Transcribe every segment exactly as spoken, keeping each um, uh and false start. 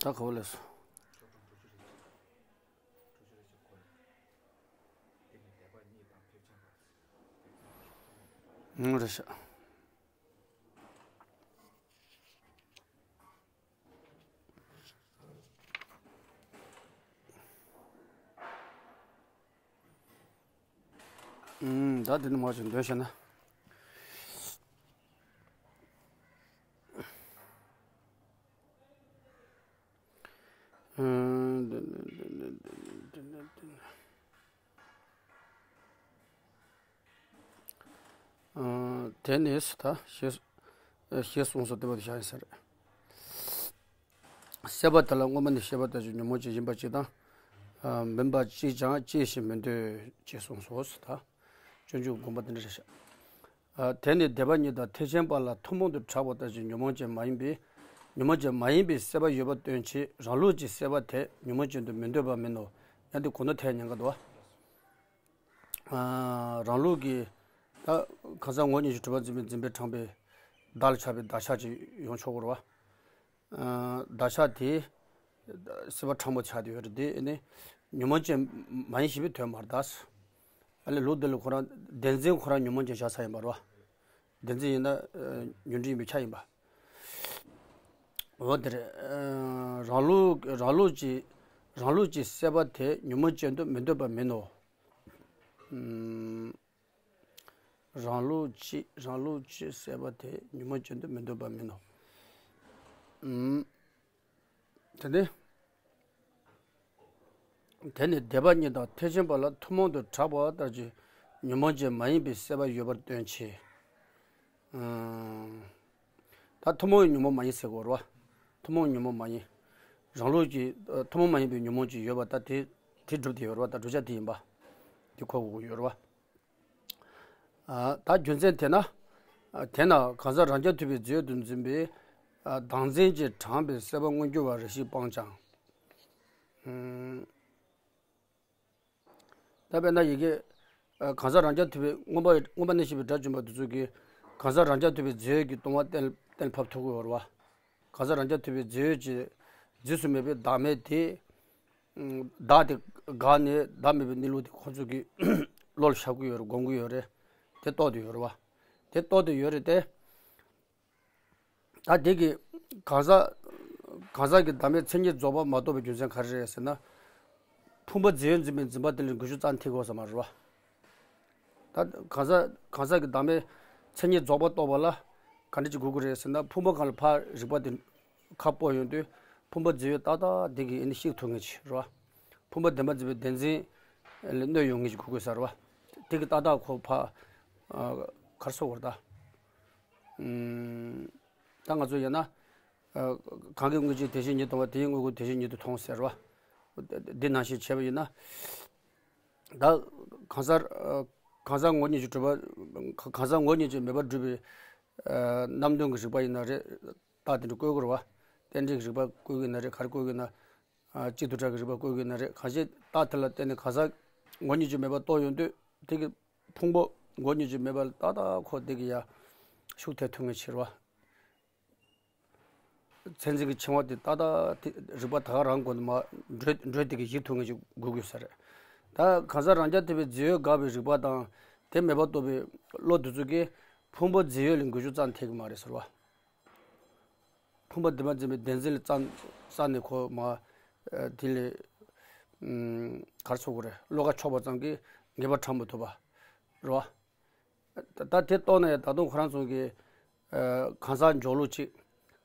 ད་ག་བ་ལས་སོ། ཨང་། རེད་ཤག་ཨང་། ད་དེ་ནི་མ་ཞིག་འདོན་བྱས་ན། ཨང་། དེ་ནས་ད་ཞེས་ཞེས་གསུངས་སོ། དེ་བ་དེ་བཞག་ཡིན་ས་རེད། སྲེད་པ་དེ་ལ་སྔོན་མ་ནས་སྐྱེས་པ་ལྟར་གྱི་ཉོན་མོངས་ཅན་ཡིན་པ་གཅིག་དང་། མིན་པ་གཅིག་ཀྱང་སྐྱེ་ཞིང་མི་འདོད་ཅེས་གསུངས་སོ། ད་སྤྱོད་འཇུག་དགོངས་པ་འདི་འདྲ་རེད་ཤག་དེ་ནི་སྡེ་པ་གཉིས་དང་ཐེག་ཆེན་པ་ལ་ཐུན་མོང་དུ་གྲགས་པ་ལྟར་གྱི་ཉོན་མོངས་ཅན་མ་ཡིན་པའི། ཉོན་མོངས་ཅན་མ་ཡིན་པའི་སྲེད་པ་ཡོད་པར་སྟོན་ཕྱིར། རང་ལུགས་ཀྱི་སྲེད་པ་དེ་ཉོན་མོངས་ཅན་དུ་མི་འདོད་པ་མིན་ནོ། ཡང་དེ་གོ་ནོར་ཐེབས་ཉེན་ཁ་འདུག་བ། རང་ལུགས་ཀྱི་ད་གང་ཟག་ངོ་བོ་ཉིད་ཀྱིས་གྲུབ་པར་འཛིན་པའི་འཛིན་པས་དྲངས་པའི་བདག་ལ་ཆགས་པའི་བདག་ཆགས་ཅིག་ཡོང་ཆོག་གི་རེད་བ། བདག་ཆགས་དེ་སྲེད་པ་ཕྲ་མོ་ཆགས་བསྡད་ཡོད་རེད། དེ་ནི་ཉོན་མོངས་ཅན་མ་ཡིན་ཞེས་པའི་དོན་མ་རེད་ད། ཨ་ལས་ལུགས་འདི་ལ་ཁོ་རང་བདེན་འཛིན་ཁོ་རང་ཉོན་མོངས་ཅན་བཞག་ས་ཡིན་པ་རེད་བ། བདེན་འཛིན་ཡིན་ན་ཨ་ཉོན་སྒྲིབ་ཡིན་པའི་ཆ་ཡིན་པ། འོ་དེ་རེད། ཨ་རང་ལུགས་རང་ལུགས་ཀྱི་རང་ལུགས་ཀྱི་སྲེད་པ་དེ་ཉོན་མོངས་ཅན་དུ་མི་འདོད་པ་མིན་ནོ། ཨུམ། རང་ལུགས་ཀྱི་རང་ལུགས་ཀྱི་སྲེད་པ་དེ་ཉོན་མོངས་ཅན་དུ་མི་འདོད་པ་མིན་ནོ། ཨུམ། དེ་ནི། དེ་ནི་སྡེ་པ་གཉིས་དང་ཐེག་ཆེན་པ་ལ་ཐུན་མོང་དུ་གྲགས་པ་ལྟར་གྱི་ཉོན་མོངས་ཅན་མ་ཡིན་པའི་སྲེད་པ་ཡོད་པར་སྟོན་ཕྱིར། ཨང་། ད་ཐུན་མོང་བའི་ཉོན་མོངས་མ་ཡིན་ཟེར་དགོས་རེད་བ། ཐུན་མོང་བའི་ཉོན་མོངས་མ་ཡིན། རང་ལུགས་ཀྱི་ཨ་ཐུན་མོང་མ་ཡིན་པའི་ཉོན་མོངས་ཅན་ཡོད་པ་ད་དེ་དེ་སྒྲུབ་བསྡད་ཡོད་རེད་བ། ད་བསྒྲུབ་བྱ་དེ་ཡིན་པ། དེ་གོ་དགོས་ཀྱི་ཡོད་རེད་བ། ཨ་ད་རྒྱུ་མཚན་དེས་ན། ཨ་དེས་ན་གང་ཟག་རང་རྐྱ་ཐུབ་པའི་རྫས་ཡོད་དུ་འཛིན་པའི་ཨ་བདག་འཛིན་གྱིས་དྲངས་པའི་སྲེད་པ་མངོན་གྱུར་བ་རེ་ཞིག་སྤངས་ཀྱང་། ཨུམ། ད་དཔེར་ན་ཡི་གེ་ཨ་གང་ཟག་རང་རྐྱ་ཐུབ་པའི་མངོན་པ་མངོན་པ་ནས་བཤད་པའི་སྒྲ་བཅོམ་པ་འདི་ཚོ་གིས་གང་ཟག་རང་རྐྱ་ཐུབ་པའི་རྫས་ཡོད་ཀྱི་སྟོང་པ་གཏན་གཏན་ཕབ་ཐུབ་ཀྱི་ཡོད་རེད་བ། གང་ཟག་རང་རྐྱ་ཐུབ་པའི་རྫས་ཡོད་ཀྱི་རྫས་སུ་མེད་པའི་བདག་མེད་དེ། ཨུམ། བདག་དེ་འགགས་ནས་བདག་མེད་པའི་གནས་ལུགས་དེ་ཁོ་ཚོ་གི་བློ་ལ་ཤར་གྱི་ཡོད་རེད། སྒོམ་གྱི་ཡོད་རེད། དེ་རྟོགས་བསྡད་ཡོད་རེད་བ། དེ་རྟོགས་བསྡད་ཡོད་རེད་དེ། ད་དེ་གི་གང་ཟག་གང་ཟག་གི་བདག་མེད་མཚན་ཉིད་རྫོགས་པ་མ་རྟོགས་པའི་རྒྱུ་མཚན་ག་རེ་རེད་ཟེར་ན། ཕུང་པོ་རྫས་ཡོད་འཛིན་པའི་འཛིན་པ་དེ་ལ་འགུལ་ཤུགས་རྩ་ཐིག་དགོས་ས་མ་རེད་བ། ད་གང་ཟག་གང་ཟག་གི་བདག་མེད་མཚན་ཉིད་རྫོགས་པ་རྟོགས་པ་ལ་ག་འདྲ་ཅིག་དགོས་ཀྱི་རེད་ཟེར་ན། ཕུང་པོ་སྒང་ལ་ཕར་རིག་པ་དེ་ཁ་སྤོ་ཡོང་དུས་ཕུང་པོ་རྫས་ཡོད་ཏག་ཏག་དེ་གི་ཨེ་ནི་ཤེས་ཐུབ་ངེས་ཅིག་རེད་བ། ཕུང་པོ་བདེན་པར་འཛིན་པའི་བདེན་འཛིན་ལ་གནོད་ཡོང་ངེས་ཅིག་དགོས་དགོས་ས་རེད་བ། དེ་གི་ཏག་ཏག་ཁོ་ཕར་ཨ་ག་རེ་ཟེར་དགོས་རེད་ད། ཨུམ། ད་ང་ཚོ་ཡིན་ན། ཨ་གང་གིས་དངོས་གཞི་དེ་བཞིན་ཉིད་མཐོང་བ་དེ་ཡིས་དངོས་ཀུན་དེ་བཞིན་ཉིད་དུ་མཐོང་ཟེར་བ། འདི་ནང་བཞིན་བྱས་པ་ཡིན་ན། ད་གང་ཟག་ཨ་གང་ཟག་ངོ་བོ་ཉིད་ཀྱིས་གྲུབ་པ། གང་ཟག་ངོ་བོ་ཉིད་ཀྱིས་མེད་པར་སྒྲུབ་པའི་ཨ་རྣམ་བདུན་གྱི་རིགས་པ་ཡིན་ན་རེད། རྟགས་དེ་འདྲ་བཀོད་དགོས་རེད་བ། རྟེན་འབྲེལ་གྱི་རིགས་པ་བཀོད་ཀྱི་ཡིན་ན་རེད། ག་རེ་བཀོད་ཀྱི་ཡིན་ན། ཨ་གཅིག་ཏུ་བྲལ་གྱི་རིགས་པ་བཀོད་ཀྱི་ཡིན་ན་རེད། གང་ཞིག་རྟགས་དེ་ལ་བརྟེན་ནས་གང་ཟག་ངོ་བོ་ཉིད་ཀྱིས་མེད་པར་རྟོགས་ཡོང་དུས་དེ་གི་ཕུང་པོ་ངོ་བོ་ཉིད་ཀྱིས་མེད་པ་ལ་ཏག་ཏག་ཁོ་དེ་གི་ཡ་ཤུགས་ཐེབས་ཐུབ་ངེས་ཅིག་རེད་བ། མཚན་འཛིན་གྱི་འཆིང་བ་དེ་ཏག་ཏག་དེ་རིག་པ་ད་ག་རང་སྒོ་ནས་མར་འགྲོས་འགྲོས་དེ་གི་ཞི་ཐུབ་ངེས་ཅིག་དགོས་དགོས་ས་རེད། ད་གང་ཟག་རང་རྐྱ་ཐུབ་པའི་རྫས་ཡོད་དགག་པའི་རིག་པ་དང་དེ་མེད་པར་རྟོགས་པའི་བློ་དེ་ཚོ་གིས་ཕུང་པོ་རྫས་ཡོད་ལ་འགུལ་ཤུགས་རྩ་ནས་ཐེབས་ཀྱི་མ་རེད་ཟེར་བ། ཕུང་པོ་བདེན་པར་འཛིན་པའི་བདེན་འཛིན་ལ་རྩ་རྩ་ནས་ཁོ་མ་ཨ་དེ་ལས་ཨུམ་ག་རེ་ཟེར་དགོས་རེད། བློ་ཁ་ཕྱོགས་པ་ཙམ་གྱིས་ངེས་པ་ཁྲ་མི་ཐུབ་པ་རེད་བ། ད་ད་དེ་རྟོགས་ན་ཡང་ད་དུང་ཁོ་རང་ཚོ་གི་ཨ་གང་ཟག་འཇོག་ལུགས་གཅིག་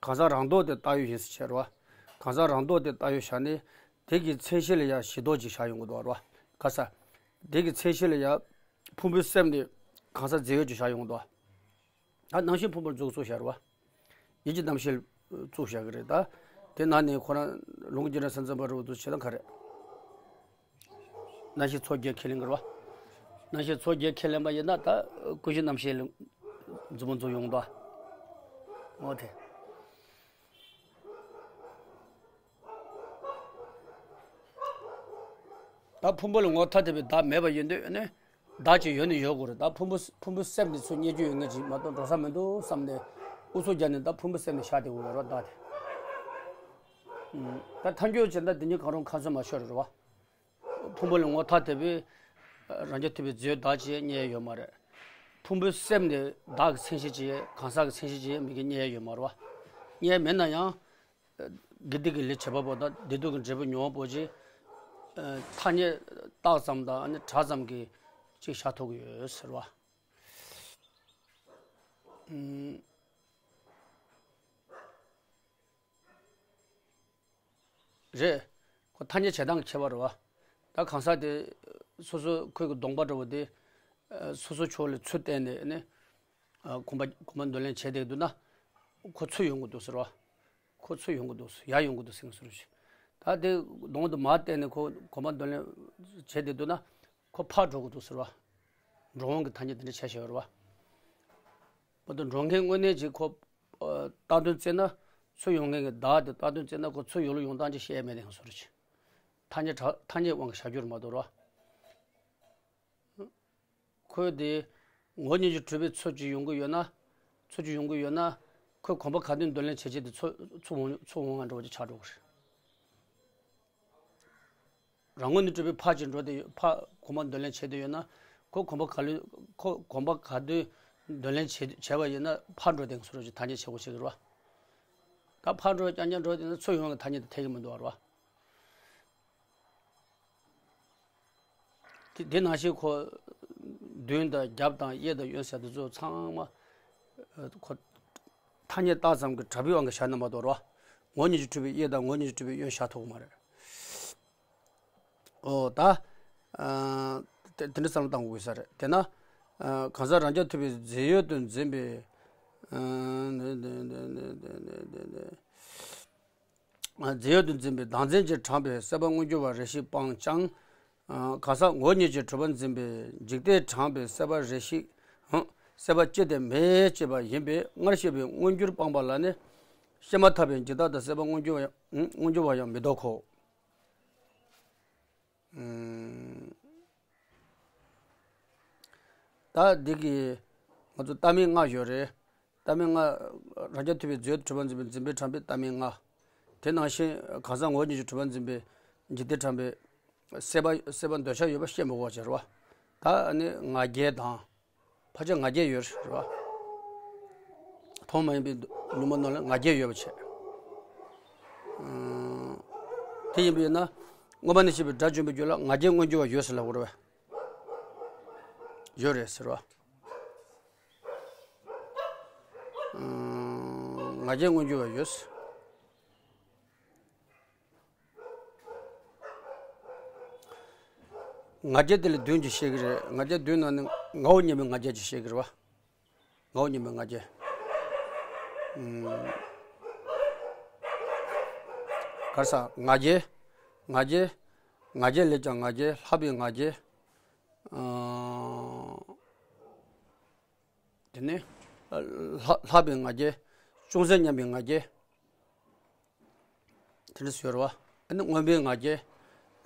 གང་ཟག་རང་ལྡོག་དེ་བཏགས་ཡོད་ཡིན་ཟེར་བྱས་རེད་བ། གང་ཟག་རང་ལྡོག་དེ་བཏགས་ཡོད་བཞག་ནས་དེ་གི་མཚན་གཞི་ལ་ཡང་གཞི་ལྡོག་ཅིག་བཞག་ཡོང་གི་འདུག་བ་རེད་བ། ག་ས། དེ་གི་མཚན་གཞི་ལ་ཡང་ཕུང་པོའི་སེམས་ནི་གང་ཟག་རྫས་ཡོད་ཅིག་བཞག་ཡོང་གི་འདུག་བ། ད་རྣམ་ཤེས་ཕུང་པོར་འཇོག་ཚུལ་བཞག་རེད་བ། ཡིད་ཀྱི་རྣམ་ཤེས་བཙུགས་བཞག་གི་རེད་ད། དེ་ནང་ནས་ཁོ་རང་ལུང་གི་རྒྱུད་ལ་སེམས་ཙམ་པ་རུ་དུ་བྱེད་སྟངས་ག་རེད། རྣམ་ཤེས་ཚོགས་བརྒྱད་ཁས་ལེན་གི་རེད་བ། རྣམ་ཤེས་ཚོགས་བརྒྱད་ཁས་ལེན་པ་ཡིན་ན་ད་ཀུན་གཞི་རྣམ་ཤེས་ལ་མཛུབ་མོ་འཛུགས་ཡོང་དོ། འོ་དེ། ད་ཕུང་པོ་ལ་ངོ་ཐ་དད་པའི་བདག་མེད་པ་ཡིན་དུས་ནི། བདག་ཅིག་ཡོད་ནི་ཡོད་དགོས་རེད། ད་ཕུང་པོ་ཕུང་པོའི་སེམས་འདི་ཚོ་རྙེད་རྒྱུ་ཡོད་ངེས་ཅིག་མ་གཏོགས་འགྲོ་ས་མི་འདུག་བསམ་ནས་ཨུ་ཚུགས་རྒྱག་ནས་ད་ཕུང་པོའི་སེམས་ནས་བཞག་བསྡད་དགོས་རེད་བ་བདག་དེ། ད་ཐལ་འགྱུར་བྱེད་ན་འདི་གཉིས་གང་རུང་ཁ་ཚོན་མ་ཤོར་རེད་བ། ཕུང་པོ་ལ་ངོ་ཐ་དད་པའི་རང་རྐྱ་ཐུབ་པའི་རྫས་ཡོད་བདག་ཅེས་རྙེད་ཡ་ཡོད་མ་རེད། ཕུང་པོའི་སེམས་ནི་བདག་གི་མཚན་གཞི་ཅེས་གང་ཟག་གི་མཚན་གཞི་ཅེས་མི་གི་རྙེད་ཡ་ཡོད་མ་རེད་བ། རྙེད་མེད་ན་ཡང་། དགེ་སྡིག་གི་ལས་བྱེད་པ་པོ་དང་བདེ་སྡུག་གི་འབྲས་བུ་མྱོང་བ་པོ་ཅེས། ཐ་སྙད་བཏགས་ཙམ་དང་ཨ་ནི་གྲགས་ཙམ་གྱིས་ཅིག་བཞག་ཐུབ་ཀྱི་ཡོད་ཟེར་བ། རེད། ཁོ་ཐ་སྙད་བྱེད་སྟངས་ཀྱི་ཁྱད་པར་རེད་བ། ད་གང་ཟག་དེ་སོ་སོ་ཁོའི་གི་གདོང་པ་འདྲ་བོ་དེ་སོ་སོ་ཕྱོགས་ལ་ཚུར་བལྟས་ནས་ནི་གོམ་པ་གོམ་པ་འདོན་ལེན་བྱས་བསྡད་འདུག་ན་ཁོ་ཚུར་ཡོང་གི་འདུག་ཟེར་བ། ཁོ་ཚུར་ཡོང་གི་འདུག་ཟེར་ཡར་ཡོང་གི་འདུག་ཟེར་གི་ཟེར་རོ་ཞིག་ད་དེ་གདོང་དུ་མར་བལྟས་ནས་ཁོ་གོམ་པ་འདོན་ལེན་བྱས་བསྡད་འདུག་ན་ཁོ་ཕར་འགྲོ་གི་འདུག་ཟེར་བ། འགྲོ་འོང་གི་ཐ་སྙད་དེ་འདྲ་བྱས་བཞག་ཡོད་རེད་བ། བར་དུ་འགྲོ་མཁན་དངོས་གནས་ཀྱི་ཁོ། ཨ། བཏགས་དོན་བརྩིས་ན་ཚུར་ཡོང་མཁན་གྱི་བདག་དེ་བཏགས་དོན་བརྩིས་ན་ཁོ་ཚུར་ཡོང་ལུགས་ཡོང་སྟངས་ཅིག་ཤེས་ཡ་མེད་དེ་ཡང་བཟོ་རུ་ཆེ། ཐ་སྙད་གྲགས་ཐ་སྙད་དབང་གིས་བཞག་རྒྱུར་མ་དོར་བ། ཁོས་དེ་ངོ་བོ་ཉིད་ཀྱིས་གྲུབ་པའི་ཚུལ་གྱིས་ཡོང་གི་ཡོད་ན། ཚུལ་གྱིས་ཡོང་གི་ཡོད་ན། ཁོས་གོམ་པ་ག་དུས་འདོན་ལེན་བྱེད་ཆེད་དུ་ཚུར་ཚུར་འོང་ཚུར་འོང་བ་འདྲ་བོ་ཅིག་ཆགས་འགྲོ་གི་རེད། རང་ངོས་ནས་གྲུབ་པའི་ཕ་ཅིག་འགྲོ་དེ་ཕ་གོམ་པ་འདོན་ལེན་བྱེད་དུ་ཡོད་ན། ཁོ་གོམ་པ་ག་ལུས་ཁོ་གོམ་པ་ག་དུས་འདོན་ལེན་བྱེད་བྱས་པ་ཡིན་ན་ཕར་འགྲོ་དེ་ཚུར་ཅིག་ཐ་སྙད་བྱེད་དགོས་ཤེས་ཀྱི་རེད་བ། ད་ཕར་འགྲོ་རྐྱང་རྐྱང་འགྲོ་དེ་ན་ཚུར་ཡོང་གི་ཐ་སྙད་དེ་འཐད་ཀྱི་མི་འདུག་བ་རེད་བ། དེ་དེ་ནང་བཞིན་ཁོ་མདུན་དང་རྒྱབ་དང་གཡས་དང་གཡོན་ཟེར་དེ་ཚོ་ཚང་མ་ཁོ་ཐ་སྙད་བཏགས་ཙམ་གྱི་གྲགས་པའི་དབང་གིས་བཞག་ན་མ་གཏོགས་རེད་བ། ངོ་བོ་ཉིད་ཀྱིས་གྲུབ་པའི་གཡས་དང་ངོ་བོ་ཉིད་ཀྱིས་གྲུབ་པའི་གཡོན་བཞག་ཐུབ་ཀྱི་མ་རེད། ཨོ་ད། ཨ། དེ་དེ་འདྲ་བསམ་བློ་བཏང་དགོས་ས་རེད་དེ་ན། ཨ། གང་ཟག་རང་རྐྱ་ཐུབ་པའི་རྫས་ཡོད་དུ་འཛིན་པའི། ཨ། རྫས་ཡོད་དུ་འཛིན་པའི་བདག་འཛིན་གྱིས་དྲངས་པའི་སྲེད་པ་མངོན་གྱུར་བ་རེ་ཞིག་སྤངས་ཀྱང་། ཨ། གང་ཟག་ངོ་བོ་ཉིད་ཀྱིས་གྲུབ་པར་འཛིན་པའི་འཇིག་ལྟས་དྲངས་པའི་སྲེད་པ་རེ་ཞིག་ཧང་། སྲེད་པ་ཅི་སྟེ་མེད་ཅེས་པ་ཡིན་པས་སྔར་བཤད་པའི་མངོན་གྱུར་སྤངས་པ་ལ་ནི། བཤད་མ་ཐག་པའི་འཇིག་ལྟ་དང་སྲེད་པ་མངོན་གྱུར་བ་ཡང་མངོན་གྱུར་བ་ཡང་མི་ལྡོག་གོ། ཨུམ། ད་འདི་གི་ང་ཚོ་ལྟ་མིན་ལྔ་ཡོད་རེད། ལྟ་མིན་ལྔ། རང་རྐྱ་ཐུབ་པའི་རྫས་ཡོད་དུ་གྲུབ་པར་འཛིན་པའི་འཛིན་པས་དྲངས་པའི་ལྟ་མིན་ལྔ། དེ་ནང་བཞིན་གང་ཟག་ངོ་བོ་ཉིད་ཀྱིས་གྲུབ་པར་འཛིན་པའི་འཇིག་ལྟས་དྲངས་པའི་སྲེད་པ་སྲེད་པ་འདོད་ཆགས་ཡོད་པ་བཤད་མི་དགོས་པ་བྱས་རེད་བ། ད་ནི་ང་རྒྱལ་དང་། ཕལ་ཆེར་ང་རྒྱལ་ཡོད་རེད་བ། མཐོང་མ་ཡིན་པའི་ལུང་པ་རྣམས་ལ་ང་རྒྱལ་ཡོད་པ་བྱས། ཨང་། དེ་ཡིན་པས་ན། སྔོན་མ་ནས་བཤད་པའི་དགྲ་བཅོམ་པའི་རྒྱུད་ལ་ང་རྒྱལ་མངོན་གྱུར་བ་ཡོད་ཟེར་ལབ་དགོས་རེད་བས། ཡོད་རེད་ཟེར་བ། ཨང་། ང་རྒྱལ་མངོན་གྱུར་བ་ཡོད་ཟེར། ང་རྒྱལ་དེ་ལ་བདུན་གྱིས་བཤད་ཀྱི་རེད། ང་རྒྱལ་བདུན་ནང་ནས་ངའོ་སྙམ་པའི་ང་རྒྱལ་གྱིས་བཤད་ཀྱི་རེད་བ། ངའོ་སྙམ་པའི་ང་རྒྱལ། ཨུམ། ག་རེ་ཟ། ང་རྒྱལ། ང་རྒྱལ། ང་རྒྱལ་ལས་ཀྱང་ང་རྒྱལ་ལྷག་པའི་ང་རྒྱལ། ཨང་། དེ་ནས་ལྷག་ལྷག་པའི་ང་རྒྱལ། ཅུང་ཟད་སྙམ་པའི་ང་རྒྱལ། དེ་འདྲ་ཟེར་བ། ཨ་ནི་མངོན་པའི་ང་རྒྱལ།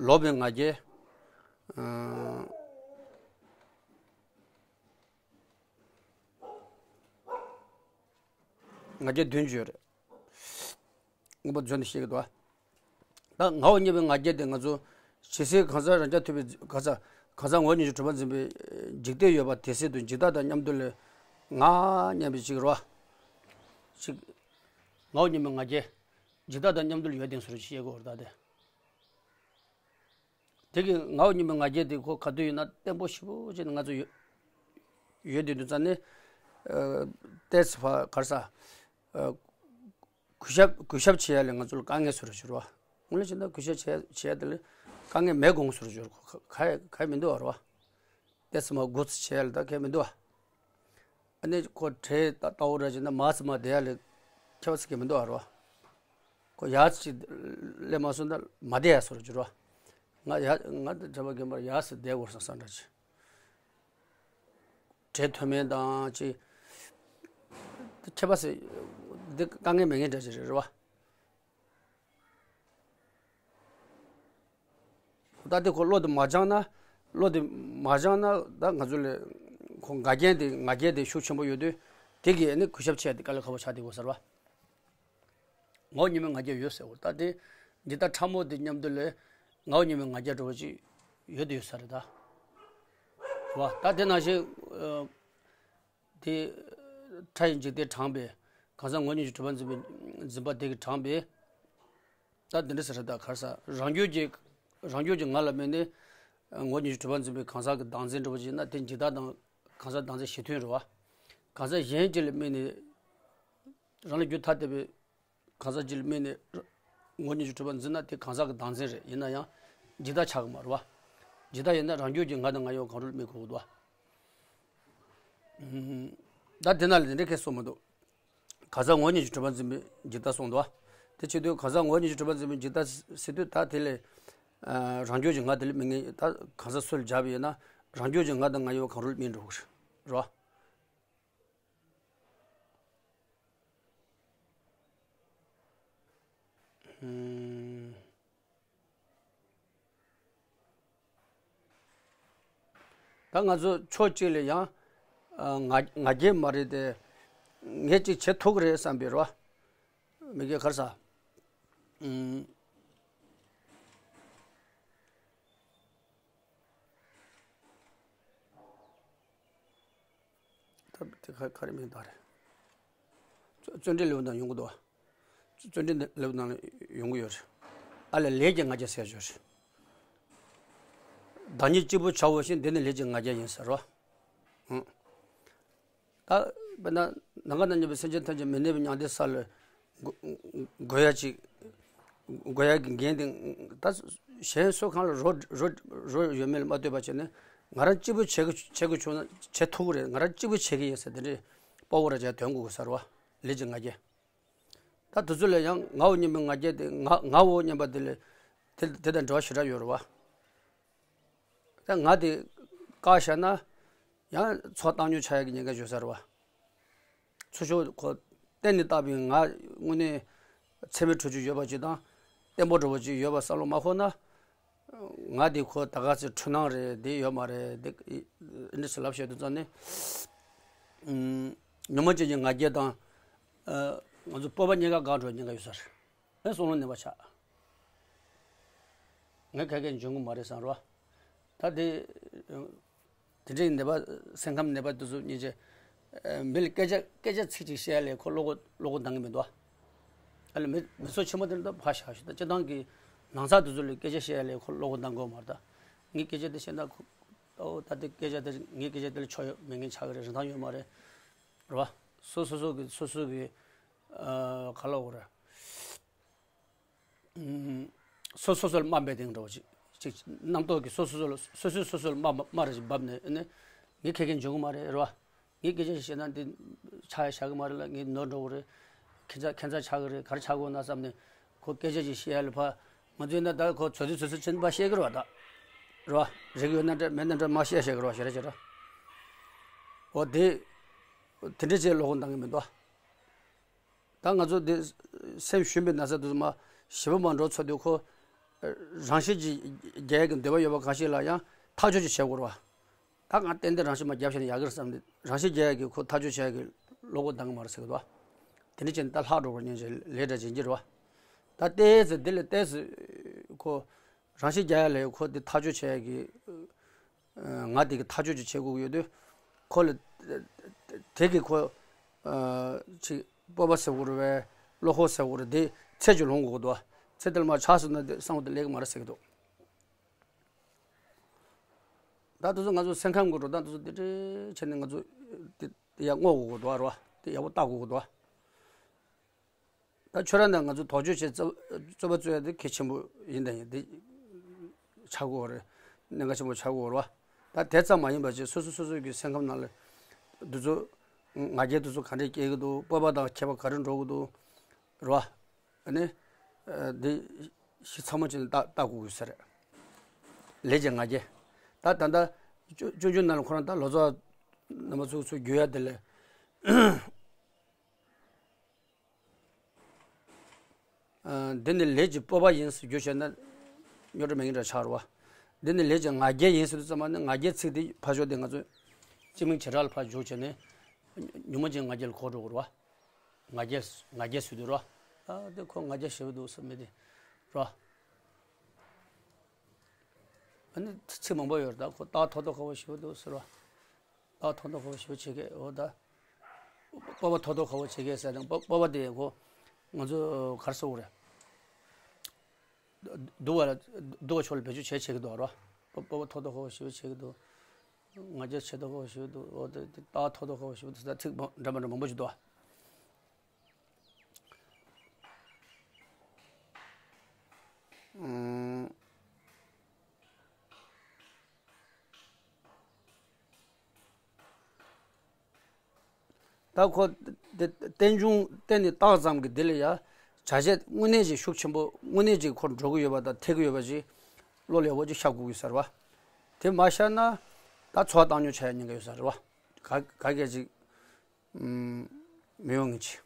ལོག་པའི་ང་རྒྱལ། ཨང་། ང་རྒྱལ་བདུན་ཅུ་ཡོད་རེད། མངོན་པ་མཛོད་ནས་བཤད་ཀྱི་འདུག་ཨ། ད་ངའོ་སྙམ་པའི་ང་རྒྱལ་དེ་ང་ཚོ་ཇི་སྲིད་གང་ཟག་རང་རྐྱ་ཐུབ་པའི་གང་ཟག་གང་ཟག་ངོ་བོ་ཉིད་ཀྱིས་གྲུབ་པར་འཛིན་པའི་འཇིག་ལྟས་ཡོད་པ་དེ་སྲིད་དུ་འཇིག་ལྟ་དང་མཉམ་དུ་ལས་ང་སྙམ་པའི་ཅིག་རོ། ཅིག་ངའོ་སྙམ་པའི་ང་རྒྱལ། འཇིག་ལྟ་དང་མཉམ་དུ་ལས་ཡོད་དེ་ཚུར་བཤད་དགོས་རེད་ད་དེ། དེ་གི་ངའོ་སྙམ་པའི་ང་རྒྱལ་དེ་ཁོ་ག་དུས་ཡིན་ན་བརྟན་པོ་ཞེ་པོ་ཅིག་ང་ཚོ་ཡོད་ཡོད་དེ་དུས་ཙང་ནས། ཨ། ཏོག་ཙམ་ཕར་ག་རེ་ཟ། ཨ། གུས་ཞབས་གུས་ཞབས་བྱེད་ཡ་ལས་ང་ཚོ་ལ་དཀའ་ངལ་བཟོ་རུ་འགྱུར་བ། དངོས་གནས་བྱས་ན་གུས་ཞབས་བྱེད་བྱེད་ཡ་དེ་ལ་དཀའ་ངལ་མེད་དགོངས་བཟོ་རུ་འགྱུར་ག་ག་ག་ཡ་མི་འདུག་བ་རེད་བ། ཏོག་ཙམ་མར་སྒུག་ཙམ་བྱེད་ཡ་ལ་ད་ག་ཡ་མི་འདུག་བ། ཨ་ནི་ཁོ་གྲལ་ལྟ་ལྟ་བུ་ར་བྱས་ན་མར་ཙམ་མར་བསྡད་ཡ་ལ་ཁྱད་པར་ཙམ་ག་ཡ་མི་འདུག་བ་རེད་བ། ཁོ་ཡར་ཙམ་སླེབས་མ་སོང་ན་མ་བསྡད་ཡ་བཟོ་རུ་འགྱུར་བ། ང་ཡ་ང་དང་བྲལ་བ་རྒན་པར་ཡར་ཙམ་བསྡད་དགོས་བསམ་བསམ་འདྲ་ཅིག་གྲལ་མཐོ་དམན་དང་ཅིག་ཁྱད་པར་ཟེར་འདི་དཀའ་ངལ་མེད་མཁན་འདྲ་ཅིག་རེད་རེད་བ། ད་དེ་ཁོ་བློ་དེ་མ་སྦྱངས་ན། བློ་དེ་མ་སྦྱངས་ན་ད་ང་ཚོ་ལ་ཁོ་ང་རྒྱལ་དེ་ང་རྒྱལ་དེ་ཤུགས་ཆེན་པོ་ཡོད་དུས་དེ་གིས་ནི་གུས་ཞབས་བྱས་ཏེ་དཀའ་ལས་ཁག་པོ་ཆགས་བསྡད་དགོས་ཟེར་བ། ངོ་བོ་ཉིད་མེད་ང་རྒྱལ་ཡོད་ཟེར་བ། ད་དེ་འཇིག་ལྟ་ཕྲ་མོ་དེ་མཉམ་དུ་ལས་ངོ་བོ་ཉིད་མེད་ང་རྒྱལ་འདྲ་བོ་ཅིག་ཡོད་དུ་ཡོད་ས་རེད་ད། རེད་བ། ད་དེ་ནང་བཞིན་ཨ་དེ་ཕྲ་ཡི་འཇིག་རྟེན་དྲངས་པས། གང་ཟག་ངོ་བོ་ཉིད་ཀྱི་གྲུབ་པ་འཛིན་པའི་འཛིན་པ་དེ་གིས་དྲངས་པས། ད་འདི་འདྲ་ཟེར་ད་ག་རེ་ཟེར། རང་རྒྱུད་ཀྱི་རང་རྒྱུད་ཀྱི་ང་ལ་དམིགས་ནས་ངོ་བོ་ཉིད་ཀྱི་གྲུབ་པ་འཛིན་པའི་གང་ཟག་གི་བདག་འཛིན་འདྲ་བོ་ཅིག་ཡིན་ན། དེ་འཇིག་ལྟ་དང་གང་ཟག་བདག་འཛིན་གཞི་མཐུན་རེད་བ། གང་ཟག་གཞན་གཅིག་ལ་དམིགས་ནས་རང་ལ་རྒྱུད་ཐ་དད་པའི་གང་ཟག་གཅིག་ལ་དམིགས་ནས་ངོ་བོ་ཉིད་ཀྱི་གྲུབ་པ་འཛིན་ན་དེ་གང་ཟག་གི་བདག་འཛིན་རེད། ཡིན་ན་ཡང་འཇིག་ལྟ་ཆགས་ཀྱི་མ་རེད་བ། འཇིག་ལྟ་ཡིན་ན་རང་རྒྱུད་ཀྱི་ང་དང་ང་ཡོད་གང་རུང་ལ་དམིགས་དགོས་འདུག་བ། ད་དེ་ན་ལ་དེ་འདྲའི་ཁས་གསུངས་མི་འདུག་གང་ཟག་ངོ་བོ་ཉིད་ཀྱིས་གྲུབ་པ་འཛིན་པའི་འཇིག་ལྟ་གསུངས་འདུག་བ། དེ་བྱེད་དུས་གང་ཟག་ངོ་བོ་ཉིད་ཀྱིས་གྲུབ་པ་འཛིན་པའི་འཇིག་ལྟ་ཟེར་དུས། ད་དེ་ལས་ཨ་རང་རྒྱུད་ཀྱི་ང་དེ་ལ་དམིགས་ངེས། ད་གང་ཟག་སུ་ལ་སྦྱར་བ་ཡིན་ན་རང་རྒྱུད་ཀྱི་ང་དང་ང་ཡོད་གང་རུང་ལ་དམིགས་འགྲོ་གི་རེད་བ། ད་ང་ཚོ་ཕྱོགས་གཅིག་ལ་ཡང་ང་ང་རྒྱལ་མ་རེད་དེ། ངས་ཅིག་བྱེད་ཐུབ་ཀྱི་རེད་བསམ་པའི་རོ། མི་སྒེར་ག་རེ་ཟ། ད་དེ་ག་ག་རེ་མིང་བཏགས་རེད། བརྩོན་བརྩོན་འགྲུས་ལེའུ་ནང་ཡོང་གི་འདུག་བ། བརྩོན་འགྲུས་ལེའུ་ནང་ཡོང་གི་ཡོད་རེད། ཨ་ལས་ལས་ཀྱི་ང་རྒྱལ་ཟེར་ཡ་ཡོད་རེད། བདག་ཉིད་གཅིག་པུ་བྱ་བ་བཞིན། འདི་ནི་ལས་ཀྱི་ང་རྒྱལ་ཡིན་ཟེར་རོ། ཨང་། ད་དཔེར་ན་ནམ་མཁའ་དང་མཉམ་པའི་སེམས་ཅན་ཐམས་ཅད་མི་གནས་པའི་མྱང་འདས་ས་ལ་འགོ་འགོད་ཡ་ཅིག་འགོད་ཡ་གི་འགན་དེ་ད་གཞན་སུ་གང་ལ་རོགས་རོགས་རོགས་ཡོད་མེད་ལ་མ་ལྟོས་པ་བྱས་ནས། ང་རང་གཅིག་པུ་བྱེད་ཀྱི་བྱེད་དགོས་བྱུང་ན་བྱེད་ཐུབ་ཀྱི་རེད། ང་རང་གཅིག་པུ་བྱེད་ཀྱི་ཡིན་ཟེར་དེ་འདྲའི་དཔའ་བོ་ར་ཅག་དོན་དགོས་ཀྱི་ཟེར་བ། ལས་ཀྱི་ང་རྒྱལ། ད་དེ་ཚོ་ལ་ཡང་ངའོ་སྙམ་པའི་ང་རྒྱལ་དེ། ང་ངའོ་སྙམ་པ་དེ་ལ་དེ་དེ་དང་འབྲེལ་བ་ཞེ་དྲག་ཡོད་རེད་བ། ད་ང་དེ་བཀག་བཞག་ན་ཡང་ཚོགས་བཏང་སྙོམས་ཆགས་ཡག་གི་ཉེན་ཁ་ཡོད་ས་རེད་བ། ཚུར་ཤོག་ཁོ་གཏན་ནས་བཏགས་པའི་ང་དངོས་གནས་ཚད་མའི་ཁྲོད་ཅིག་ཡོད་པ་ཅིག་དང་། བརྟན་པོ་འདྲ་བོ་ཅིག་ཡོད་པ་བསམ་བློ་མ་འཁོར་ན། ང་དེ་ཁོ་ད་ག་ཚོད་འཁྲུལ་སྣང་རེད། དེ་ཡོད་མ་རེད། དེ་འདྲ་ཞིག་ལབ་བཤད་དུས་ཙམ་ནས། ཨུམ། ཉོན་མོངས་ཅན་གྱི་ང་རྒྱལ་དང་། ཨ། ང་ཚོ་སྤོབས་པ་གཉིས་ཀ་འགག་འགྲོ་བའི་ཉེན་ཁ་ཡོད་ས་རེད། ངས་བསམ་བློ་ནད་པ་ཆགས། ངས་ག་གེ་འཇོན་གི་མ་རེད་བསམ་རོ། ད་དེ། དེ་འདྲའི་ནད་པ། སེམས་ཁམས་ནད་པ་དེ་ཚོ་སྙིང་རྗེ། ཨ། མི་ལ་སྐད་ཆ་སྐད་ཆ་ཚིག་གཅིག་བཤད་ཡ་ལས་ཁོ་བློ་ཁོག་བློ་ཁོག་འདང་གི་མི་འདུག་ཨ། ཨ་ལ་མི་མི་ཚོགས་ཆེན་མོ་དེ་འདྲ་ཕར་བཞག་ཞུ། ད་སྤྱིར་བཏང་གི་ནང་ཚགས་དེ་ཚོ་ལ་སྐད་ཆ་བཤད་ཡ་ལས་ཁོ་བློ་ཁོག་འདང་གི་མ་རེད། ད་ངས་སྐད་ཆ་དེ་བཤད་ན་ཁོ། ཨོ། ད་དེ་སྐད་ཆ་དེ་ངའི་སྐད་ཆ་དེ་ལ་ཆོ་ཡོད་མེད་ངས་ཆགས་ཀྱི་རེད། རིན་ཐང་ཡོད་མ་རེད། རེད་བ། སོ་སོ་སོ་གི་སོ་སོ་གི། ཨ། ག་ལབ་དགོས་རེད། ཨུམ། སོ་སོ་སོ་ལ་དམའ་འབེབས་དེ་འདྲ་བ་ཅིག་ཅིག་རྣམ་རྟོག་གིས་སོ་སོ་སོ་ལ་སོ་སོས་སོ་སོ་ལ་དམའ་དམའ་རེ་ཞིག་བབས་ནས་ནི། ངས་ག་གེ་འཇོན་གི་མ་རེད། རེད་བ། ངས་སྐད་ཆ་ཞིག་བཤད་ན་འདི་ཆགས་ཡ་ཆགས་གི་མ་རེད་ལ། ངས་ནོར་འགྲོ་གི་རེད། ཁྱད་མཚར་ཁྱད་མཚར་ཆགས་གི་རེད། ག་རེ་ཆགས་གི་ཡོད་ན་བསམ་ནས་ཁོ་སྐད་ཆ་ཅིག་བཤད་ཡ་ལ་ཕར། ང་ཚོས་ན་ད་ཁོ་ཚོད་ཚོད་ཚོད་ཚོད་ཕྱིན་པ་བཤད་གི་རེད་བ་ད། རེད་བ། རིག་ཡོད་ན་འདྲ་མེད་ན་འདྲ་མ་བཤད་བཤད་གི་རེད་བ། ཞེ་དྲག་ཞེ་དྲག་འོ་དེ། དེ་འདྲ་བྱས་བློ་ཁོག་འདང་གི་མི་འདུག་བ། ད་ང་ཚོ་འདི་སེམས་ཞུམ་པའི་ན་ཚ་དེ་ཚོ་མར་ཞེ་པོ་མར་འགྲོ་ཚར་དུས་ཁོ། རང་ཤེད་ཅིག་རྒྱས་ཀྱི་འདོད་པ་ཡོད་པ་གང་ཞིག་ལ་ཡང་ཐག་གཅོད་ཅིག་བྱེད་དགོས་རེད་བ། ད་ང་ཏན་ཏན་རང་ཤེད་མར་རྒྱབ་བྱས་ན་ཡག་གི་རེད་བསམ་སྟེ། རང་ཤེད་རྒྱས་ཡག་གི་ཁོ་ཐག་གཅོད་བྱེད་ཡག་གི་བློ་ཁོག་འདང་གི་མ་རེད་ཟེར་གི་འདུག་བ། དེ་འདྲ་བྱས་ན་ད་ལྷག་འགྲོ་བར་ཉན་ཅིག་ལས་འདྲ་བྱེད་ཀྱི་རེད་བ། ད་ཏོག་ཙམ་འདི་ལས་ཏོག་ཙམ་ཁོ། རང་ཤེད་རྒྱས་ཡག་ལས་ཁོ་འདི་ཐག་གཅོད་བྱེད་ཡག་གི། ང་དེ་གི་ཐག་གཅོད་ཅིག་བྱེད་དགོས་ཀྱི་ཡོད་དུས། ཁོ་ལ་དེ་གི་ཁོ་ཅིག་སྤོབས་པ་ཟེར་དགོས་རེད་པས། བློ་ཁོག་ཟེར་དགོས་རེད། དེ་ཚད་ཅིག་ལོངས་དགོས་ཀྱི་འདུག་བ། ཚད་དེ་ལ་མར་ཆགས་སོང་ན་དེ་བསམ་བློ་དེ་ལེགས་ཀྱི་མ་རེད་ཟེར་གྱི་འདུག་ད་དེ་ཚོ་ང་ཚོ་སེམས་ཁམས་ཀྱི་འགྲོ་སྟངས་དེ་ཚོ་དེ་འདྲ་བྱས་ནས་ང་ཚོ་དེ་ཡར་བསྔོག་དགོས་ཀྱི་འདུག་བ། རེད་བ། དེ་ཡག་པོ་བལྟ་དགོས་ཀྱི་འདུག་བ། ད་ཁྱོད་རང་དང་ང་ཚོ་དོགས་གཅོད་བྱེད་རྩོད་རྩོད་པ་རྩོད་ཡ་དེ་གལ་ཆེན་པོ་ཡིན་དང་ཡིན། དེ་ཆགས་ཀྱི་རེད། གནད་འགག་ཆེན་པོ་ཆགས་ཀྱི་རེད་བ། ད་དེ་ཙམ་མ་ཡིན་པ་བྱས་སོ་སོ་སོ་སོ་གི་སེམས་ཁམས་ནང་ལ་འདི་ཚོ་ང་རྒྱལ་དེ་ཚོ་ག་འདྲས་སྐྱེ་གི་འདུག་སྤོབས་པ་དང་ཁྱད་པར་ག་རེ་འགྲོ་གི་འདུག་རེད་བ། ཨ་ནི། འདི་ཞིབ་ཚགས་མོ་བྱས་ནས་ལྟ་ལྟ་དགོས་ཀྱི་ས་རེད། ལས་ཀྱི་ང་རྒྱལ། ད་ད་ལྟ་སྤྱོད་སྤྱོད་འཇུག་ནང་ལ་ཁོ་རང་ད་ལོ་ཙཱ་རྣམ་པ་ཚོ་ཚོ་བརྗོད་ཡ་དེ་ལས། ཨ། འདི་ནི་ལས་ཀྱི་སྤོབས་པ་ཡིན་ཟེར་བརྗོད་བྱས་ན་རྙོག་དྲ་མེད་མཁན་འདྲ་ཆགས་རེད་བ། འདི་ནི་ལས་ཀྱི་ང་རྒྱལ་ཡིན་ཟེར་དུས་ཙམ་པ་ནི་ང་རྒྱལ་ཚིག་དེ་ཕར་ཕྱོགས་དེ་ང་ཚོས་སྤྱི་མིང་བྱེ་བྲག་ལ་ཕར་འཇུག་བྱས་ནས་ཉོན་མོངས་ཅན་ང་རྒྱལ་ལ་གོ་འགྲོ་གི་རེད་བ། ང་རྒྱལ་ང་རྒྱལ་ཟེར་དུས་རེད་ ཨ་དེ་ཁོ་ང་རྒྱལ་ཞེ་པོ་འདུག་ཟེར་མི་དེ་རོ། ཨ་ནི་ཚིག་མང་པོ་ཡོད་རེད། ད་ཁོ་རྟགས་ཐོག་ཐོག་ཁ་བོ་ཞེ་པོ་འདུག་ཟེར་རོ། རྟགས་ཐོག་ཐོག་ཁ་བོ་ཞེ་པོ་བྱེད་ཀྱི་འོ་ད། སྤོབས་པ་ཐོག་ཐོག་ཁ་བོ་བྱེད་ཀྱི་ཟེར་ན་སྤོབས་པ་དེ་ཁོ་ང་ཚོ་ག་རེ་ཟེར་དགོས་རེད། སྡུག་པ་ལ་སྡུག་པ་ཕྱོགས་ལ་བེད་སྤྱོད་བྱེད་བྱེད་ཀྱི་འདུག་རོ། སྤོབས་པ་ཐོག་ཐོག་ཁ་བོ་ཞེ་པོ་བྱེད་ཀྱི་འདུག་ང་རྒྱལ་ཆེ་ཐོག་ཁ་བོ་ཞེ་པོ་འདུག་འོ་དེ་དེ་རྟགས་ཐོག་ཐོག་ཁ་བོ་ཞེ་པོ་འདུག་ད་ཚིག་མང་འདྲ་མི་འདྲ་མང་པོ་ཞིག་འདུག་ཨང་། ད་ཁོ་དེ་རྟེན་འབྱུང་རྟེན་ནི་རྟགས་ཙམ་གྱི་དེ་ལ་ཡ་བྱ་བྱེད་དངོས་གནས་ཀྱི་ཤུགས་ཆེན་པོ་དངོས་གནས་ཀྱི་ཁོ་འགྲོ་གི་ཡོད་པ་དང་འཐད་ཀྱི་ཡོད་པ་ཅིག་བློ་ལ་ཡག་པོ་ཅིག་ཤར་དགོས་ཀྱི་ཟེར་བ། དེ་མ་ཤར་ན་ད་འཚོ་བ་བཏང་སྙོམས་ཆགས་ཡ་ཉེན་ཁ་ཡོད་ས་རེད་བ། ག་ག་གས་ཅིག་ཨུམ། མི་ཡོང་ངེས་ཅིག་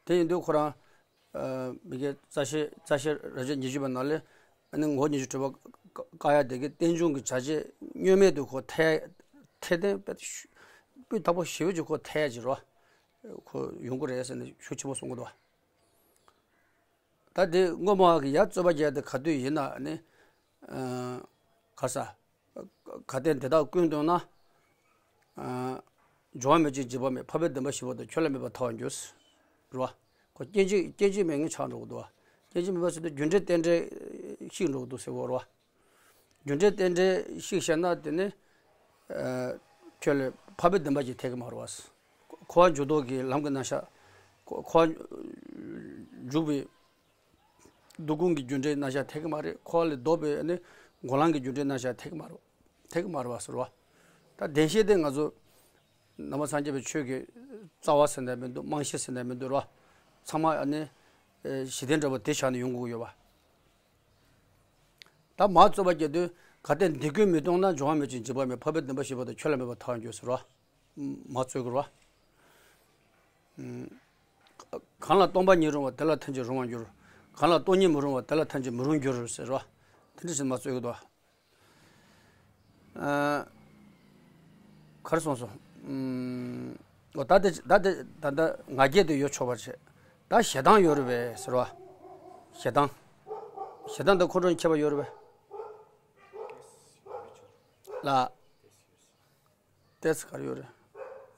དེ་ཡིན་དུས་ཁོ་རང་། ཨ། མི་དགེ་རྩ་ཤེ་རྩ་ཤེ་རབ་བྱེད་ཉི་ཤུ་པ་ནང་ལས་ཨ་ནི་ངོ་བོ་ཉི་ཤུ་སྤྲོས་པ་བཀག་ཡ་དེ་གི་རྟེན་འབྱུང་གི་བྱ་བྱེད་བསྙོན་མེད་དུ་ཁོ་ཐལ། ཐལ་རྟེན་དཔེ་སྤུས་དག་པོ་ཞེ་པོ་ཅིག་ཁོ་ཐལ་ཡ་ཅིག་རོ། ཁོ་ཡོང་གི་རེད་ཟེར་ནས་ཤུགས་ཆེན་པོ་གསུང་གི་འདུག་ད་དེ་སྔོན་མ་གི་ཡ་རྩོད་པ་རྒྱག་དེ་ག་དུས་ཡིན་ན་ནི། ཨ། ག་ས། ག་དེ་འདི་དག་ཀུན་བཏུངས་ན། ཨ། འབྱུང་བ་མེད་ཅིང་འཇིག་པ་མེད། འཕགས་པའི་བདེན་པ་བཞི་པོ་དང་ཁྱོད་ལ་མེད་པར་ཐལ་བར་འགྱུར། རེད་བ། ཁོ་སྐྱེ་འཇིག་སྐྱེ་འཇིག་མེད་ངེས་ཆགས་འགྲོ་གི་འདུག་བ། སྐྱེ་འཇིག་མེད་པ་ཟེར་དུས་རྒྱུ་འབྲས་རྟེན་འབྲེལ་བཤིག་འགྲོ་གི་འདུག་ཟེར་བ་རེད་བ། རྒྱུ་འབྲས་རྟེན་འབྲེལ་བཤིག་བྱས་ན་དེ་ནི། ཨ། ཁྱོད་ལ་འཕགས་པའི་བདེན་པ་ཅིག་ཐེག་གི་མ་རེད་བ། འཁོར་བ་འཇུག་ལྡོག་གི་ལམ་གྱི་རྣམ་གཞག་འཁོར་བ་འཇུག་པའི། སྡུག་ཀུན་གྱི་རྒྱུ་འབྲས་རྣམ་གཞག་ཐེག་གི་མ་རེད། འཁོར་བ་ལས་ལྡོག་པའི་ནི་འགོག་ལམ་གྱི་རྒྱུ་འབྲས་རྣམ་གཞག་ཐེག་གི་མ་རེད། ཐེག་གི་མ་རེད་བ་ཟེར་བ། ད་བདེན་བཞི་དེ་ང་ཚོ་ནང་པ་སངས་རྒྱས་པའི་ཆོས་ཀྱི་རྩ་བ་ཟེར་ན་མི་འདུག་རྨང་གཞི་ཟེར་ན་མི་འདུག་རོ། ཚང་མ་ཨ་ནི་གཞི་རྟེན་འདྲ་པོ་དེ་བཞག་ནས་ཡོང་དགོས་ཀྱི་ཡོད་པ། ད་མར་རྩོད་པ་རྒྱག་དུས་གལ་ཏེ་འདི་ཀུན་མི་སྟོང་ན། འབྱུང་བ་མེད་ཅིང་འཇིག་པ་མེད། འཕགས་པའི་བདེན་པ་བཞི་པོ་དང་ཁྱོད་ལ་མེད་པར་ཐལ་བར་འགྱུར་ཟེར་རོ། མར་རྩོད་དགོས་རོ། གང་ལ་སྟོང་པ་ཉིད་རུང་བ། དེ་ལ་ཐམས་ཅད་རུང་བར་འགྱུར། གང་ལ་སྟོང་ཉིད་མི་རུང་བ། དེ་ལ་ཐམས་ཅད་མི་རུང་འགྱུར་ཟེར་རོ། དེ་འདྲ་ཞིག་མར་རྩོད་ཀྱི་འདུག་ཨ། ག་རེ་གསུངས་སོང་། ཨུམ། འོ་ད་དེ་ད་དེ་ད་ལྟ་ང་རྒྱལ་དེ་ཡོད་ཆོག་པར་བྱེད། ད་ཞེ་སྡང་ཡོད་རེད་པས་ཟེར་བ། ཞེ་སྡང་། ཞེ་སྡང་དང་ཁོང་ཁྲོ་ཁྱད་པར་ཡོད་རེད་པས། ལ། ཏེས་ག་རེ་ཡོད་རེད།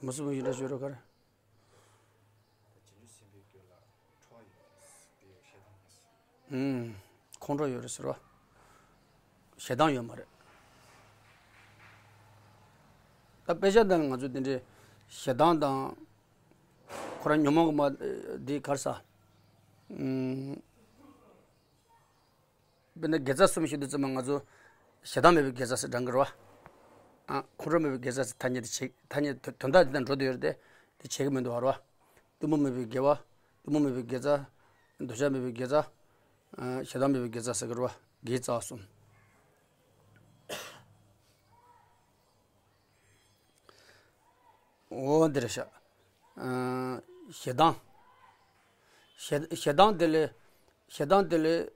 མུ་སུ་མུ་ཡི་འདྲ་ཡོད་རེད་ག་རེ། ཨུམ། ཁོང་ཁྲོ་ཡོད་རེད་ཟེར་བ། ཞེ་སྡང་ཡོད་མ་རེད། ད་དཔེ་ཆ་འདི་ལ་ང་ཚོ་འདི་འདྲའི་ཞེ་སྡང་དང་ཁོ་རང་ཉོན་མོངས་པ་འདི་ག་རེ་ཟ། ཨུམ། དཔེར་ན་དགེ་རྩ་གསུམ་ཞིག་འདུག་ཙམ་ང་ཚོ་ཞེ་སྡང་མེད་པའི་དགེ་རྩ་ཟེར་བགྲང་གི་རེད་བ། ཨ། ཁོང་ཁྲོ་མེད་པའི་དགེ་རྩ་ཟེར་ཐ་སྙད་དེ་བྱེད་ཐ་སྙད་དོན་དག་དེ་དང་འགྲོ་བསྡད་ཡོད་རེད་དེ། དེ་བྱེད་ཀྱི་མི་འདུག་བ་རེད་བ། གཏི་མུག་མེད་པའི་དགེ་བ། གཏི་མུག་མེད་པའི་དགེ་རྩ། འདོད་ཆགས་མེད་པའི་དགེ་རྩ། ཨ། ཞེ་སྡང་མེད་པའི་དགེ་རྩ་ཟེར་གི་རེད་བ། དགེ་རྩ་གསུམ། འོ་འདི་རེད་ཤག་ཨ། ཞེ་སྡང་། ཞེ་ཞེ་སྡང་དེ་ལས། ཞེ་སྡང་དེ་ལས།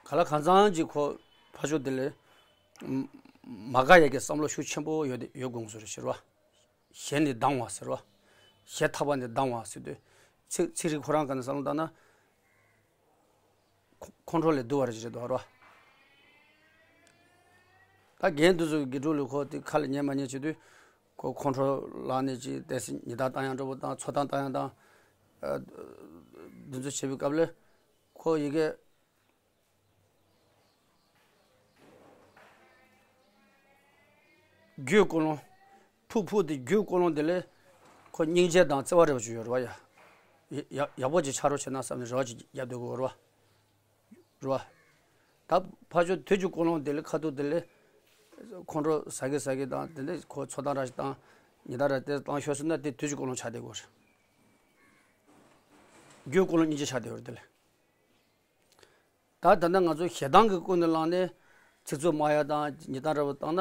ག་ལ་གང་འཚམ་གྱི་ཁོ་ཕར་ཕྱོགས་དེ་ལས། མ་དགའ་ཡས་ཀྱི་བསམ་བློ་ཤུགས་ཆེན་པོ་ཡོད་ཡོད་དགོངས་སུ་ཟེར་བ། ཞེ་ནི་སྡང་བ་ཟེར་བ། ཞེ་ཐག་པ་ནི་སྡང་བ་ཟེར་དུས། ཚིག་ཚིག་རིགས་ཁོ་རང་ག་ནས་བསམ་བློ་བཏང་ན། ཁོ་ཁོང་ཁྲོ་ལས་བསྡུ་བ་རེད་ཅེས་རེད་དོ་རོ། ད་རྒན་དེ་ཚོ་དགེ་ཕྲུག་ལ་ཁོ་དེ་ཁ་ལ་ཉན་མ་ཉན་བྱེད་དུས། ཁོ་ཁོང་ཁྲོ་ལངས་ནས་ཅིག་ཏོག་ཙམ་ཉིན་ལྟར་བཏང་ཡག་འདྲ་པོ་དང་ཚོ་བཏང་བཏང་ཡག་དང་། ཨ། འདི་ཚོ་བྱེད་པའི་སྐབས་ལ། ཁོ་ཡི་གེ་རྒྱུད་ཀུན་སློང་། ཕུག་ཕུག་དེ་རྒྱུད་ཀུན་སློང་དེ་ལས། ཁོ་སྙིང་རྗེ་དང་བརྩེ་བ་རེ་བ་ཅིག་ཡོད་རེད་བ་ཡ། ཡ་ཡག་པོ་ཅིག་ཆགས་རོགས་བྱེད་ན་བསམ་ནས་རེ་བ་ཅིག་རྒྱབ་སྡོད་དགོས་རེད་བ། རེད་བ། ད་ཕར་ཕྱོགས་དུས་ཀྱི་ཀུན་སློང་དེ་ལས་ཁ་ཐུག་དེ་ལས། ཁོང་ཁྲོ་ཟ་གི་ཟ་གི་དང་དེ་འདྲ་ཁོ་ཚོ་བཏང་ར་ཞིག་བཏང་། ཉིན་ལྟར་ར་དེ་བཏང་ཤོར་སོང་ན་དེ་དུས་ཀྱི་ཀུན་སློང་ཆགས་བསྡད་དགོས་རེད། རྒྱུད་ཀུན་སློང་སྙིང་རྗེ་ཆགས་བསྡད་ཡོད་རེད་དེ་ལས། ད་ད་ལྟ་ང་ཚོ་ཞེ་སྡང་གི་ཀུན་ནས་བསླངས་ནས་ཚིག་རྩུབ་སྨྲ་ཡ་དང་ཉིན་ལྟར་ར་བ་བཏང་ན།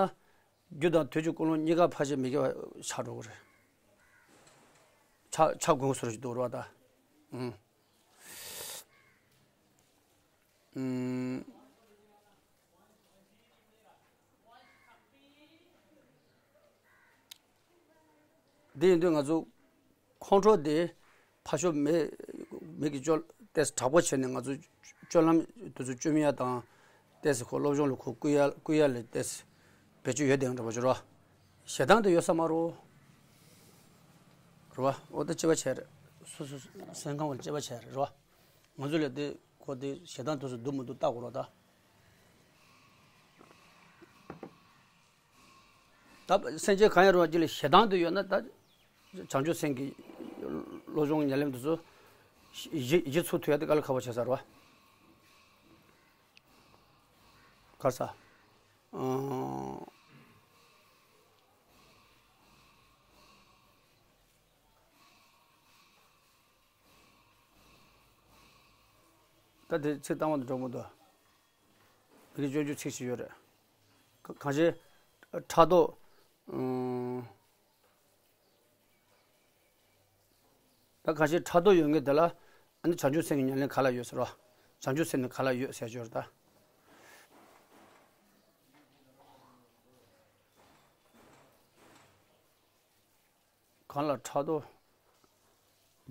རྒྱུ་དང་དུས་ཀྱི་ཀུན་སློང་གཉིས་ཀ་ཕལ་ཆེར་མི་དགེ་བ་ཆགས་འགྲོ་གི་རེད། ཆགས་ཆགས་དགོས་སོ་ཞིག་འདུག་རེད་བ་ད། ཨུམ། ཨུམ། དེ་ཡིན་དུས་ང་ཚོ་ཁོང་ཁྲོ་དེ་ ཕར་ཕྱོགས་མི་མི་གི་སྤྱོད་ཏེས་དྲག་པོ་བྱས་ནས་ང་ཚོ་སྤྱོད་ལམ་དེ་ཚོ་བཅོམ་ཡ་དང་། ཏེས་ཁོ་སློབ་སྦྱོང་ལ་ཁོ་བསྐུལ་ཡ་བསྐུལ་ཡ་ལ་ཏེས་བེད་སྤྱོད་ཡོད་དེ་འདྲ་པོ་ཅིག་རེད་བ། ཞེ་སྡང་དེ་ཡོད་ས་མ་རེད། རེད་བ། འོ་ད་དཔྱད་པ་བྱས་རེད། སོ་སོ་སེམས་ཁམས་ལ་དཔྱད་པ་བྱས་རེད་བ། ང་ཚོ་ལ་དེ་ཁོ་དེ་ཞེ་སྡང་དེ་ཚོ་འདུག་མི་འདུག་བལྟ་དགོས་རེད་ད། ད་སེམས་ཅན་གང་ཡང་རུང་བ་ཅིག་ལ་ཞེ་སྡང་དུ་ཡོད་ན། ད་བྱང་ཆུབ་སེམས་ཀྱི་བློ་སྦྱོང་ཉམས་ལེན་དེ་ཚོ་གཞི་གཞི་ཚུགས་ཐུབ་ཡ་དེ་དཀའ་ལས་ཁག་པོ་ཆགས་ས་རེད་བ། ག་རེ་ཟ། ཨང་། ད་དེ་ཚིག་བཏང་བ་དང་འགྲོ་མི་འདུག་མི་གི་སྤྱོད་འཇུག་ཚིག་ཅིག་ཡོད་རེད། ག- གང་ཞིག་ཕྲག་དོག་ཨང་། ད་གང་ཞིག་ཕྲག་དོག་ཡོད་མཁན་དེ་ལ་ཨ་ནི་བྱང་ཆུབ་སེམས་ཀྱི་ཉམས་ལེན་ག་ལ་ཡོད་ཟེར་བ། བྱང་ཆུབ་སེམས་ནི་ག་ལ་ཡོད་ཟེར་ཞོར་ད། གང་ལ་ཕྲག་དོག་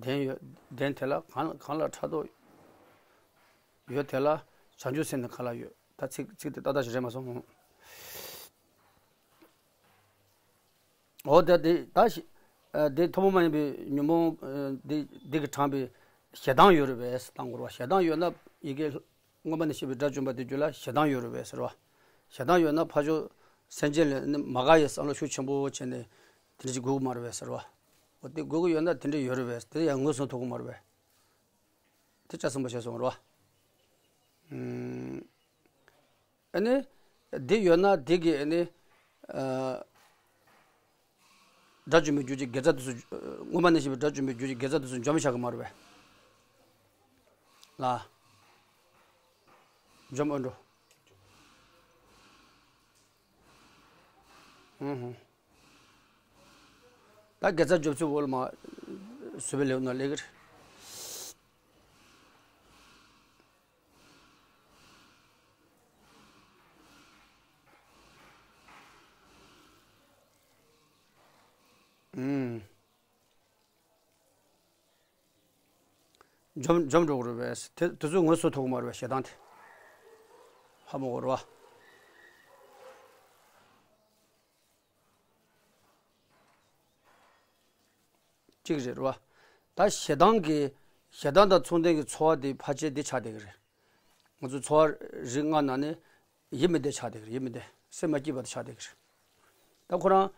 ལྡན་ཡོད་ལྡན་དེ་ལ། གང་གང་ལ་ཕྲག་དོག་ཡོད་དེ་ལ་བྱང་ཆུབ་སེམས་ནི་ག་ལ་ཡོད། ད་ཚིག་ཚིག་དེ་ཏག་ཏག་ཞིག་རེད་མ་སོང་། འོ་ད་དེ་ད་ཞི- ཨ་དེ་ཐུན་མོང་མ་ཡིན་པའི་ཉོན་མོངས་ཨ་འདི་འདི་གིས་དྲངས་པའི་ཞེ་སྡང་ཡོད་རེད་པས་བཏང་དགོས་རེད་བ། ཞེ་སྡང་ཡོད་ན་ཡི་གེ་མངོན་པ་ནས་བཤད་པའི་དགྲ་བཅོམ་པ་དེ་རྒྱུད་ལ་ཞེ་སྡང་ཡོད་རེད་པས་ཟེར་བ། ཞེ་སྡང་ཡོད་ན་ཕར་ཕྱོགས་སེམས་ཅན་ལ་ནི་མ་དགའ་ཡི་བསམ་བློ་ཤུགས་ཆེན་པོ་བྱས་ནས་དེ་འདྲ་ཞིག་དགོས་ཀྱི་མ་རེད་པས་ཟེར་བ། འོ་དེ་དགོས་ཀྱི་ཡོད་ན་དེ་འདྲ་ཡོད་རེད་པས། དེ་ཡང་ངོས་བཟུང་ཐུབ་ཀྱི་མ་རེད་པས། དེ་ཆ་ཚང་པོ་བྱས་སོང་རེད་བ། ཨུམ། ཨ་ནི། འདི་ཡོད་ན་འདི་གིས་ཨ་ནི། ཨ། དགྲ་བཅོམ་པའི་རྒྱུ་ཅིག་དགེ་རྩ་དེ་ཚོ། མངོན་པ་ནས་བཤད་པའི་དགྲ་བཅོམ་པའི་རྒྱུ་ཅིག་དགེ་རྩ་དེ་ཚོ་འཇོམས་བྱ་གི་མ་རེད་པས། ལ། འཇོམས་ཨ་འགྲོ། ཧུང་ཧུང་། ད་དགེ་རྩ་འཇོམས་ཚུལ་འོག་ལ་མ། བཟོད་པའི་ལེའུ་ནང་སླེབས་ཀྱི་རེད། ཨུམ། འཇོམས་འཇོམས་འགྲོ་གི་རེད་པས། དེ་དེ་ཚོ་ངོས་བཟུང་ཐུབ་ཀྱི་མ་རེད་པས་ཞེ་སྡང་དེ། ཧ་མ་གོ་རེད་བ། གཅིག་རེད་རེད་བ། ད་ཞེ་སྡང་གི་ཞེ་སྡང་དང་མཚུངས་ལྡན་གྱི་ཚོར་བ་དེ་ཕལ་ཆེར་འདི་ཆགས་བསྡད་ཀྱི་རེད། ང་ཚོ་ཚོར་བ་རིགས་ལྔ་ནང་ནས་ཡིད་མི་བདེ་ཆགས་བསྡད་ཀྱི་རེད། ཡིད་མི་བདེ་སེམས་མ་སྐྱིད་པ་དེ་ཆགས་བསྡད་ཀྱི་རེད། ད་ཁོ་རང་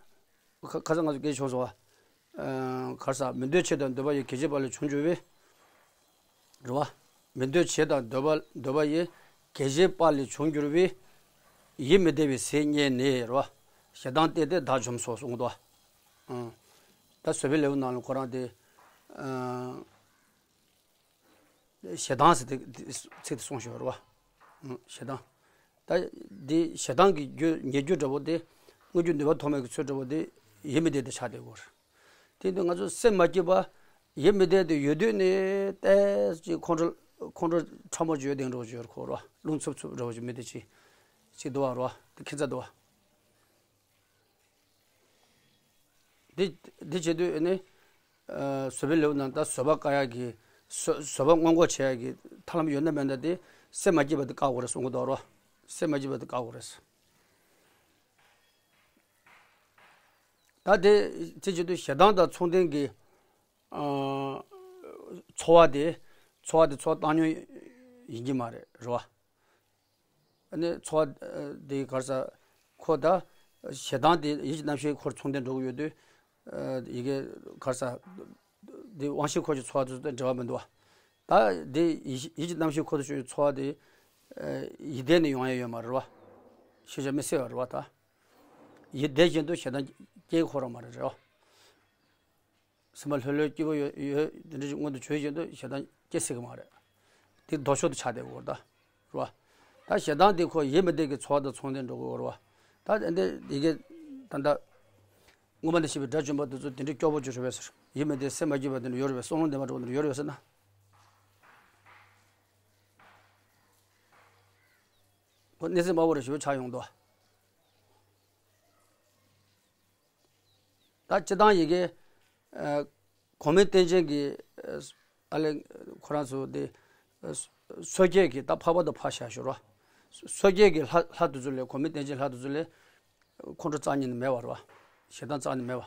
ཁ་ཁ་སང་ང་ཚོ་སྐད་ཆ་བྱུང་སོང་བ། ཨ། ག་རེ་ཟ། མི་འདོད་ཆོས་དང་འདོད་པ་ཡི་གེགས་བྱེད་པ་ལས་བྱུང་གྱུར་པའི། རེད་བ། མི་འདོད་ཆོས་དང་འདོད་པ་འདོད་པ་ཡི་གེགས་བྱེད་པ་ལས་བྱུང་གྱུར་པའི་ཡིད་མི་བདེ་བའི་ཟས་རྙེད་ནས་རེད་བ། ཞེ་སྡང་བརྟས་ཏེ་བདག་འཇོམས་སོ་གསུངས་འདུག་ཨང་། ད་བཟོད་པའི་ལེའུ་ནང་ལ་ཁོ་རང་དེ། ཨང་། ཞེ་སྡང་ཟེར་དེ་ཚིག་དེ་གསུངས་ཤོག་རེད་བ། ཨང་། ཞེ་སྡང་། ད་འདི་ཞེ་སྡང་གི་རྒྱུ་ཉེ་རྒྱུ་འདྲ་པོ་དེ། དངོས་རྒྱུ་ནུས་པ་ཐོགས་མེད་ཀྱི་ཚུལ་འདྲ་པོ་དེ་ཡིད་མི་བདེ་དེ་ཆགས་བསྡད་ཡོད་རེད། དེ་དུས་ང་ཚོ་སེམས་མ་སྐྱིད་པ་ཡིད་མི་བདེ་དེ་ཡོད་དུས་ནས་ཏོག་ཙམ་ཁོང་ཁྲོ་ཁོང་ཁྲོ་ཕྲ་མོ་ཅིག་ཡོད་དེ་འགྲོ་ཅིག་ཡོད་ཁོ་ར། རླུང་འཚུབ་འཚུབ་འདྲ་བོ་ཅིག་མི་བདེ་ཅིག་ཅིག་འདུག་བ་ར། དེ་ཁྱད་མཚར་འདུག་བ། འདི་འདི་བྱེད་དུས་ནི། ཨ། བཟོད་པའི་ལེའུ་ནང་ད་བཟོད་པ་བཀག་ཡག་གི། བཟོད་བཟོད་པ་སྔོན་འགོག་བྱེད་ཡག་གི་ཐབས་ལམ་ཡོད་ན་མེད་ན་དེ་སེམས་མ་སྐྱིད་པ་དེ་བཀག་དགོས་རེད་གསུང་གི་འདུག་ར། སེམས་མ་སྐྱིད་པ་དེ་བཀག་དགོས་རེད། ད་དེ་དེ་བྱེད་དུས་ཞེ་སྡང་དང་མཚུངས་ལྡན་གྱི། ཨ། ཚོར་བ་དེ། ཚོར་བ་དེ་ཚོར་བ་བཏང་སྙོམས་ཡིན་གྱི་མ་རེད་རེད་བ། ཨ་ནི་ཚོར་བ་དེ་ག་རེ་ཟ། ཁོ་ད་ཞེ་སྡང་དེ་ཡིད་ཀྱི་རྣམ་ཤེས་ཁོར་མཚུངས་ལྡན་འགྲོ་གི་ཡོད་དུས། ཨ། ཡི་གེ་ག་རེ་ཟ། དེ་དབང་ཤེས་འཁོར་གྱི་ཚོར་བ་དེ་ཚོ་དང་འབྲེལ་བ་མི་འདུག་བ། ད་དེ་ཡིད་ཡིད་ཀྱི་རྣམ་ཤེས་འཁོར་དུ་བྱུང་བའི་ཚོར་བ་དེ། ཨ། ཡིད་བདེ་ནས་ཡོང་ཡ་ཡོད་མ་རེད་བ། ཤེས་བྱ་མི་གསལ་བ་རེད་བ་ད། ཡིད་བདེ་བཞིན་དུ་ཞེ་སྡང་སྐྱེ་ཁོ་རང་མ་རེད་རེད་བ། སེམས་པ་ལྷོད་ལྷོད་སྐྱིད་པོ་ཡོད་ཡོད་དེ་འདྲ་ཞིག་མངོན་དུ་གྱུར་བཞིན་དུ་ཞེ་སྡང་སྐྱེ་སྲིད་ཀྱི་མ་རེད། དེ་ལྡོག་ཕྱོགས་དུ་ཆགས་བསྡད་ཡོད་རེད་ད། རེད་བ། ད་ཞེ་སྡང་དེ་ཁོ་ཡིད་མི་བདེ་གི་ཚོར་བ་དང་མཚུངས་ལྡན་འགྲོ་གི་ཡོད་རེད་བ། ད་དེ་འདྲ་ཡི་གེ་ད་ལྟ། མངོན་པ་ནས་བཤད་པའི་དགྲ་བཅོམ་པ་དེ་ཚོ་དེ་འདྲའི་སྐྱོ་པོ་ཅིག་རེད་པས་ཟེར། ཡིད་མི་བདེ་སེམས་མ་སྐྱིད་པ་དེ་འདྲ་ཡོད་རེད་པས། བསམ་བློ་འདི་མ་འགྲོ་བ་དེ་འདྲ་ཡོད་རེད་པས་ཟེར་ན། ཁོ་གནས་ཚུལ་སྨྲ་བོ་རེ་ཞིག་ཆགས་ཡོང་དོ། ད་སྤྱིར་བཏང་ཡི་གེ་ཨ། གོང་མའི་རྟེན་ཅན་གྱི་ཨ་ལས་ཁོ་རང་ཚོ་དེ་སོ་སྐྱེ་གི་ད་འཕགས་པ་དང་འཕགས་ཤ་ཞོར་བ། སོ་སྐྱེ་གི་ལྷ་ལྷ་དེ་ཚོ་ལས་གོང་མའི་རྟེན་ཅན་ལྷ་དེ་ཚོ་ལས་ཁོང་ཁྲོ་རྩ་ཉིད་ནས་མེད་པ་རེད་བ། ཞེ་སྡང་རྩ་ནས་མེད་པ།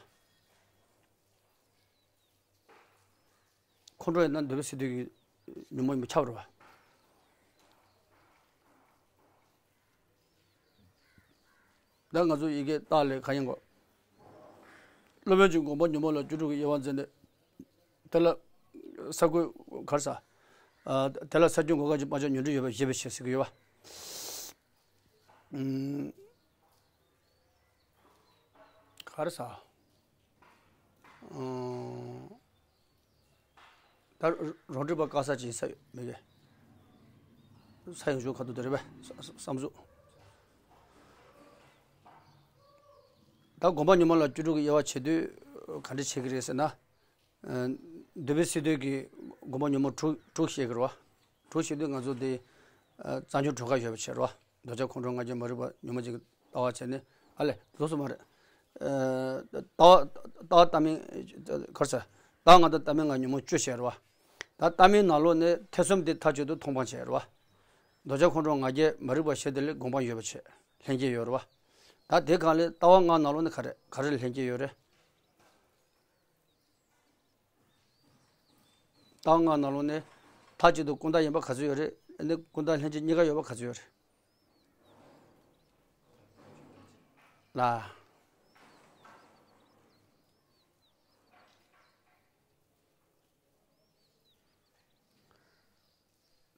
ཁོང་ཁྲོ་ཡོད་ན་འདོད་པའི་སེམས་དེ་གི་ཉོན་མོངས་མི་ཁྱབ་རེད་བ། ད་ང་ཚོ་ཡི་གེ་རྟགས་ལས་ག་ཡིན་གོ། སློབ་དཔོན་གྱིས་དགོངས་པ་ཉོན་མོངས་ལས་བཅུ་དྲུག་གི་དབྱེ་བ་མཛད་ནས། དེ་ལ་ས་བརྐོས་གར་ས། ཨ་དེ་ལ་ས་བརྐོས་འགོག་པ་ཅན་སྤང་བྱ་ཉོན་སྒྲིབ་ཡོད་པ་ཞེས་པའི་ཕྱིར་ཟེར་གྱི་ཡོད་བ། ཨུམ། གར་ས། ཨུམ། ད་རོ་རོ་སྒྲིག་པ་དཀའ་ས་ཅིག་ཡིན་ས་ཡོད་མེད་གི། ས་ཡོང་ཆོག་ཁ་ཐུག་དེ་རེད་པས། བསམ་གཟུགས། ད་དགོངས་པ་ཉོན་མོངས་ལས་བཅུ་དྲུག་གི་དབྱེ་བ་ཕྱེ་དུས་ག་འདྲ་བྱེད་ཀྱི་རེད་ཟེར་ན། འདོད་པའི་སེམས་དེ་གི་དགོངས་པ་ཉོན་མོངས་དྲུག་དྲུག་བཤད་ཀྱི་རེད་བ། དྲུག་བཤད་དུས་ང་ཚོ་དེ་རྩ་འགྱུར་གྲོལ་ཁ་ཡོད་པ་བྱས་རེད་བ། འདོད་ཆགས་ཁོང་ཁྲོ་ང་རྒྱལ་མ་རིག་པ་ཉོན་མོངས་ཅན་གྱི་ལྟ་བ་བྱས་ནས་ཨ་ལས་ལོགས་སུ་མ་རེད། ལྟ་བ་ལྟ་བ་ལྟ་མིན་གར་ས། ལྟ་བ་ལྔ་དང་ལྟ་མིན་ལྔ་ཉོན་མོངས་བཅུ་བྱས་རེད་བ། ད་ལྟ་མིན་ནང་ལོགས་ནས་ཐེ་ཚོམ་དེ་མཐའ་གཅིག་ཏུ་མཐོང་སྤང་བྱས་རེད་བ། འདོད་ཆགས་ཁོང་ཁྲོ་ང་རྒྱལ་མ་རིག་པ་ཞེས་དེ་ལས་དགོངས་པ་ཡོད་པ་བྱས་ལྷན་སྐྱེས་ཡོད་རེད་བ། ད་དེ་གང་ལས་ལྟ་བ་ལྔ་ནང་ལོགས་ནས་ག་རེ་ག་རེ་ལྷན་སྐྱེས་ཡོད་རེད། ལྟ་བ་ལྔ་ནང་ལོགས་ནས་མཐའ་གཅིག་ཏུ་ཀུན་བརྟགས་ཡིན་པ་ག་ཚོད་ཡོད་རེད། ཨ་ནི་ཀུན་བརྟགས་ལྷན་སྐྱེས་གཉིས་ཀ་ཡོད་པ་ག་ཚོད་ཡོད་རེད། ལ།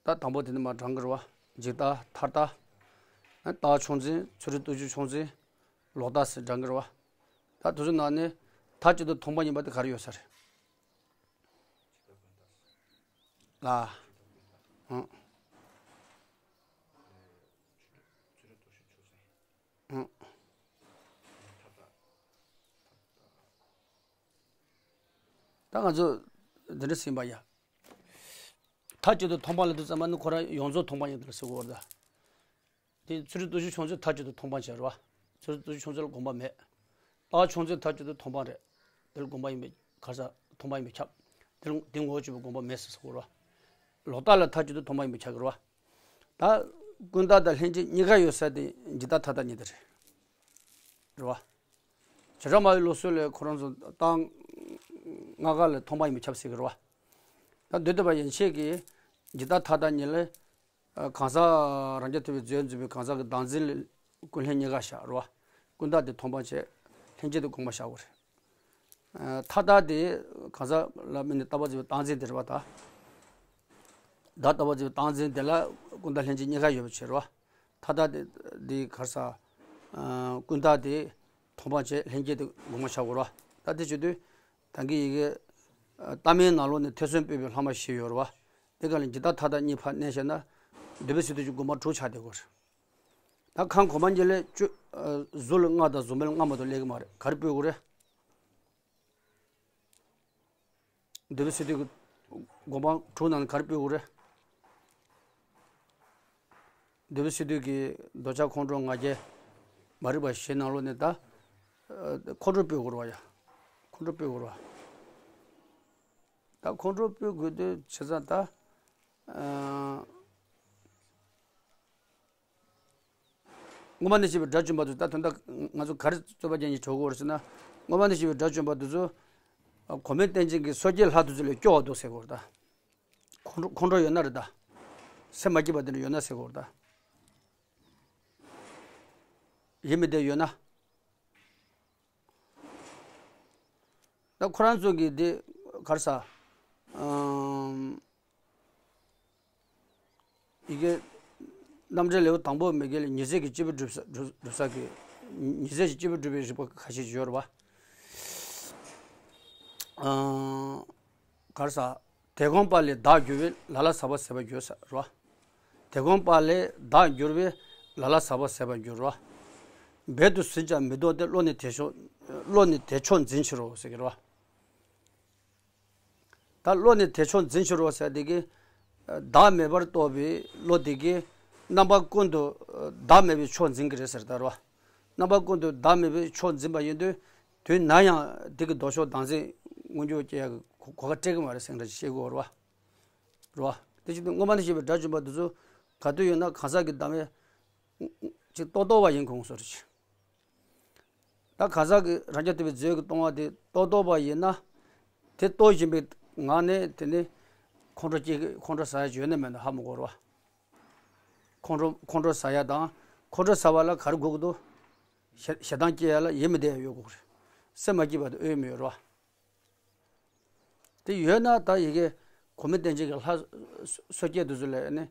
ད་དང་པོ་དེ་ནི་མར་བགྲང་གི་རེད་བ། འཇིག་ལྟ་མཐའ་ལྟ། ལྟ་བ་ཕྱོགས་འཛིན། ཚུལ་ཁྲིམས་སྟོབས་བཅུ་ཕྱོགས་འཛིན། ལོག་ལྟ་ཟེར་བགྲང་གི་རེད་བ། ད་དེ་ཚོའི་ནང་ནས་མཐའ་གཅིག་ཏུ་མཐོང་སྤང་ཡིན་པ་དེ་ག་རེ་ཡོད་ས་རེད། ལ། ཨང་། ཨང་། ད་ང་ཚོ་འདི་འདྲ་ཟིན་པ་ཡ། མཐའ་གཅིག་ཏུ་མཐོང་སྤང་ལབ་དུས་ཙམ་པ་ནི་ཁོ་རང་ཡོངས་རྫོགས་མཐོང་སྤང་ཡིན་དུ་ཟེར་གོ་བར་ད། དེ་ཚུལ་ཁྲིམས་སྟོབས་བཅུ་ཕྱོགས་འཛིན་མཐའ་གཅིག་ཏུ་མཐོང་སྤང་བྱས་རེད་བ། ཚུལ་ཁྲིམས་སྟོབས་བཅུ་ཕྱོགས་འཛིན་ལ་དགོངས་པ་མེད། ལྟ་བ་ཕྱོགས་འཛིན་མཐའ་གཅིག་ཏུ་མཐོང་སྤང་རེད། དེ་ལ་དགོངས་པ་ཡིན་པའི་གར་ས་མཐོང་སྤང་ཡིན་པས་ཁྱབ། དེ་ལ་དེ་ངོ་བོ་གཅིག་པུ་དགོངས་པ་མེད་ཟེར་ཟེར་གོ་རེད་བ། ལོག་ལྟ་ལ་མཐའ་གཅིག་ཏུ་མཐོང་སྤང་ཡིན་པས་ཁྱབ་ཀྱི་རེད་བ། ད་ཀུན་བརྟགས་དང་ལྷན་སྐྱེས་གཉིས་ཀ་ཡོད་ས་དེ་འཇིག་ལྟ་མཐའ་དག་གཉིས་དེ་རེད། རེད་བ། བྱེ་བྲག་སྨྲ་བའི་ལུགས་སྲོལ་ལས་ཁོ་རང་ཚོ་ལྟ་བ་ལྔ་ཀ་ལ་མཐོང་སྤང་ཡིན་པས་ཁྱབ་ཟེར་གི་རེད་བ། ད་འདི་ལྟ་བུ་ཡན་ཆད་ཀྱི་འཇིག་ལྟ་མཐའ་དག་གཉིས་ལས། གང་ཟག་རང་རྐྱ་ཐུབ་པའི་རྫས་འཛིན་པའི་གང་ཟག་གི་བདག་འཛིན་ལ་ཀུན་ལྷན་གཉིས་ཀ་བཞག་རེད་བ། ཀུན་བརྟགས་དེ་མཐོང་སྤང་བྱས། ལྷན་སྐྱེས་དེ་དགོངས་པ་བཞག་དགོས་རེད། མཐའ་དག་དེ་གང་ཟག་ལ་དམིགས་ནས་བཏགས་པ་འཛིན་པའི་བདག་འཛིན་དེ་རེད་བ་ད། བདག་བཏགས་པ་འཛིན་པའི་བདག་འཛིན་དེ་ལ་ཀུན་བརྟགས་ལྷན་སྐྱེས་གཉིས་ཀ་ཡོད་པ་བྱས་རེད་བ། མཐའ་དག་དེ་དེ་གར་ས། ཀུན་བརྟགས་དེ་མཐོང་སྤང་བྱས་ལྷན་སྐྱེས་དེ་དགོངས་པ་བཞག་དགོས་རེད་བ། ད་དེ་བྱེད་དུས། ད་གིན་ཡི་གེ་ལྟ་མིན་ནང་ལོགས་ནས་ཐེ་ཚོམ་སྤེལ་བའི་ལྷག་མ་བཞི་ཡོད་རེད་བ། དེ་ག་ལ་འཇིག་ལྟ་མཐའ་དག་གཉིས་ཕར་བསྣན་བྱས་ན། འདོད་པའི་སེམས་དེ་ཀྱི་དགོངས་པ་དྲུག་ཆགས་བསྡད་དགོས་རེད། ད་ཁམས་གོང་མ་གཉིས་ལས་བཅུ། གཟུགས་ལ་ལྔ་དང་གཟུགས་མེད་ལ་ལྔ་མ་གཏོགས་སླེབས་ཀྱི་མ་རེད། ག་རེ་སྤེལ་དགོས་རེད། འདོད་པའི་སེམས་དེ་ཀྱི་དགོངས་པ་དྲུག་ནང་ནས་ག་རེ་སྤེལ་དགོས་རེད། འདོད་པའི་སེམས་དེ་ཀྱི་འདོད་ཆགས་ཁོང་ཁྲོ་ང་རྒྱལ་མ་རིག་པ་བཞི་ནང་ལོགས་ནས་ད། ཁོང་ཁྲོ་སྤེལ་དགོས་རེད་བ་ཡ། ཁོང་ཁྲོ་སྤེལ་དགོས་རེད་བ། ད་ཁོང་ཁྲོ་སྤེལ་དགོས་དུས་བྱས་ཙང་ད། སྔོན་མ་ནས་བཤད་པའི་དགྲ་བཅོམ་པ་དེ་ཚོ་ད་དོན་དག་ང་ཚོ་ག་རེ་རྩོད་པ་རྒྱག་སྙིང་བྲོ་གི་ཡོད་རེད་ཟེར་ན། སྔོན་མ་ནས་བཤད་པའི་དགྲ་བཅོམ་པ་དེ་ཚོ། གོང་མའི་རྟེན་ཅན་གྱི་སོ་སྐྱེའི་ལྷ་དེ་ཚོ་ལས་སྐྱོ་བ་འདུག་ཟེར་གི་ཡོད་རེད་ད། ཁོང་ཁྲོ་ཁོང་ཁྲོ་ཡོད་ན་རེད་ད། སེམས་མ་སྐྱིད་པ་དེ་འདྲ་ཡོད་ན་ཟེར་གི་ཡོད་རེད་ད། ཡིད་མི་བདེ་ཡོད་ན། ད་ཁོ་རང་ཚོ་གི་དེ་ག་རེ་ཟ། ཨམ། ཡི་གེ་རྣམ་འགྲེལ་ལེའུ་དང་པོ་མ་གི་ལ་ཉི་ཟེར་གྱི་སྐྱེས་བུ་སྒྲུབ་ས་སྒྲུབ་སྒྲུབ་ས་གི། ཉི་ཟེར་གྱི་སྐྱེས་བུ་སྒྲུབ་པའི་རིགས་པ་ཁ་ཤས་ཤིག་ཡོད་རེད་བ། ཨང་། ག་རེ་ཟ། དེ་གོམས་པ་ལས་བདག་འགྱུར་བས་ལ་ལ་ཟ་བ་ཟད་པར་འགྱུར་ཟེར་རེད་བ། དེ་གོམས་པ་ལས་བདག་འགྱུར་བས་ལ་ལ་ཟ་བ་ཟད་པར་འགྱུར་རེད་བ། འབད་དུ་ཟིན་ཀྱང་མི་ལྡོག་སྟེ། བློ་ནི་དེ་ཕྱོགས། བློ་ནི་དེ་ཕྱོགས་འཛིན་ཕྱིར་རོ་ཟེར་གྱི་རེད་བ། ད་བློ་ནི་དེ་ཕྱོགས་འཛིན་ཕྱིར་རོ་ཟེར་དེ་གི། བདག་མེད་པར་རྟོགས་པའི་བློ་དེ་གིས་རྣམ་པ་ཀུན་ཏུ་བདག་མེད་པའི་ཕྱོགས་འཛིན་གྱི་རེད་ཟེར་ད་རེད་བ། རྣམ་པ་ཀུན་ཏུ་བདག་མེད་པའི་ཕྱོགས་འཛིན་པ་ཡིན་དུས། དུས་ན་ཡང་དེ་གི་ལྡོག་ཕྱོགས་བདག་འཛིན་མངོན་གྱུར་སྐྱེ་ཡག་གི་ གོ་གོ་སྐབས་སྤྲད་གི་མ་རེད་ཟེར་འདྲ་ཅིག་བཤད་དགོས་རེད་བ། རེད་བ། དེ་བཞིན་དུ་སྔོན་མ་ནས་བཤད་པའི་དགྲ་བཅོམ་པ་འདི་ཚོ་ག་དུས་ཡོད་ན་གང་ཟག་གི་བདག་མེད་ཅིག་རྟོགས་རྟོགས་པ་ཡིན་དགོས་སོ་རེད། ད་གང་ཟག་གི་རང་རྐྱ་ཐུབ་པའི་རྫས་ཀྱི་སྟོང་པ་དེ་རྟོགས་རྟོགས་པ་ཡིན་ན། དེ་རྟོགས་བཞིན་པའི་ངང་ནས་དེ་ནི་ཁོང་ཁྲོ་སྐྱེ་ཁོང་ཁྲོ་ཟ་ཡ་ཅིག་ཡོད་ན་མེད་ན་ཧ་མ་གོ་རེད་བ། ཁོང་ཁྲོ་ཁོང་ཁྲོ་ཟ་ཡ་དང་ཁོང་ཁྲོ་ཟ་བ་ལ་ག་རེ་དགོས་ཀྱི་འདུག་ཞེ་ཞེ་སྡང་སྐྱེ་ཡ་ལ་ཡིད་མི་བདེ་ཡ་ཡོད་དགོས་རེད། སེམས་མ་སྐྱིད་པ་དེ་ཨེ་ཡོད་མི་ཡོད་རེད་བ། དེ་ཡོད་ན་ད་ཡི་གེ་གོ་མི་བསྟན་བྱེད་ཀྱི་ལྷ་སོ་སྐྱེ་དེ་ཚོ་ལས་ནི་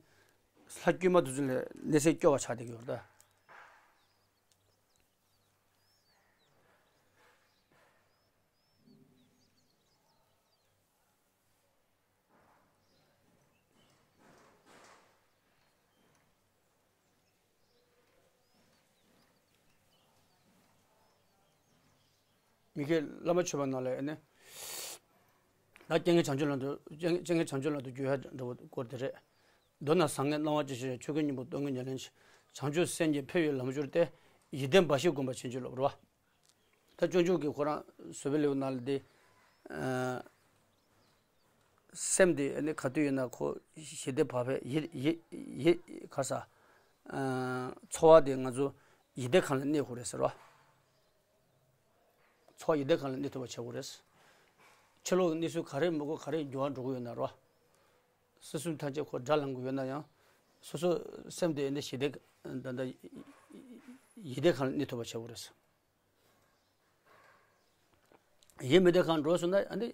ལྷ་དཀྱུས་མ་དེ་ཚོ་ལས་གནས་ཚད་སྐྱོ་བ་ཆགས་བསྡད་ཀྱི་ཡོད་རེད་ད། མི་དགེ་བླ་མ་མཆོད་པ་ནང་ལས་ནི། ད་རྐྱེན་ངན་བྱང་ཆུབ་ལམ་དུ་རྐྱེན་རྐྱེན་ངན་བྱང་ཆུབ་ལམ་དུ་བསྒྱུར་ཡ་འདྲ་བོ་སྐོར་དེ་རེད། མདོར་ན་བཟང་ངན་སྣང་བ་ཅི་ཞིག་ཆོས་ཀུན་སྙིང་པོ་སྟོང་ཉིད་ཉམས་ལེན་བྱེད། བྱང་ཆུབ་སེམས་ཀྱི་འཕེལ་བའི་ལམ་སྦྱོར་ཏེ། ཡིད་བརྟན་འབའ་ཞིག་བསྒོམ་པ་བྱིན་གྱིས་རློབ་རེད་བ། ད་སྤྱོད་འཇུག་གི་ཁོ་རང་བཟོད་པའི་ལེའུ་ནང་ལ་དེ། ཨ། སེམས་དེ་ནི་ག་དུས་ཡིན་ན་ཁོ་ཞི་བདེ་བག་ཕེབས་ཡིད་ཡིད་ཡིད་ག་ས། ཨ། འཚོ་བ་དེ་ང་ཚོ་ཡིད་བདེ་གང་ལ་གནས་དགོས་རེད་ཟེར་བ། འཚོ་བ་ཡིད་བདེ་གང་ལ་གནས་ཐུབ་པ་བྱེད་དགོས་རེད། ཕྱི་ལོགས་ཀྱི་གནས་ཚུལ་ག་རེ་མི་དགོས་ག་རེ་འགྱུར་བ་འགྲོ་གི་ཡོད་ན་རོ། སྲིད་གསུམ་ཐམས་ཅད་ཁོ་དགྲར་ལངས་གི་ཡོད་ན་ཡང་། སོ་སོ་སེམས་དེ་ནི་ཞི་བདེ་ད་ལྟ་ཡིད་བདེ་གང་ལ་གནས་ཐུབ་པ་བྱེད་དགོས་རེད། ཡིད་མི་བདེ་གང་འགྲོ་སོང་ན་ཨ་ནི་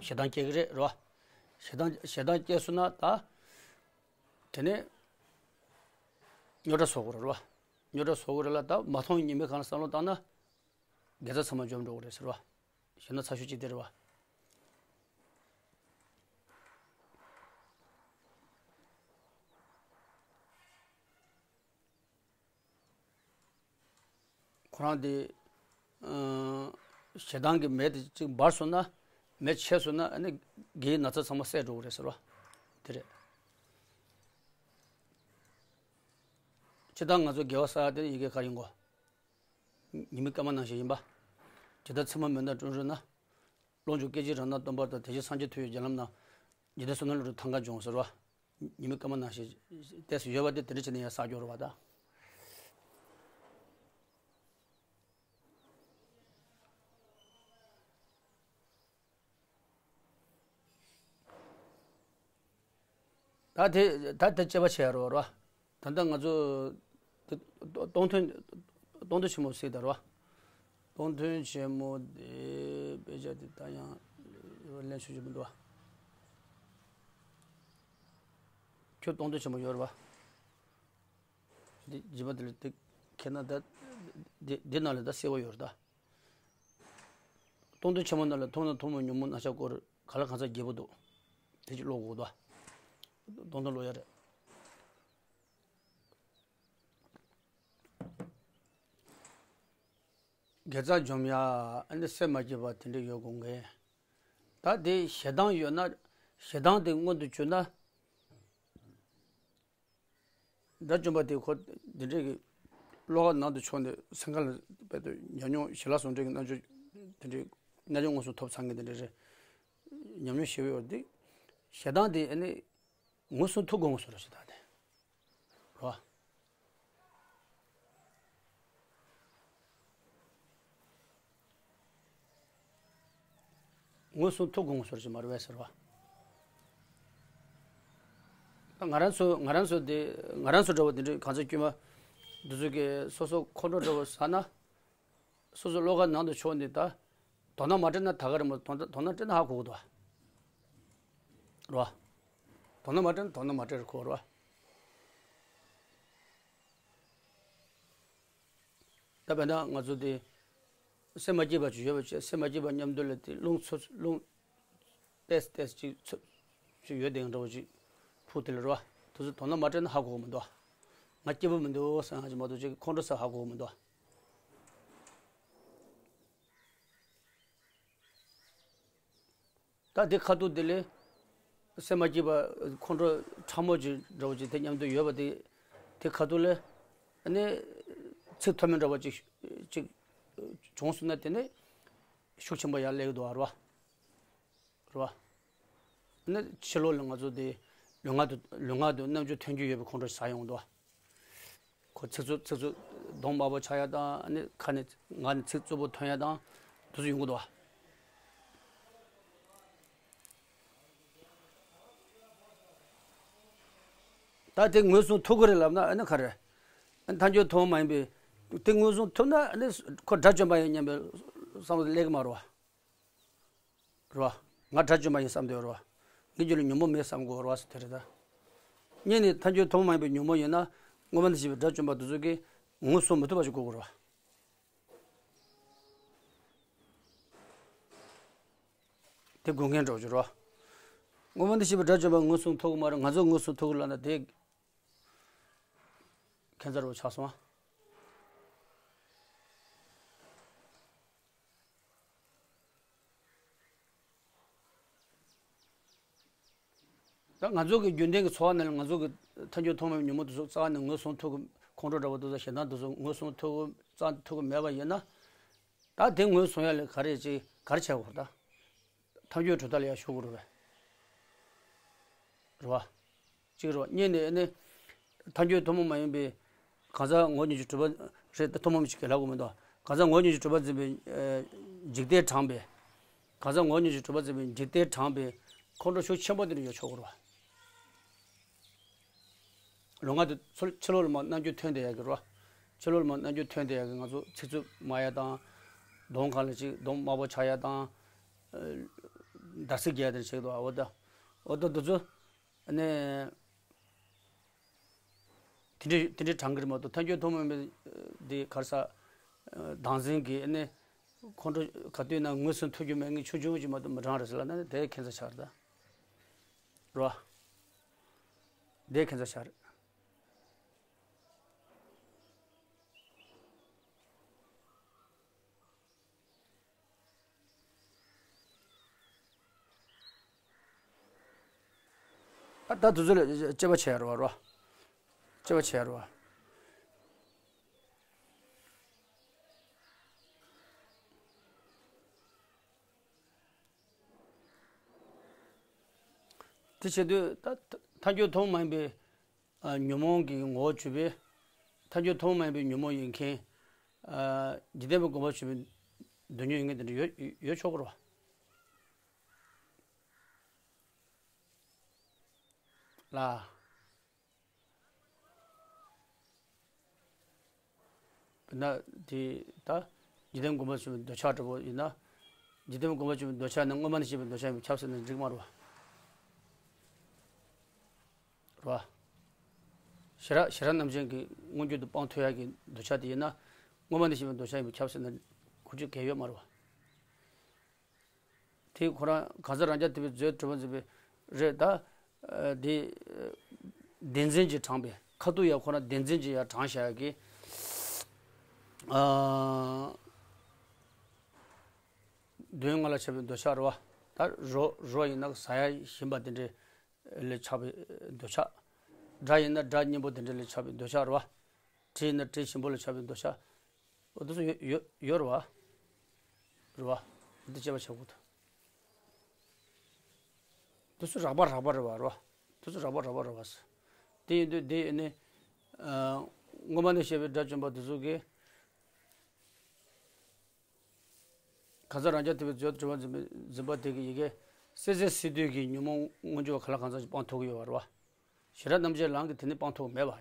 ཞེ་སྡང་སྐྱེ་གི་རེད་རོ། ཞེ་སྡང་ཞེ་སྡང་སྐྱེ་སོང་ན་ད་དེ་ནས་རྙོག་དྲ་བཟོ་དགོས་རེད་རོ། རྙོག་དྲ་བཟོ་དགོས་རེད་ལ་ད་མ་མཐོང་ཉི་མའི་སྒང་ལ་བསམ་བློ་བཏང་ན་དགེ་རྩ་ཚང་མ་འཇོམས་འགྲོ་གི་རེད་ཟེར་བ། ཞེ་ན་ཚ་ཤོས་གཅིག་དེ་རེད་བ། ཁོ་རང་དེ། ཨ། ཞེ་སྡང་གི་མེ་དེ་གཅིག་འབར་སོང་ན། མེ་ཆད་སོང་ན་ཨ་ནི་དགེ་བའི་ན་ཚ་ཚང་མ་བསལ་འགྲོ་གི་རེད་ཟེར་བ། དེ་རེད། སྤྱིར་བཏང་ང་ཚོ་དགེ་བ་བསགས་ཡ་དེ་ནི་ཡི་གེ་ག་ཡིན་གོ། ཉི་མའི་སྐར་མ་ནང་བཞིན་ཡིན་པ། ཇི་ལྟར་མཚན་མོ་མེ་འདབ་དཀྲུག་དཀྲུག་ན། ཀློང་ཆུང་སྐད་ཅིག་རང་སྣང་སྟོང་པར་ལྟ། དེ་བཞིན་སངས་རྒྱས་ཐུགས་ཀྱི་རྒྱ་ལམ་ན། ཇི་ལྟར་བསོད་ནམས་ཀླུ་ལྟར་ཐང་ག་འབྱུང་ཟེར་བ། ཉི་མའི་སྐར་མ་ནང་བཞིན་ཏོག་ཙམ་ཡོད་པ་དེ་དེ་འདྲ་བྱས་ནས་ཡང་བསགས་རྒྱུ་རེད་བ་ད། ད་དེ་ད་དེ་དཔྱད་པ་བྱེད་ཡ་རོ་རོ། ད་ལྟ་ང་ཚོ་དེ་སྟོང་ཐུན་སྟོང་ཐུན་ཆེན་མོ་གཟིགས་དང་རོ། སྟོང་ཐུན་ཆེན་མོ་དེ་དཔེ་ཆ་དེ་ད་ཡང་ལེན་ཆོག་གི་མི་འདུག་བ། ཁྱོད་སྟོང་ཐུན་ཆེན་མོ་ཡོད་རེད་བ། འདི་རྗེས་མ་དེ་ལ་དེ་ཁྱེད་ན་ད་འདི་འདི་ནང་ལ་ད་གསལ་པོ་ཡོད་རེད་ད། སྟོང་ཐུན་ཆེན་མོ་ནང་ལ་ཐོབ་ནས་ཐོབ་མེད་ཉོན་མོངས་རྣམ་གཞག་སྐོར་ག་ལ་གང་ཟག་བརྒྱད་པོ་འདུག་དེ་ཅིག་ཀློག་དགོས་འདུག་སྟོང་ཐུན་ཀློག་ཡ་རེད། དགེ་རྩ་འཇོམས་ཡ་ཨ་ནི་སེམས་མ་སྐྱིད་པ་དེ་འདྲ་ཡོད་དགོས་ངེས། ད་དེ་ཞེ་སྡང་ཡོད་ན་ཞེ་སྡང་དེ་མངོན་དུ་གྱུར་ན། དགྲ་བཅོམ་པ་དེ་ཁོ་འདི་འདྲས་ཀྱི་བློ་ཁ་ནང་དུ་ཕྱོགས་ནས་སེམས་ཁ་ལ་དཔེ་དུ་ཉམས་མྱོང་ཞི་ལྷག་ཟུང་འབྲེལ་གྱི་རྣལ་འབྱོར་དེ་འདྲས་རྣལ་འབྱོར་མངོན་སུམ་ཐོབ་ཚར་མཁན་དེ་འདྲས་རེད། ཉམས་མྱོང་ཞེ་པོ་ཡོད་དེ། ཞེ་སྡང་དེ་ཨ་ནི་མངོན་སུམ་ཐུག་དགོས་ངོ་སོ་ར་ཞེ་སྡང་དེ་རོ། མངོན་སུམ་ཐུག་དགོས་ངོ་སོ་ར་ཞེ་མ་རེད་བས་ཟེར་བ། ད་ང་རང་ཚོ་ང་རང་ཚོ་དེ་ང་རང་ཚོ་འདྲ་བོ་དེ་འདྲའི་གང་ཚ་དཀྱུས་མ་འདི་ཚོ་གི་སོ་སོ་ཁོ་འགྲོ་འདྲ་བོ་ཟ་ན། སོ་སོ་བློ་ཁ་ནང་དུ་ཕྱོགས་ནས་ད། དོ་སྣང་མ་སྤྲད་ན་ད་ག་རེ་མོ་དོ་སྣང་དོ་སྣང་སྤྲད་ན་ཧ་གོ་གི་འདུག་བ། རོ། དོ་སྣང་མ་སྤྲད་ན་དོ་སྣང་མ་སྤྲད་རེ་གོ་རོ། ད་དཔེར་ན་ང་ཚོ་དེ། སེམས་མ་སྐྱིད་པ་ཅིག་ཡོད་པ་བྱས་སེམས་མ་སྐྱིད་པ་མཉམ་དུ་ལ་དེ་རླུང་ཚུ་རླུང་ཏེས་ཏེས་ཅིག་ཚུ་ཅིག་ཡོད་དེ་འདྲ་བོ་ཅིག་ཕུག་དེ་ལ་རོ། དེ་ཚོ་དོ་སྣང་མ་སྤྲད་ན་ཧ་གོ་གི་མི་འདུག་ང་སྐྱིད་པོ་མི་འདུག་ཟེར་ང་ཅིག་མ་གཏོགས་ཅིག་ཁོང་ཁྲོ་ཟ་ཧ་གོ་གི་མི་འདུག་ད་དེ་ཁ་ཐུག་དེ་ལས་སེམས་མ་སྐྱིད་པ་ཁོང་ཁྲོ་ཕྲ་མོ་ཅིག་འདྲ་བོ་ཅིག་དེ་མཉམ་དུ་ཡོད་པ་དེ་དེ་ཁ་ཐུག་ལས་ཨ་ནི་ཚིག་ཐོན་མི་འདྲ་བ་ཅིག་ཅིག་བྱུང་སོང་ན་དེ་ནས་ཤུགས་ཆེན་པོ་ཡར་སླེབས་ཀྱི་འདུག་ཨ་རོ། རེད་བ། ནི་ཕྱི་ལོགས་ལ་ང་ཚོ་དེ་ལུས་ངག་ཏུ་ལུས་ངག་ཏུ་རྣམ་འགྱུར་ཐོན་རྒྱུ་ཡོད་པའི་ཁོང་ཁྲོ་ཟ་ཡོང་འདུག་ཁོ་ཚིག་རྩུབ་ཚིག་རྩུབ་གདོང་དམར་པོ་ཆགས་ཡ་དང་ནི་ཁ་ནས་ངག་ནས་ཚིག་རྩུབ་པོ་ཐོན་ཡ་དང་དེ་ཚོ་ཡོང་གི་འདུག་བ། ད་དེ་ངོས་བཟུང་ཐུབ་ཀྱི་རེད་ལབ་ན་ཨ་ནི་ག་རེ། ཐལ་འགྱུར་ཐུན་མོང་མ་ཡིན་པའི་དེ་ངོས་བཟུང་ཐུབ་ན་ཨ་ནི་ཁོ་དགྲ་བཅོམ་པ་ཡིན་སྙམ་པའི་བསམ་བློ་སླེབས་ཀྱི་མ་རེད་བ། རེད་བ། ང་དགྲ་བཅོམ་པ་ཡིན་བསམ་དུས་རེད་བ། ངའི་རྒྱུད་ལ་ཉོན་མོངས་མེད་བསམ་དགོས་རེད་བ་ཟེར་དེ་རེད་ད། གཉིས་ནི་ཐལ་འགྱུར་ཐུན་མོང་མ་ཡིན་པའི་ཉོན་མོངས་ཡིན་ན་སྔོན་མ་ནས་བྱས་པའི་དགྲ་བཅོམ་པ་དེ་ཚོ་གིས་ངོས་བཟུང་མི་ཐུབ་པ་ཞིག་དགོས་ཀྱི་རེད་བ། དེ་དགོས་མཁན་འདྲ་བོ་ཅིག་རེད་བ། སྔོན་མ་ནས་བྱས་པའི་དགྲ་བཅོམ་པ་ངོས་བཟུང་ཐུབ་ཀྱི་མ་རེད། ང་ཚོས་ངོས་བཟུང་ཐུབ་ཀྱི་ལབ་ན་དེ་ཁྱད་མཚར་བོ་ཆགས་སོང་ཨ། ད་ང་ཚོ་གི་རྒྱུན་ལྡན་གྱི་འཚོ་བ་ནང་ལ་ང་ཚོ་གི་ཐལ་འགྱུར་ཐུན་མོང་མའི་ཉོན་མོངས་དེ་ཚོ་རྩ་བ་ནས་ངོས་བཟུང་ཐུབ་ཀྱི། ཁོང་ཁྲོ་འདྲ་བོ་དེ་ཚོ་ཞེ་སྡང་དེ་ཚོ་ངོས་བཟུང་ཐུབ་ཀྱི་རྩ་ཐུབ་ཀྱི་མེད་པ་ཡིན་ན། ད་དེ་ངོས་བཟུང་ཡ་ལས་ག་རེ་ཅིག་ག་རེ་བྱེད་དགོས་ད། ཐལ་འགྱུར་གྲུབ་མཐའ་ལ་ཡར་ཞུགས་དགོས་རེད་པས། རེད་བ། གཅིག་རེད་བ། གཉིས་ནས་ཨ་ནི་ཐལ་འགྱུར་ཐུན་མོང་མ་ཡིན་པའི་གང་ཟག་ངོ་བོ་ཉིད་ཀྱིས་གྲུབ་པ་རེད་ད། ཐུན་མོང་མ་ཞིག་གི་ལབ་དགོས་མི་འདུག་གང་ཟག་ངོ་བོ་ཉིད་ཀྱིས་གྲུབ་པ་འཛིན་པའི་ཨ་འཇིག་རྟེན་དྲངས་པས། གང་ཟག་ངོ་བོ་ཉིད་ཀྱིས་གྲུབ་པ་འཛིན་པའི་འཇིག་རྟེན་དྲངས་པའི་ཁོང་ཁྲོ་ཤུགས་ཆེན་པོ་དེ་འདྲ་ཡོད་ཆོག་གི་རེད་བ། ལུས་ངག་དེ་ཚུར་ཕྱི་ལོགས་ལ་མར་རྣམ་འགྱུར་ཐོན་བསྡད་ཡག་གི་རེད་བ། ཕྱི་ལོགས་ལ་མར་རྣམ་འགྱུར་ཐོན་བསྡད་ཡག་གི་ང་ཚོ་ཚིག་རྩུབ་སྨྲ་ཡ་དང་། གདོང་ཁ་ལ་ཅིག་གདོང་དམར་པོ་ཆགས་ཡ་དང་། ཨ་འདར་སིག་རྒྱག་ཡ་དེ་འདྲ་བྱེད་ཀྱི་འདུག་འོ་ད། འོ་ད་དེ་ཚོ། ཨ་ནི། དེ་འདྲའི་དེ་འདྲའི་དྲང་གི་རེད་མ་གཏོགས་ཐལ་འགྱུར་ཐུན་མོང་མའི་དེ་ག་རེ་ཟ། བདག་འཛིན་གྱི་ཨ་ནི། ཁོང་ཁྲོ་ག་དུས་ན་ངོས་བཟུང་ཐུབ་རྒྱུ་མེད་མཁན་ཆུང་ཆུང་ཅིག་མ་གཏོགས་མི་དྲང་རེད་ཟེར་ལབ་ན་དེ་ཁྱད་མཚར་ཆགས་རེད་ད། རེད་བ། དེ་ཁྱད་མཚར་ཆགས་རེད། ད་ད་དུས་ཚོད་ལ་དཔྱད་པ་བྱས་རོགས་རོགས། དཔྱད་པ་བྱས་རོགས། དེ་བྱེད་དུས་ད་ཐལ་འགྱུར་ཐུན་མོང་མ་ཡིན་པའི་ཨ་ཉོན་མོངས་ཀྱི་ངོ་བོ་བཅུ་པའི། ཐལ་འགྱུར་ཐུན་མོང་མ་ཡིན་པའི་ཉོན་མོངས་ཡིན་མཁན། ཨ་འཇིག་རྟེན་པའི་སྒོམ་པ་བཅུ་པའི་སྡུག་བསྔལ་ཡིན་མཁན་དེ་འདྲ་ཡོད་ཡོད་ཆོག་གི་རེད་བ། ལ། དཔེར་ན་དེ་ད་འཇིག་རྟེན་སྒོམ་པ་བཅུ་པའི་འདོད་ཆགས་འདྲ་པོ་ཡིན་ན། འཇིག་རྟེན་སྒོམ་པ་བཅུ་པའི་འདོད་ཆགས་ནི་སྔོན་མ་ནས་སྐྱེས་པའི་འདོད་ཆགས་ཡིན་པས་ཁྱབ་ཟེར་ན་འགྲིག་མ་རེད་བ། རེད་བ། ཞི་རགས་ཞི་རགས་རྣམ་ཅན་གྱི་མངོན་གྱུར་དུ་སྤང་ཐུབ་ཡག་གི་འདོད་ཆགས་དེ་ཡིན་ན། སྔོན་མ་ནས་སྐྱེས་པའི་འདོད་ཆགས་ཡིན་པས་ཁྱབ་ཟེར་ན་ཁོ་ཚོས་གལ་ཡོད་མ་རེད་བ། དེ་ཁོ་རང་གང་ཟག་རང་རྐྱ་ཐུབ་པའི་མཛོད་གྲུབ་པ་འཛིན་པའི་རེད་ད། ཨ་དེ་ཨ་བདེན་འཛིན་གྱིས་དྲངས་པའི་ཁ་ཐུག་ཡ་ཁོ་རང་བདེན་འཛིན་གྱིས་ཡ་དྲངས་བཞག་ཡ་གི། ཨ་དོན་ལྔ་ལ་ཆགས་པའི་འདོད་ཆགས་རེད་བ། ད་རོ་རོ་ཡིན་ན་ཟ་ཡ་ཞིམ་པ་དེ་འདྲའི་ལས་ཆགས་པའི་འདོད་ཆགས། སྒྲ་ཡིན་ན་སྒྲ་སྙན་པོ་དེ་འདྲ་ལས་ཆགས་པའི་འདོད་ཆགས་རེད་བ། དྲི་ཡིན་ན་དྲི་ཞིམ་པོ་ལས་ཆགས་པའི་འདོད་ཆགས། འོ་དེ་ཚོ་ཡོད་ཡོད་ཡོད་རེད་བ། རེད་བ། འོ་དེ་དཔྱད་པ་བྱེད་དགོས་འདུག་དེ་ཚོ་རགས་པ་རགས་པ་རེད་བ་རེད་བ། དེ་ཚོ་རགས་པ་རགས་པ་རེད་བ་ཟེར། དེ་ཡིན་དུས་དེ་ཡིན་ནི། ཨ་སྔོན་མ་ནས་བཤད་པའི་དགྲ་བཅོམ་པ་དེ་ཚོ་གིས། གང་ཟག་རང་རྐྱ་ཐུབ་པའི་མཛོད་གྲུབ་པ་འཛིན་པའི་འཛིན་པ་དེ་གི་ཡི་གེ་སྲིད་རྩེ་སྲིད་དུས་ཀྱི་ཉོན་མོངས་མངོན་གྱུར་ག་ལ་གང་ཟག་ཅིག་སྤང་ཐུབ་ཀྱི་ཡོད་པ་རེད་བ། ཞི་རགས་རྣམ་འབྱེད་ལམ་གྱིས་དེ་ནི་སྤང་ཐུབ་མེད་པ་ཡ།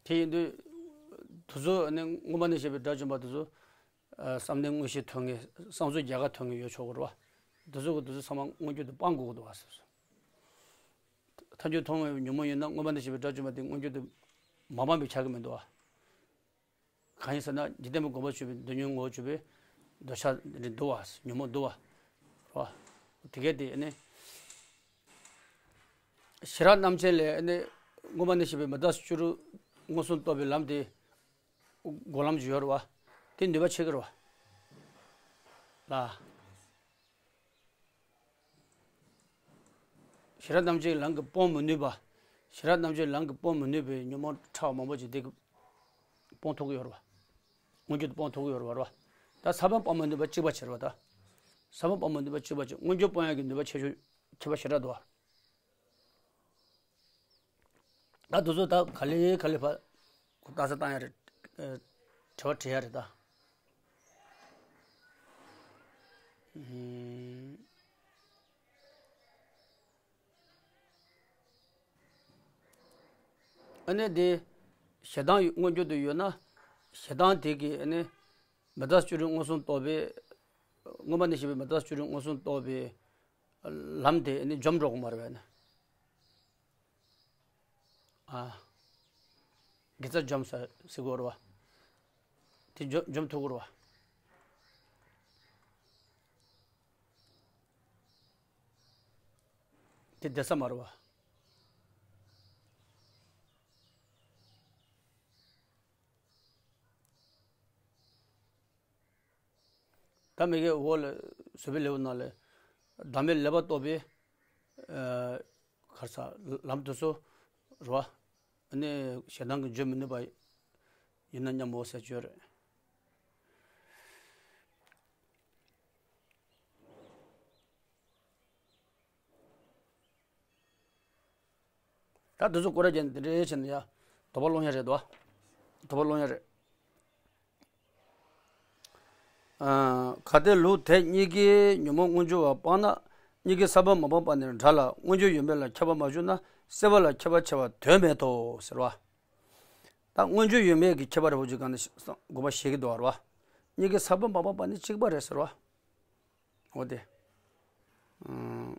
དེ་ཡིན་དུས། དེ་ཚོ་ནི་སྔོན་མ་ནས་བཤད་པའི་དགྲ་བཅོམ་པ་དེ་ཚོ། ཨ་བསམ་གཏན་དངོས་གཞི་ཐོན་མཁན་བསམ་ཚུལ་རྒྱ་གར་ཐོན་མཁན་ཡོད་ཆོག་གི་རེད་བ། དེ་ཚོ་གི་དེ་ཚོ་ཚང་མ་མངོན་གྱུར་དུ་སྤང་དགོས་ཀྱི་འདུག་བ་ཟེར་སོང་། ཐལ་འགྱུར་ཐུན་མོང་མའི་ཉོན་མོངས་ཡིན་ན་སྔོན་མ་ནས་བཤད་པའི་དགྲ་བཅོམ་པ་དེ་མངོན་གྱུར་དུ་མ་སྤངས་པས་ཁྱབ་ཀྱི་མི་འདུག་བ། གང་ཡིན་ཟེར་ན་འཇིག་རྟེན་པའི་སྒོམ་པ་བཅུ་པའི་སྡུག་བསྔལ་ངོ་བོ་བཅུ་པའི་འདོད་ཆགས་འདི་འདུག་བ། ཉོན་མོངས་འདུག་བ། རེད་བ། དེ་གས་དེ་ནི་ཞི་རགས་རྣམ་འབྱེད་ལས་ནི་སྔོན་མ་ནས་བཤད་པའི་མི་རྟག་སོགས་བཅུ་དྲུག་མངོན་སུམ་རྟོགས་པའི་ལམ་དེ། སྒོམ་ལམ་ཅིག་ཡོད་རེད་བ། དེ་ནུས་པ་ཆེ་གི་རེད་བ། ལ། ཞི་རགས་རྣམ་འབྱེད་ལམ་གྱིས་སྤོང་མི་ནུས་པ། ཞི་རགས་རྣམ་འབྱེད་ལམ་གྱིས་སྤོང་མི་ནུས་པའི་ཉོན་མོངས་ཕྲ་བ་མང་པོ་ཅིག་དེ་གིས་སྤོང་ཐུབ་ཀྱི་ཡོད་རེད་བ། མངོན་གྱུར་དུ་སྤོང་ཐུབ་ཀྱི་ཡོད་རེད་བ། ད་ས་བོན་སྤང་བའི་ནུས་པ་གཅིག་པ་བྱེད་རེད་བ། ད་ས་བོན་སྤང་བའི་ནུས་པ་གཅིག་པ་བྱེད། མངོན་གྱུར་སྤོང་ཡག་གི་ནུས་པ་ཆེ་ཤོས་ཁྱད་པར་ཞེ་དྲག་འདུག་བ། ད་དུས་ཚོད་ད་ག་ལེ་ག་ལེ་བར་ལྟ་ས་བཏང་ཡ་རེད། ཨ། དྲི་བ་དྲི་ཡ་རེད་ད། ཨ་ནི་དེ་ཞེ་སྡང་མངོན་གྱུར་དུ་ཡོད་ན། ཞེ་སྡང་དེ་གིས་ཨ་ནི་མི་རྟག་སྤྱོད་རིག་མངོན་སུམ་རྟོགས་པའི། མངོན་པ་ནས་བཤད་པའི་མི་རྟག་སྤྱོད་རིག་མངོན་སུམ་རྟོགས་པའི་ལམ་དེ་ཨ་ནི་འཇོམས་འགྲོ་གི་མ་རེད་པས་ནི། ཨ། དགེ་རྩ་འཇོམས་ཟེར་གྱི་ཡོད་རེད་བ། དེ་འཇོམས་འཇོམས་ཐུབ་ཀྱི་རེད་བ། དེ་བསྡད་ས་མ་རེད་བ། ད་མི་དགེ་འོག་ལ་བཟོད་པའི་ལེའུ་ནང་ལ་བདག་མེད་ལེགས་པར་རྟོགས་པའི། ཨ། ག་རེ་ཟེར། ལམ་དེ་ཚོ་རེད་བ། ཨ་ནི་ཞེ་སྡང་གིས་འཇོམས་མི་ནུས་པ་ཡིན་ན་སྙམ་མོ་ཟེར་གྱི་ཡོད་རེད། ད་དེ་ཚོ་སྐོར་ར་རྒྱག་ནས་དེ་འདྲའི་བྱས་ན་ཡ། དོགས་པ་སློང་ཡ་རེད་དོ། དོགས་པ་སློང་ཡ་རེད། ཨ། གལ་ཏེ་ལུགས་དེ་གཉིས་ཀའི་ཉོན་མོངས་མངོན་གྱུར་བ་སྤངས་ན། གཉིས་ཀའི་ས་བོན་མ་སྤངས་པ་ནི་འདྲ་ལ། མངོན་གྱུར་ཡོད་མེད་ལ་ཁྱད་པར་མ་བྱུང་ན། སྲེད་པ་ལ་ཁྱད་པར་ཕྱེ་བ་དོན་མེད་དོ་ཟེར་བ། ད་མངོན་གྱུར་ཡོད་མེད་ཀྱི་ཁྱད་པར་རེ་བ་ཅིག་གང་ནས་དགོས་པ་ཞིག་གི་འདུག་བ། གཉིས་ཀའི་ས་བོན་མ་སྤངས་པ་ནི་གཅིག་པ་རེད་ཟེར་བ། འོ་དེ།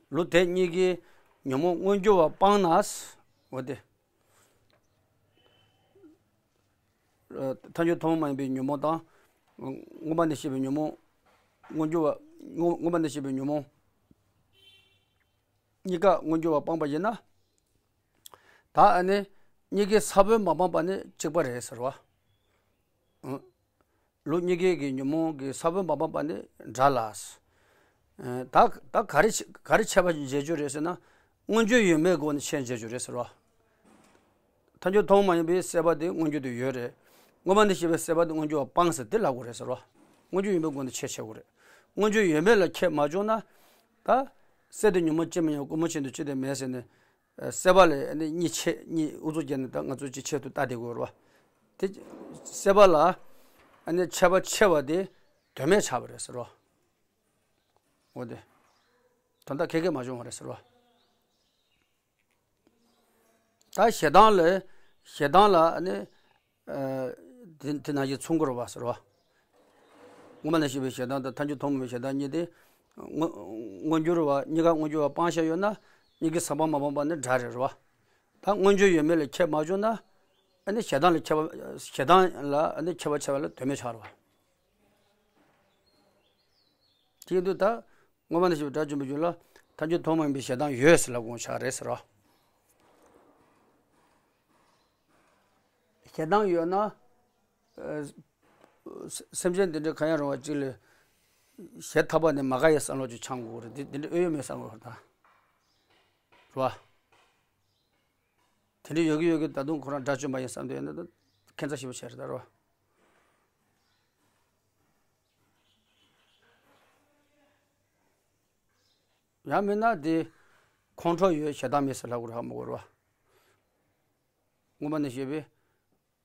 ལུགས་དེ་གཉིས་ཀའི་ཉོན་མོངས་མངོན་གྱུར་བ་སྤངས་ན། འོ་དེ། ཐལ་འགྱུར་ཐུན་མོང་མ་ཡིན་པའི་ཉོན་མོངས་དང་། མངོན་པ་ནས་བཤད་པའི་ཉོན་མོངས་མངོན་གྱུར་བ། མངོན་མངོན་པ་ནས་བཤད་པའི་ཉོན་མོངས་གཉིས་ཀ་མངོན་གྱུར་བ་སྤངས་པ་ཡིན་ན། ད་ཨ་ནི་གཉིས་ཀའི་ས་བོན་མ་སྤངས་པ་ནི་གཅིག་པ་རེད་ཟེར་བ། ལུགས་གཉིས་ཀའི་གི་ཉོན་མོངས་ཀྱི་ས་བོན་མ་སྤངས་པ་ནི་འདྲ་ལ། ད་ད་ག་རེ་ག་རེ་ཁྱད་པར་འབྱེད་རྒྱུ་རེད་ཟེར་ན། མངོན་གྱུར་ཡོད་མེད་སྒོ་ནས་ཁྱད་འབྱེད་རྒྱུ་རེད་ཟེར་བ། ཐལ་འགྱུར་ཐུན་མོང་མ་ཡིན་པའི་སྲེད་པ་དེ་མངོན་གྱུར་དུ་ཡོད་རེད། མངོན་པ་ནས་བཤད་པའི་སྲེད་པ་དེ་མངོན་གྱུར་བ་སྤངས་ཟེར་དེ་ལབ་དགོས་རེད་ཟེར་བ། མངོན་གྱུར་ཡོད་མེད་སྒོ་ནས་ཁྱད་འབྱེད་དགོས་རེད། མངོན་གྱུར་ཡོད་མེད་ལ་ཁྱད་མ་བྱུང་ན། ད་སྲེད་དེ་ཉོན་མོངས་ཅི་མི་སྙམ་ཀུན་རྨོངས་ཤིན་ཏུ་ཅི་སྟེ་མེད་ཟེར་ནས། སྲེད་པ་ལ་ཨ་ནི་གཉིས་ཆེད་གཉིས་ཨུ་ཚུགས་བརྒྱབ་ནས་ད་ང་ཚོས་ཅིག་ཆེད་དུ་ལྟ་བསྡད་དགོས་རེད་བ། དེ་སྲེད་པ་ལ་ཨ་ནི་ཁྱད་པར་ཕྱེ་བ་དེ་དོན་མེད་ཆགས་པ་རེད་ཟེར་བ། འོ་དེ། དོན་དག་ཁེ་ཁེ་མ་བྱུང་བ་རེད་ཟེར་བ། ད་ཞེ་སྡང་ལ། ཞེ་སྡང་ལ་ཨ་ནི། ཨ། དེ་དེ་ནང་བཞིན་མཚུངས་ཀྱི་རེད་བ་ཟེར་བ། མངོན་པ་ནས་བཤད་པའི་ཞེ་སྡང་དང་ཐལ་འགྱུར་ཐུན་མོང་མའི་ཞེ་སྡང་གཉིས་དེ། མངོན་མངོན་གྱུར་བ་གཉིས་ཀ་མངོན་གྱུར་བ་སྤངས་བཞག་ཡོད་ན། གཉིས་ཀའི་ས་བོན་མ་སྤངས་པ་ནི་འདྲ་རེད་རེད་བ། ད་མངོན་གྱུར་ཡོད་མེད་ལ་ཁྱད་མ་བྱུང་ན། ཨ་ནི་ཞེ་སྡང་ལ་ཁྱད་པར། ཞེ་སྡང་ལ་ཨ་ནི་ཁྱད་པར་ཕྱེ་བ་ལ་དོན་མེད་ཆགས་རེད་བ། དེ་ཡིན་དུས་ད་མངོན་པ་ནས་བཤད་པའི་དགྲ་བཅོམ་པའི་རྒྱུད་ལ་ཐལ་འགྱུར་ཐུན་མོང་མ་ཡིན་པའི་ཞེ་སྡང་ཡོད་ཟེར་ལབ་དགོས་ཆགས་རེད་ཟེར་བ། ཞེ་སྡང་ཡོད་ན། ཨ། སེམས་ཅན་འདི་འདྲའི་གང་ཡང་རུང་བ་གཅིག་ལ་ཞེ་ཐག་པ་ནས་མ་དགའ་ཡའི་བསམ་བློ་ཅིག་འཆང་དགོས་རེད། འདི་འདི་འདྲའི་ཨེ་ཡོད་མེད་བསམ་དགོས་རེད་ད། རེད་བ། དེ་འདྲའི་ཡོད་ཀྱི་ཡོད་ཀྱི་ད་དུང་ཁོ་རང་དགྲ་བཅོམ་པ་ཡིན་བསམ་དུས་ཡིན་ན་ད་ཁྱད་མཚར་ཞེ་པོ་ཆེ་རེད་ད། རེད་བ། ཡང་མིན་ན་དེ་ཁོང་ཁྲོ་ཡོད་ཞེ་སྡང་མེད་ཟེར་ལབ་དགོས་རེད་ཧ་མ་གོ་རེད་བ། མངོན་པ་ནས་བཤད་པའི།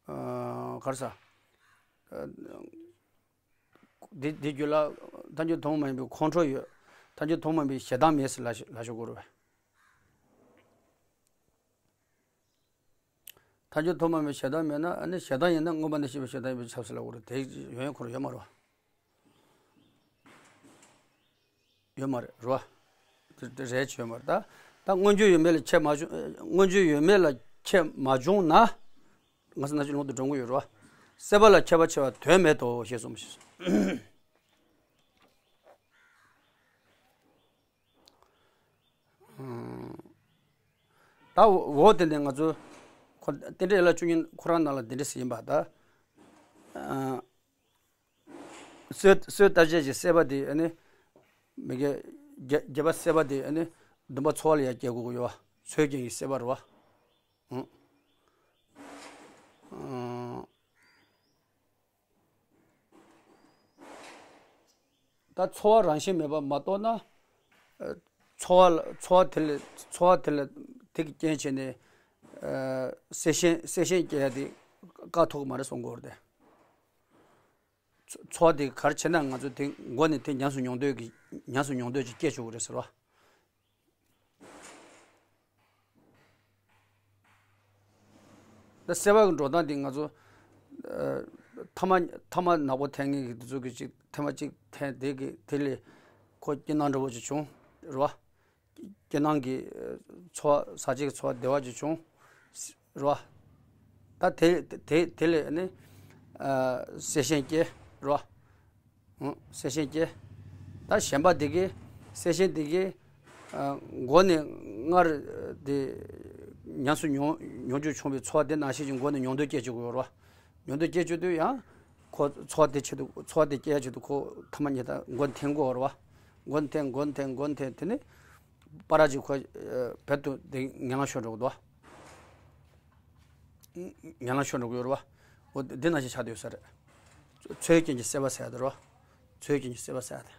ཨ། ག་རེ་ཟེར། ཨ། འདི་འདི་རྒྱུད་ལ་ཐལ་འགྱུར་ཐུན་མོང་མ་ཡིན་པའི་ཁོང་ཁྲོ་ཡོད། ཐལ་འགྱུར་ཐུན་མོང་མ་ཡིན་པའི་ཞེ་སྡང་མེད་ཟེར་ལབ་ལབ་ཆོག་གི་རེད་བས། ཐལ་འགྱུར་ཐུན་མོང་མ་ཡིན་པའི་ཞེ་སྡང་མེད་ན། ཨ་ནི་ཞེ་སྡང་ཡིན་ན་མངོན་པ་ནས་བཤད་པའི་ཞེ་སྡང་ཡིན་པས་ཁྱབ་ཟེར་ལབ་དགོས་རེད། དེ་ཡོན་ཡོན་ཁོ་རང་ཡོད་མ་རེད་བ། ཡོད་མ་རེད། རེད་བ། དེ་དེ་རེད་ཡོད་མ་རེད་ད། ད་མངོན་གྱུར་ཡོད་མེད་ལ་ཁྱད་མ་བྱུང་། མངོན་གྱུར་ཡོད་མེད་ལ་ཁྱད་མ་བྱུང་ན། ང་ཚོ་ནང་ཆོས་ལུང་དུ་འགྲོ་གི་ཡོད་རེད་བ། སྲེད་པ་ལ་ཁྱད་པར་ཕྱེ་བ་དོན་མེད་དོ་ཞེས་གསུངས་པ་ཞིག་ད་འོ་དེ་ནས་ང་ཚོ་ཁོ་རྟེན་འབྲེལ་ཡན་ལག་བཅུ་གཉིས་ཁོ་རང་ནང་ལ་འདི་འདྲ་ཟེར་ཡིན་པ་ད། ཨ། སྲོད་སྲོད་ལྟ་བྱེད་ཀྱི་སྲེད་པ་དེ་ཨ་ནི་མི་དགེ་བརྒྱད་བརྒྱད་པ་སྲེད་པ་དེ་ཨ་ནི་བདུན་པ་ཚོར་བ་ལ་ཡང་སྐྱེ་དགོས་ཀྱི་ཡོད་པ། ཚོར་རྐྱེན་གྱི་སྲེད་པ་རེད་བ། ཨང་། ཨང་། ད་ཚོར་བ་རང་བཞིན་མེད་པ་མ་གཏོགས་ན། ཨ། ཚོར་བ་ལ་ཚོར་བ་དེ་ལ་ཚོར་བ་དེ་ལ་དེ་གི་རྐྱེན་བྱས་ནས། ཨ། སེམས་ཤེས་སེམས་ཤེས་སྐྱེ་ཡ་དེ་བཀག་ཐུབ་ཀྱི་མ་རེད་གསུང་གི་ཡོད་རེད་དེ། ཚོ་ཚོར་བ་དེ་ག་རེ་བྱས་ན་ང་ཚོ་དེ་མགོ་ནས་དེ་ཉམས་སུ་མྱོང་འདོད་ཀྱི་ཉམས་སུ་མྱོང་འདོད་ཅིག་སྐྱེ་བཅུག་གི་རེད་ཟེར་བ། ད་སེམས་པ་གི་འགྲོ་སྟངས་དེ་ང་ཚོ། ཨ། ཐ་མག་ཐ་མག་ནག་པོ་འཐེན་མཁན་གྱི་དེ་ཚོ་གི་ཅིག་ཐེངས་མ་གཅིག་འཐེན་དེ་གི་དེ་ལས་ཁོ་སྐྱིད་སྣང་འདྲ་པོ་ཅིག་བྱུང་རེད་བ། སྐྱིད་སྣང་གི་ཚོར་བ་ཟ་བྱེད་ཀྱི་ཚོར་བ་བདེ་བ་ཅིག་བྱུང་རེད་བ། ད་དེ་དེ་དེ་ལས་ནི། ཨ། སེམས་ཤེས་སྐྱེ་རེད་བ། ཨང་། སེམས་ཤེས་སྐྱེ། ད་གཞན་པ་དེ་གིས་སེམས་ཤེས་དེ་གིས། ཨ། མགོ་ནས་སྔར་དེ་ཉམས་སུ་མྱོང་མྱོང་བཅུག་བྱུང་བའི་ཚོར་བ་དེ་ནང་བཞིན་གྱི་མགོ་ནས་མྱོང་འདོད་སྐྱེ་བཅུག་གི་ཡོད་རེད་བ། མྱོང་འདོད་སྐྱེ་བཅུག་དུས་ཡང་ཁོ་ཚོར་བ་དེ་ཆེད་དུ་ཚོར་བ་དེ་སྐྱེ་ཡ་ཆེད་དུ་ཁོ་ཐ་མག་ཉལ་ཐ་མགོ་ནས་འཐེན་དགོས་རེད་བ། མགོ་ནས་འཐེན་མགོ་ནས་འཐེན་མགོ་ནས་འཐེན་དེ་ནི། པ་ར་ཅིག་ཁོ། ཨ། བེད་དུ་དེ་ངན་ལང་ཤོར་འགྲོ་གི་འདུག་ངན་ལང་ཤོར་འགྲོ་གི་ཡོད་རེད་བ། འོ་འདི་ནང་བཞིན་ཆགས་བསྡད་ཡོད་ས་རེད། ཚོར་བའི་རྐྱེན་གྱིས་སྲེད་པ་ཟེར་ཡ་དེ་རེད་བ། ཚོར་བའི་རྐྱེན་གྱིས་སྲེད་པ་ཟེར་ཡ་དེ།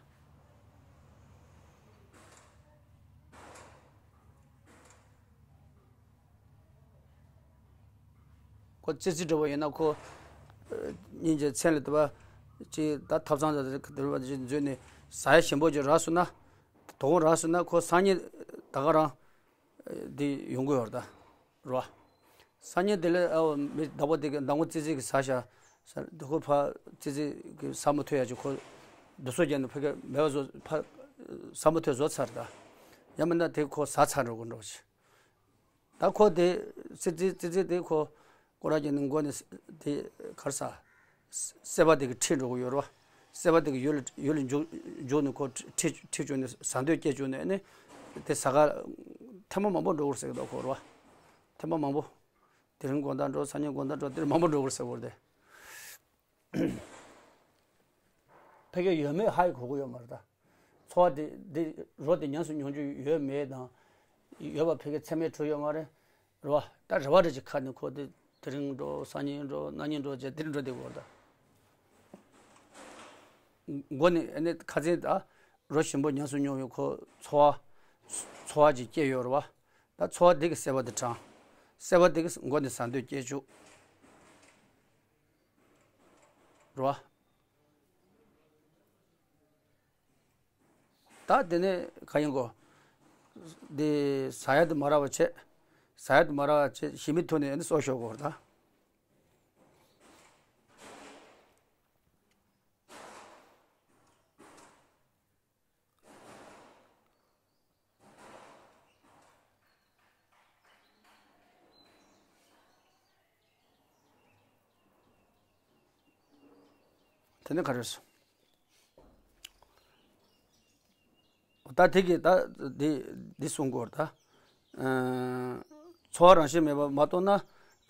ཁོ་ཙི་ཙི་འདྲ་བོ་ཡིན་ན་ཁོ། ཨ། སྙིང་རྗེ་མཚན་ལ་དེ་བ། ཅིག་ད་ཐབ་ཚང་དུ་དེ་བ་ཅིག་འཛུལ་ནས་ཟ་ཡ་ཞིམ་པོ་ཅིག་རག་སོང་ན། དོ་དགོང་རག་སོང་ན་ཁོ་སང་ཉིན་ད་ག་རང་། ཨ། དེ་ཡོང་གི་ཡོད་རེད་ད། རེད་བ། སང་ཉིན་དེ་ལ། ཨ། མི་བདག་པོ་དེ་གི་མདང་དགོང་ཙི་ཙི་གི་ཟ་བཞག་ཟ་དེ་ཁོ་ཕ་ཙི་ཙི་གི་ཟ་མ་ཐུབ་ཡ་ཅིག་ཁོ་དུག་སོ་བརྒྱབ་ནས་ཕ་གི་མེད་པ་བཟོ་ཕ་ཟ་མ་ཐུབ་བཟོ་ཚར་ད། ཡང་མིན་ན་དེ་ཁོ་ཟ་ཚར་འགྲོ་གི་འགྲོ་ཅིག་ད་ཁོ་དེ་ཙི་ཙི་ཙི་ཙི་དེ་ཁོ་སྐོར་ར་གྱོན་ནས་མགོ་ནས་དེ་གར་ས། སྲེད་པ་དེ་གི་ཁྲིད་འགྲོ་གི་ཡོད་རེད་བ། སྲེད་པ་དེ་གི་ཡུལ་ལ་ཡུལ་ལ་འཇུག་འཇུག་ནས་ཁོ་ཁྲིད་ཁྲིད་བཅུག་ནས་ཟ་འདོད་སྐྱེ་བཅུག་ནས་ནི། དེ་ཟ་ག་ཐེངས་མ་མང་པོ་འགྲོ་གི་རེད་ཟེར་གི་འདུག་ཁོ་རེད་བ། ཐེངས་མ་མང་པོ། དེ་རིང་དགོང་དག་འགྲོ་སང་ཉིན་དགོང་དག་འགྲོ་དེ་རིང་མང་པོ་འགྲོ་གི་རེད་ཟེར་གི་རེད་དེ། ཕ་གི་ཡོད་མེད་ཧ་ཡི་གོ་གི་ཡོད་མ་རེད་ད། ཚོར་བ་དེ་དེ་རོ་དེ་ཉམས་སུ་མྱོང་རྒྱུ་ཡོད་མེད་དང་། ཡོད་པ་ཕ་གི་ཚད་མས་གྲུབ་ཡོད་མ་རེད། རེད་བ། ད་རེ་བ་རེ་ཅིག་ཁ་ནས་ཁོ་དེ་དེ་རིང་འགྲོ་སང་ཉིན་འགྲོ་གནངས་ཉིན་འགྲོ་བྱས་དེ་རིང་འགྲོ་བསྡད་ཡོད་ད། མགོ་ནས་ཨ་ནི་ཁ་ཚན་ད་རོ་ཞིམ་པོ་ཉམས་སུ་མྱོང་བའི་ཁོ་ཚོར་བ། ཚོར་བ་ཅིག་སྐྱེས་ཡོད་རེད་བ། ད་ཚོར་བ་དེ་གི་སྲེད་པ་དེ་དྲངས། སྲེད་པ་དེ་གི་མགོ་ནས་ཟ་འདོད་སྐྱེ་བཅུག་རེད་བ། ད་དེ་ནས་ག་ཡིན་གོ། འདི་ཟ་ཡ་དེ་མ་རག་པ་བྱས། ཟ་ཡ་དེ་མ་རག་པ་བྱས་ཞི་མི་ཐུག་ནས་ཨ་ནི་སྲོག་ཤོར་གོ་ད། དེ་ནི་ག་རེ་སོང་། ད་དེ་གི་ད་འདི་འདི་གསུང་དགོས་ད། ཨ། ཚོར་བ་རང་བཞིན་མེད་པ་མ་གཏོགས་ན།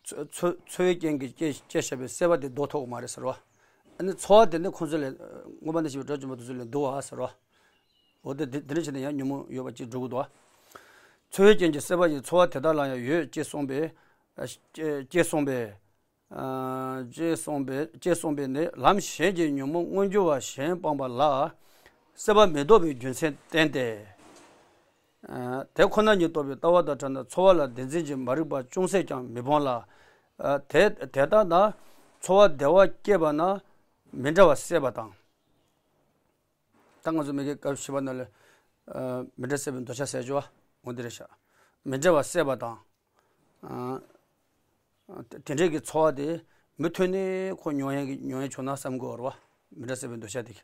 ཚོ་ཚོ་ཚོར་བའི་རྐྱེན་གྱིས་སྐྱེ་སྐྱེ་བཞག་པའི་སྲེད་པ་དེ་ཟློག་ཐུབ་ཀྱི་མ་རེད་ཟེར་བ། ཨ་ནི་ཚོར་བ་དེ་ནི་ཁོང་ཚོ་ལས་མངོན་པ་ནས་ཤེས་པའི་སྒྲ་བཅོམ་པ་དེ་ཚོ་ལས་འདུལ་བ་ཟེར་བ། འོ་དེ་དེ་དེ་འདྲ་བྱས་ནས་ཡང་ཉོན་མོངས་ཡོད་པ་ཅིག་འགྲོ་གི་འདུག་བ། ཚོར་བའི་རྐྱེན་གྱིས་སྲེད་པ་ཡི་ཚོར་བ་དེ་དག་ལ་ཡང་ཡོད་ཅེས་གསུངས་པས། ཨ། ཅེས་གསུངས་པས། ཨ། ཅེས་གསུངས་པས་ཅེས་གསུངས་པས་ནི་ལམ་གཞན་གྱིས་ཉོན་མོངས་མངོན་གྱུར་བ་གཞན་སྤངས་པ་ལ་སྲེད་པ་མི་ལྡོག་པའི་རྒྱུ་མཚན་བསྟན་ཏེ། ཨ། དེ་ཁོ་ན་ཉིད་རྟོགས་པའི་ལྟ་བ་དང་བྲལ་ན་ཚོར་བ་ལ་བདེན་འཛིན་གྱི་མ་རིག་པ་ཅུང་ཟད་ཀྱང་མི་སྤོང་ལ། ཨ། དེ་དེ་ལྟ་ན་ཚོར་བ་བདེ་བ་སྐྱེས་པ་ན་མི་འདྲ་བ་སྲེད་པ་དང་། ད་ང་ཚོ་མི་དགེ་སྐབས་བཞི་པ་ནང་ལ། ཨ། མི་འདྲ་སྲེད་པའི་འདོད་ཆགས་ཟེར་རྒྱུ་བ་འོ་འདི་རེད་ཤག་མི་འདྲ་བ་སྲེད་པ་དང་། ཨ། དེ་འདྲའི་གི་ཚོར་བ་དེ་མུ་མཐུད་ནས་ཁོ་མྱོང་ཡ་གི་མྱོང་ཡ་བྱུང་ན་བསམ་དགོས་རེད་བ། མི་འདྲ་སྲེད་པའི་འདོད་ཆགས་དེ་གི།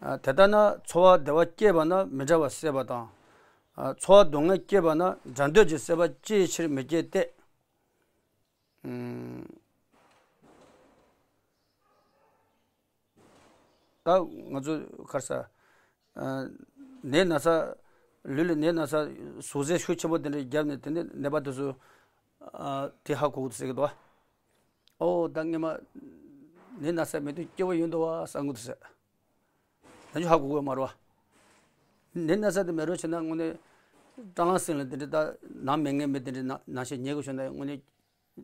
ཨ། དེ་ལྟ་ན་ཚོར་བ་བདེ་བ་སྐྱེས་པ་ན་མི་འདྲ་བ་སྲེད་པ་དང་། ཨ། ཚོར་བ་སྡུག་བསྔལ་སྐྱེས་པ་ན་བྲལ་འདོད་ཀྱི་སྲེད་པ་ཅིའི་ཕྱིར་མི་སྐྱེ་སྟེ། ཨུམ། ད་ང་ཚོ་ག་རེ་ཟ། ཨ། ནད་ན་ཚ། ལུས་ལ་ནད་ན་ཚ་ཟུག་གཟེར་ཤུགས་ཆེན་པོ་དེ་འདྲ་བརྒྱབ་ནས་དེ་ནས་ནད་པ་དེ་ཚོ། ཨ། དེ་ཧ་གོ་གི་འདུག་ཟེར་གི་འདུག་བ། ཨོ་ད་སྔོན་མ་ནད་ན་ཚ་མེད་དུས་སྐྱིད་པོ་ཡོད་འདུག་བ་བསམ་གི་འདུག་ཟེར། ད་ཅི་ཧ་གོ་གི་ཡོད་མ་རེད་བ། ནད་ན་ཚ་དེ་མེད་རོགས་བྱས་ན་དངོས་གནས་སྐྲ་ལམ་སེང་ལ་དེ་འདྲ་ད་ནང་མི་ངན་མི་དེ་འདྲ་ནང་ནང་བཞིན་ཉལ་དགོས་བྱུང་ན་དངོས་གནས།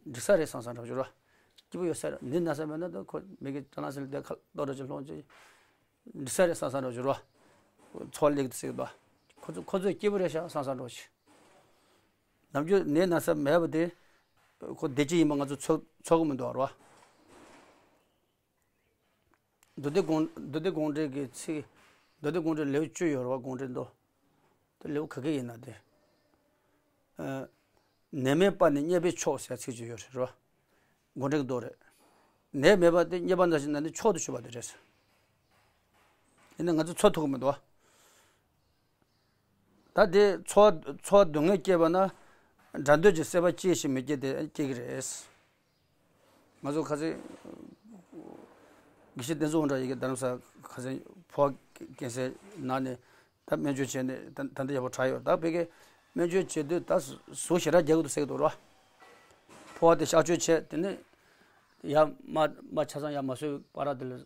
འགྲིག་ས་རེད་བསམ་བསམ་འདྲ་བྱུང་ར། སྐྱིད་པོ་ཡོད་ས་རེད། ནད་ན་ཚ་མེད་ན་ད་ཁོ་མི་གི་སྐྲ་ལམ་སེང་ལ་དེ་ཁ་ལྟོ་འདྲ་ཅིག་ལྷུང་ཅིག་འགྲིག་ས་རེད་བསམ་བསམ་འདྲ་བོ་ཅིག་རེད་བ། འཚོ་བ་ལེགས་འདུག་ཟེར་གི་འདུག་ཁོ་ཚོ་ཁོ་ཚོས་སྐྱིད་པོ་རེད་ཤག་བསམ་བསམ་འདྲ་བོ་ཅིག་ནམ་རྒྱུན་ནད་ན་ཚ་མེད་པ་དེ་ཁོ་བདེ་སྐྱིད་ཡིན་པ་ང་ཚོ་ཚོར་ཚོར་གི་མི་འདུག་རེད་བ། མདོ་སྡེ་དགོངས་མདོ་སྡེ་དགོངས་འགྲེལ་གྱི་ཚིག་མདོ་སྡེ་དགོངས་འགྲེལ་ལེའུ་བཅུ་ཡོད་རེད་བ། དགོངས་འགྲེལ་མདོ། དེ་ལེའུ་ག་གི་ཡིན་ན་དེ། ཨ། ནད་མེད་པ་ནི་རྙེད་པས་མཆོག་ཟེར་ཚིག་ཅིག་ཡོད་རེད་བ། དགོངས་འགྲེལ་གྱི་མདོ་རེད། ནད་མེད་པ་དེ་རྙེད་པ་ནང་བཞིན་ན་ནི་མཆོག་ཏུ་གྱུར་པ་དེ་རེད། ཡིན་ན་ང་ཚོ་ཚོར་ཐུབ་ཀྱི་མི་འདུག་བ། ད་དེ་ཚོར་ཚོར་སྡུག་བསྔལ་སྐྱེས་པ་ན་སྒྲ་འདོད་ཀྱི་སྲེད་པ་སྐྱེ་ཞིང་མི་སྐྱེ་སྟེ་སྐྱེ་གི་རེད། ང་ཚོ་ཁ་སང་དགེ་བཤེས་བསྟན་འཛིན་དབང་གྲགས་ཡི་གེ་རྡ་རམ་ས་ལ་ཁ་སང་ཕོ་བ་ཀན་སར་ན་ནས་ད་སྨན་བཅོས་བྱས་ནས་ད་ད་ལྟ་ཡག་པོ་དྲག་ཡོད། ད་བོད་ཀྱི་སྨན་བཅོས་བྱེད་དུས་ད་ཟུག་ཞེ་དྲག་རྒྱག་གི་འདུག་ཟེར་གི་འདུག་ར། ཕོ་བ་དེ་གཤག་བཅོས་བྱས་དེ་ནས་ཡར་མར་མར་ཆ་ཚང་ཡར་མ་བཟོས་པའི་བར་དེ་ལ།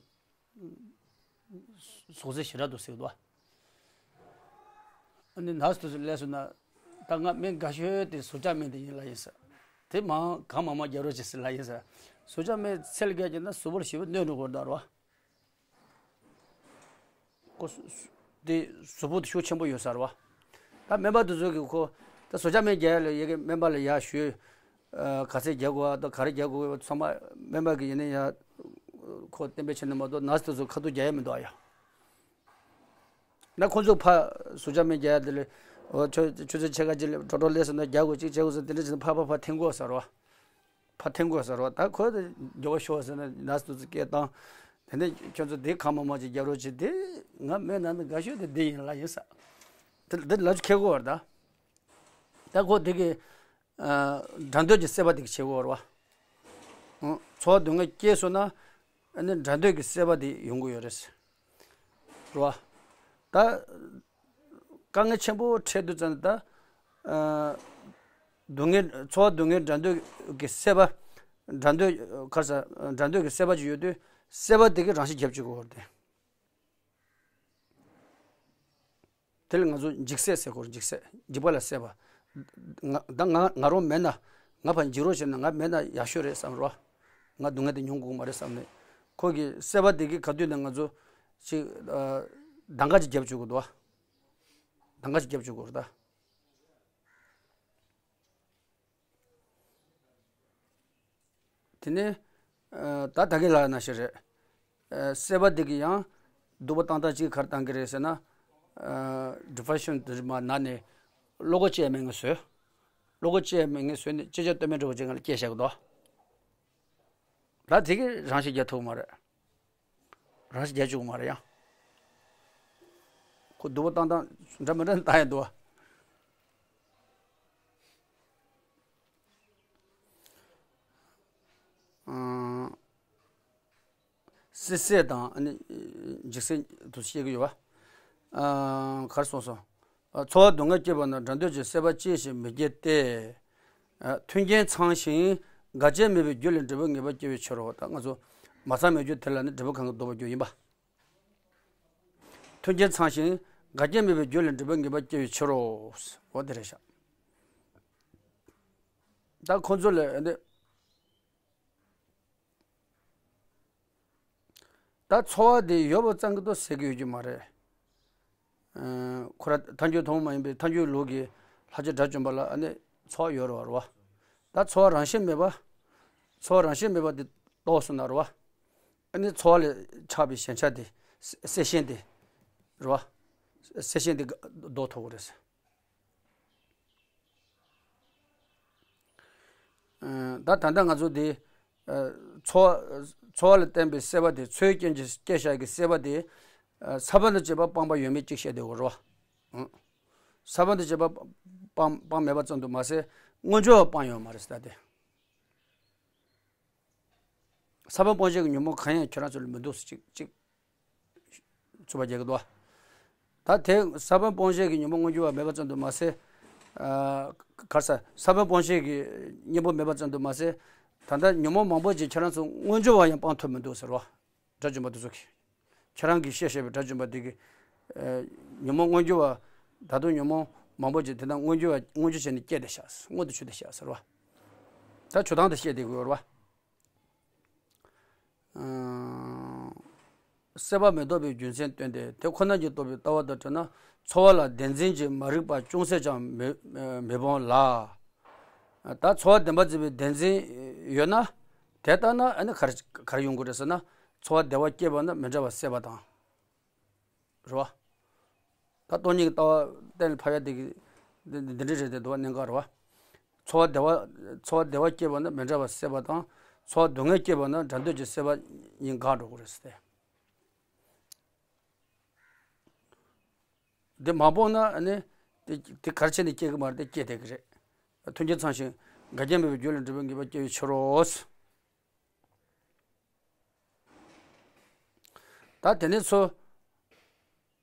ཟུག་གཟེར་ཞེ་དྲག་འདུག་ཟེར་གི་འདུག་ཨ་ནི་ནར་སི་དེ་ཚོ་སླེབས་སོང་ན། ད་ང་སྨན་དགའ་ཤོས་དེ་ཟུག་བཅག་སྨན་དེ་ཡིན་ལབ་ཡིན་ཟེར། དེ་མང་གང་མང་མང་རྒྱག་རོགས་བྱེད་ཟེར་ལབ་ཡིན་ཟེར། ཟུག་བཅག་སྨན་ཚད་ལས་བརྒལ་བརྒྱབ་ན་གཟུགས་པོ་ལ་ཞེ་པོ་གནོད་འགྲོ་གི་རེད་ད་རོ། ཁོ་སུ་སུ་དེ་གཟུགས་པོ་དེ་ཤུགས་ཆེན་པོ་ཡོད་ས་རེད་བ། ད་སྨན་པ་དེ་ཚོ་གིས་ཁོ་ད་ཟུག་བཅག་སྨན་རྒྱག་ཡ་ལ་ཡ་གི་སྨན་པ་ལ་ཡར་ཞུས། ཨ། ག་ཚད་རྒྱག་དགོས་བ་དང་ག་རེ་རྒྱག་དགོས་བ་ཚང་མ་སྨན་པ་གིས་ཡིན་ན་ཡང་ཁོ་གཏན་འབེབས་བྱས་ནས་མ་གཏོགས་ནར་སི་དེ་ཚོ་ཁ་ཐུག་རྒྱག་ཡ་མི་འདུག་ཨ་ཡ། ན་ཁོ་ཚོ་ཕར་ཟུག་བཅག་སྨན་རྒྱག་ཡ་དེ་ལ་འོ་ཆུ་ཆུ་ཚོད་ཕྱེད་ཀ་ཅིག་ལ་འགྲོ་འགྲོ་སླེབས་སོང་ན་རྒྱག་དགོས་གཅིག་བྱེད་དགོས་ཟེར་དེ་འདྲ་བྱས་ན་ཕར་ཕར་ཕར་འཐེན་དགོས་ས་རེད་བ། ཕར་འཐེན་དགོས་ས་རེད་བ། ད་ཁོ་དེ་འགྱོ་བ་ཤོག་ཟེར་ན་ནར་སི་དེ་ཚོ་སྐད་བཏང་། དེ་ནས་ཁྱོད་ཚོ་དེ་གང་མང་མང་ཅིག་རྒྱག་རོགས་བྱེད་དེ། ང་སྨན་ནང་དུ་དགའ་ཤོས་དེ་འདི་ཡིན་ལབ་ཡིན་ས། དེ་འདི་ལབ་ཁྱེད་དགོས་བ་རེད་ད། ད་ཁོ་དེ་གི་ཨ། སྒྲ་འདོད་ཀྱི་སྲེད་པ་དེ་གི་བྱེད་དགོས་རེད་བ། ཨང་། ཚོར་བ་སྡུག་བསྔལ་སྐྱེས་སོང་ན་ཨ་ནི་སྒྲ་འདོད་ཀྱི་སྲེད་པ་དེ་ཡོང་གི་ཡོད་རེད། རེད་བ། ད་དཀའ་ངལ་ཆེན་པོ་འཕྲད་དུས་ཙམ་ད། ཨ། སྡུག་བསྔལ་ཚོར་བ་སྡུག་བསྔལ་སྒྲ་འདོད་ཀྱི་སྲེད་པ། སྒྲ་འདོད་ག་རེ་ཟ། སྒྲ་འདོད་ཀྱི་སྲེད་པ་ཅིག་ཡོད་དུས་སྲེད་པ་དེ་གི་རང་བཞིན་རྒྱབ་བཅུག་དགོས་རེད་དེ། དེ་ལ་ང་ཚོ་འཇིགས་སྲེད་ཟེར་གོ། འཇིགས་སྲེད། འཇིགས་པ་ལ་སྲེད་པ། ང་ད་ང་ང་རང་མེད་ན། ང་ཕར་འཇིགས་རོགས་བྱས་ན་ང་མེད་ན་ཡག་ཤོས་རེད་བསམ་རོ། ང་སྡུག་བསྔལ་དེ་མྱོང་དགོས་མ་རེད་བསམ་ནས། ཁོ་གི་སྲེད་པ་དེ་གིས་ག་དུས་ནས་ང་ཚོ་ཅིག་ཨ། གདམ་ག་ཅིག་རྒྱབ་བཅུག་དགོས་འདུག་བ། གདམ་ག་ཅིག་རྒྱབ་བཅུག་དགོས་རེད་ད། དེ་ནས་ཨ། ད་ད་གིན་ལབ་ནང་བཞིན་རེད། ཨ། སྲེད་པ་འདི་གིས་ཡང་སྡུག་པོ་བཏང་སྟངས་གཅིག་ག་རེ་བཏང་གི་རེད་ཟེར་ན། ཨ། ཌི་པི་རེ་ཤན་དེ་མར་ན་ནས་བློ་ཁོག་བཅད་མེད་ངེས་བཟོས། བློ་ཁོག་བཅད་མེད་ངེས་བཟོས་ནས་ཅི་བྱ་གཏོལ་མེད་འདྲ་བོ་ཅིག་ང་ལ་སྐྱེས་བཞག་གི་འདུག་ད་དེ་གིས་རང་བཞིན་རྒྱག་ཐུབ་ཀྱི་མ་རེད། རང་བཞིན་རྒྱག་བཅུག་གི་མ་རེད་ཡང་། ཁོ་སྡུག་པོ་བཏང་སྟངས་འདྲ་མི་འདྲ་བཏང་ཡ་འདུག་བ། ཨང་། སྲེད་སྲེད་དང་ཨ་ནི་འཇིགས་སྲེད་དུ་བཤད་ཀྱི་ཡོད་པ། ཨང་། ག་རེ་གསུངས་སོང་། ཚོར་བ་སྡུག་བསྔལ་སྐྱེས་པ་ན་སྒྲ་འདོད་ཀྱི་སྲེད་པ་སྐྱེ་ཞིང་མི་སྐྱེ་སྟེ། མཐུན་རྐྱེན་ཚང་ཞིང་འགལ་རྐྱེན་མེད་པའི་རྒྱུ་ལས་འབྲས་བུ་ངེས་པར་སྐྱེ་བའི་ཕྱིར་རོ། ད་ང་ཚོ་མ་ཚང་མེད་རྒྱུ་དེ་ལ་ནི་འབྲས་བུ་གང་གིས་ལྡོག་པའི་རྒྱུ་ཡིན་པ། མཐུན་རྐྱེན་ཚང་ཞིང་འགལ་རྐྱེན་མེད་པའི་རྒྱུ་ལས་འབྲས་བུ་ངེས་པར་སྐྱེ་བའི་ཕྱིར་རོ། འོ་དེ་རེད་ཤག་ད་ཁོ་ཚོ་ལ་ཨ་ནི། ད་ཚོར་བ་དེ་ཡོད་པ་ཙམ་གྱིས་ད་ཟེར་གྱི་ཡོད་རྒྱུ་མ་རེད། ཨ། ཁོ་རང་ཐལ་འགྱུར་དང་པོ་མ་ཡིན་པའི་ཐལ་འགྱུར་ལུགས་ཀྱི་ལྷག་བཅས་དགྲ་བཅོམ་པ་ལ་ཨ་ནི་ཚོར་བ་ཡོད་རེད་བ། ད་ཚོར་བ་རང་བཞིན་མེད་པ། ཚོར་བ་རང་བཞིན་མེད་པ་དེ་རྟོགས་སོང་ན་རེད་བ། ཨ་ནི་ཚོར་བ་ལས་ཆགས་པའི་ཞེན་ཆགས་དེ། སྲེད་ཞེན་དེ། རེད་བ། སྲེད་ཞེན་དེ་ལྡོག་ཐུབ་ཀྱི་རེད། ད་ད་ལྟ་ང་ཚོ་འདི་ཚོར་ཚོར་བ་ལ་བརྟེན་པའི་སྲེད་པ་དེ། ཚོར་བའི་རྐྱེན་གྱིས་སྐྱེས་བཞག་གི་སྲེད་པ་དེ་ས་བོན་དང་བཅས་པ་སྤངས་པ་ཡོད་མེད་གཅིག་བཤད་བསྡད་ཡོད་རེད་བ། ས་བོན་དང་བཅས་པ་སྤངས་སྤངས་མེད་པ་ཙམ་དུ་མ་ཟད་མངོན་གྱུར་བ་སྤངས་ཡོད་མ་རེད་ཟེར་ད་དེ། ས་བོན་སྤོང་བྱེད་ཀྱི་ཉོན་མོངས་གང་ཡང་ཁྱེད་རང་ཚོ་ལ་མི་འདུག་ཟེར་ཅིག་ཅིག་རྩོད་པ་རྒྱག་གི་འདུག་ད་དེ་ས་བོན་སྤོང་བྱེད་ཀྱི་ཉོན་མོངས་མངོན་གྱུར་བ་མེད་པ་ཙམ་དུ་མ་ཟད། ཨ། ག་རེ་ཟ། ས་བོན་སྤོང་བྱེད་ཀྱི་གཉེན་པོ་མེད་པ་ཙམ་དུ་མ་ཟད། ད་ལྟ་ཉོན་མོངས་མང་པོ་ཅིག་ཁྱེད་རང་ཚོ་མངོན་གྱུར་བ་ཡང་སྤང་ཐུབ་མི་འདུག་ཟེར་བ། དགྲ་བཅོམ་པ་དེ་ཚོ་གིས། ཁྱེད་རང་གིས་བཤད་བཤད་པའི་དགྲ་བཅོམ་པ་དེ་གིས། ཨ། ཉོན་མོངས་མངོན་གྱུར་བ། ད་དུང་ཉོན་མོངས་མང་པོ་ཅིག་དེ་དག་མངོན་གྱུར་བ་མངོན་གྱུར་བྱས་ནས་སྐྱེས་བསྡད་ཤག་མངོན་དུ་ཆུད་བསྡད་ཤག་ཟེར་བ། ད་ཆུ་ཐང་དུ་བཤད་བསྡད་དགོས་རེད་བ། ཨ། སྲེད་པ་མི་ལྡོག་པའི་རྒྱུ་མཚན་སྟོན་ཏེ། དེ་ཁོ་ན་ཉིད་རྟོགས་པའི་ལྟ་བ་དང་བྲལ་ན། ཚོར་བ་ལ་བདེན་འཛིན་གྱི་མ་རིག་པ་ཅུང་ཟད་ཀྱང་མི་མི་སྤོང་ལ། ད་ཚོར་བ་བདེན་པར་འཛིན་པའི་བདེན་འཛིན་ཡོད་ན། དེ་ལྟ་ན་ཨ་ནི་ག་རེ་ག་རེ་ཡོང་གི་རེད་ཟེར་ན། ཚོར་བ་བདེ་བ་སྐྱེས་པ་ན་མི་འབྲལ་བར་སྲེད་པ་དང་། རེད་བ། ད་སྟོང་ཉིད་ཀྱི་ལྟ་བ་གཏན་ལ་ཕབ་ཡ་དེ་གི་འདི་འདི་འདྲ་རེད་དེ་འདུག་བ། གནད་འགག་རེད་བ། ཚོར་བ་བདེ་བ། ཚོར་བ་བདེ་བ་སྐྱེས་པ་ན་མི་འབྲལ་བར་སྲེད་པ་དང་། ཚོར་བ་སྡུག་བསྔལ་སྐྱེས་པ་ན་འབྲལ་འདོད་ཀྱི་སྲེད་པ་གཉིས་འགག་འགྲོ་གི་རེད་ཟེར་ཏེ། འདི་མ་སྤོང་ན་ཨ་ནི་དེ་དེ་གར་ཆེ་ནས་སྐྱེ་གི་མ་རེད་དེ་སྐྱེ་བསྡད་གི་རེད། མཐུན་རྐྱེན་ཚང་ཞིང་འགལ་རྐྱེན་མེད་པའི་རྒྱུ་ལ་འབྲས་བུ་ངེས་པར་སྐྱེ་བའི་ཕྱིར་རོ། ད་དེ་ནས་ཚོ།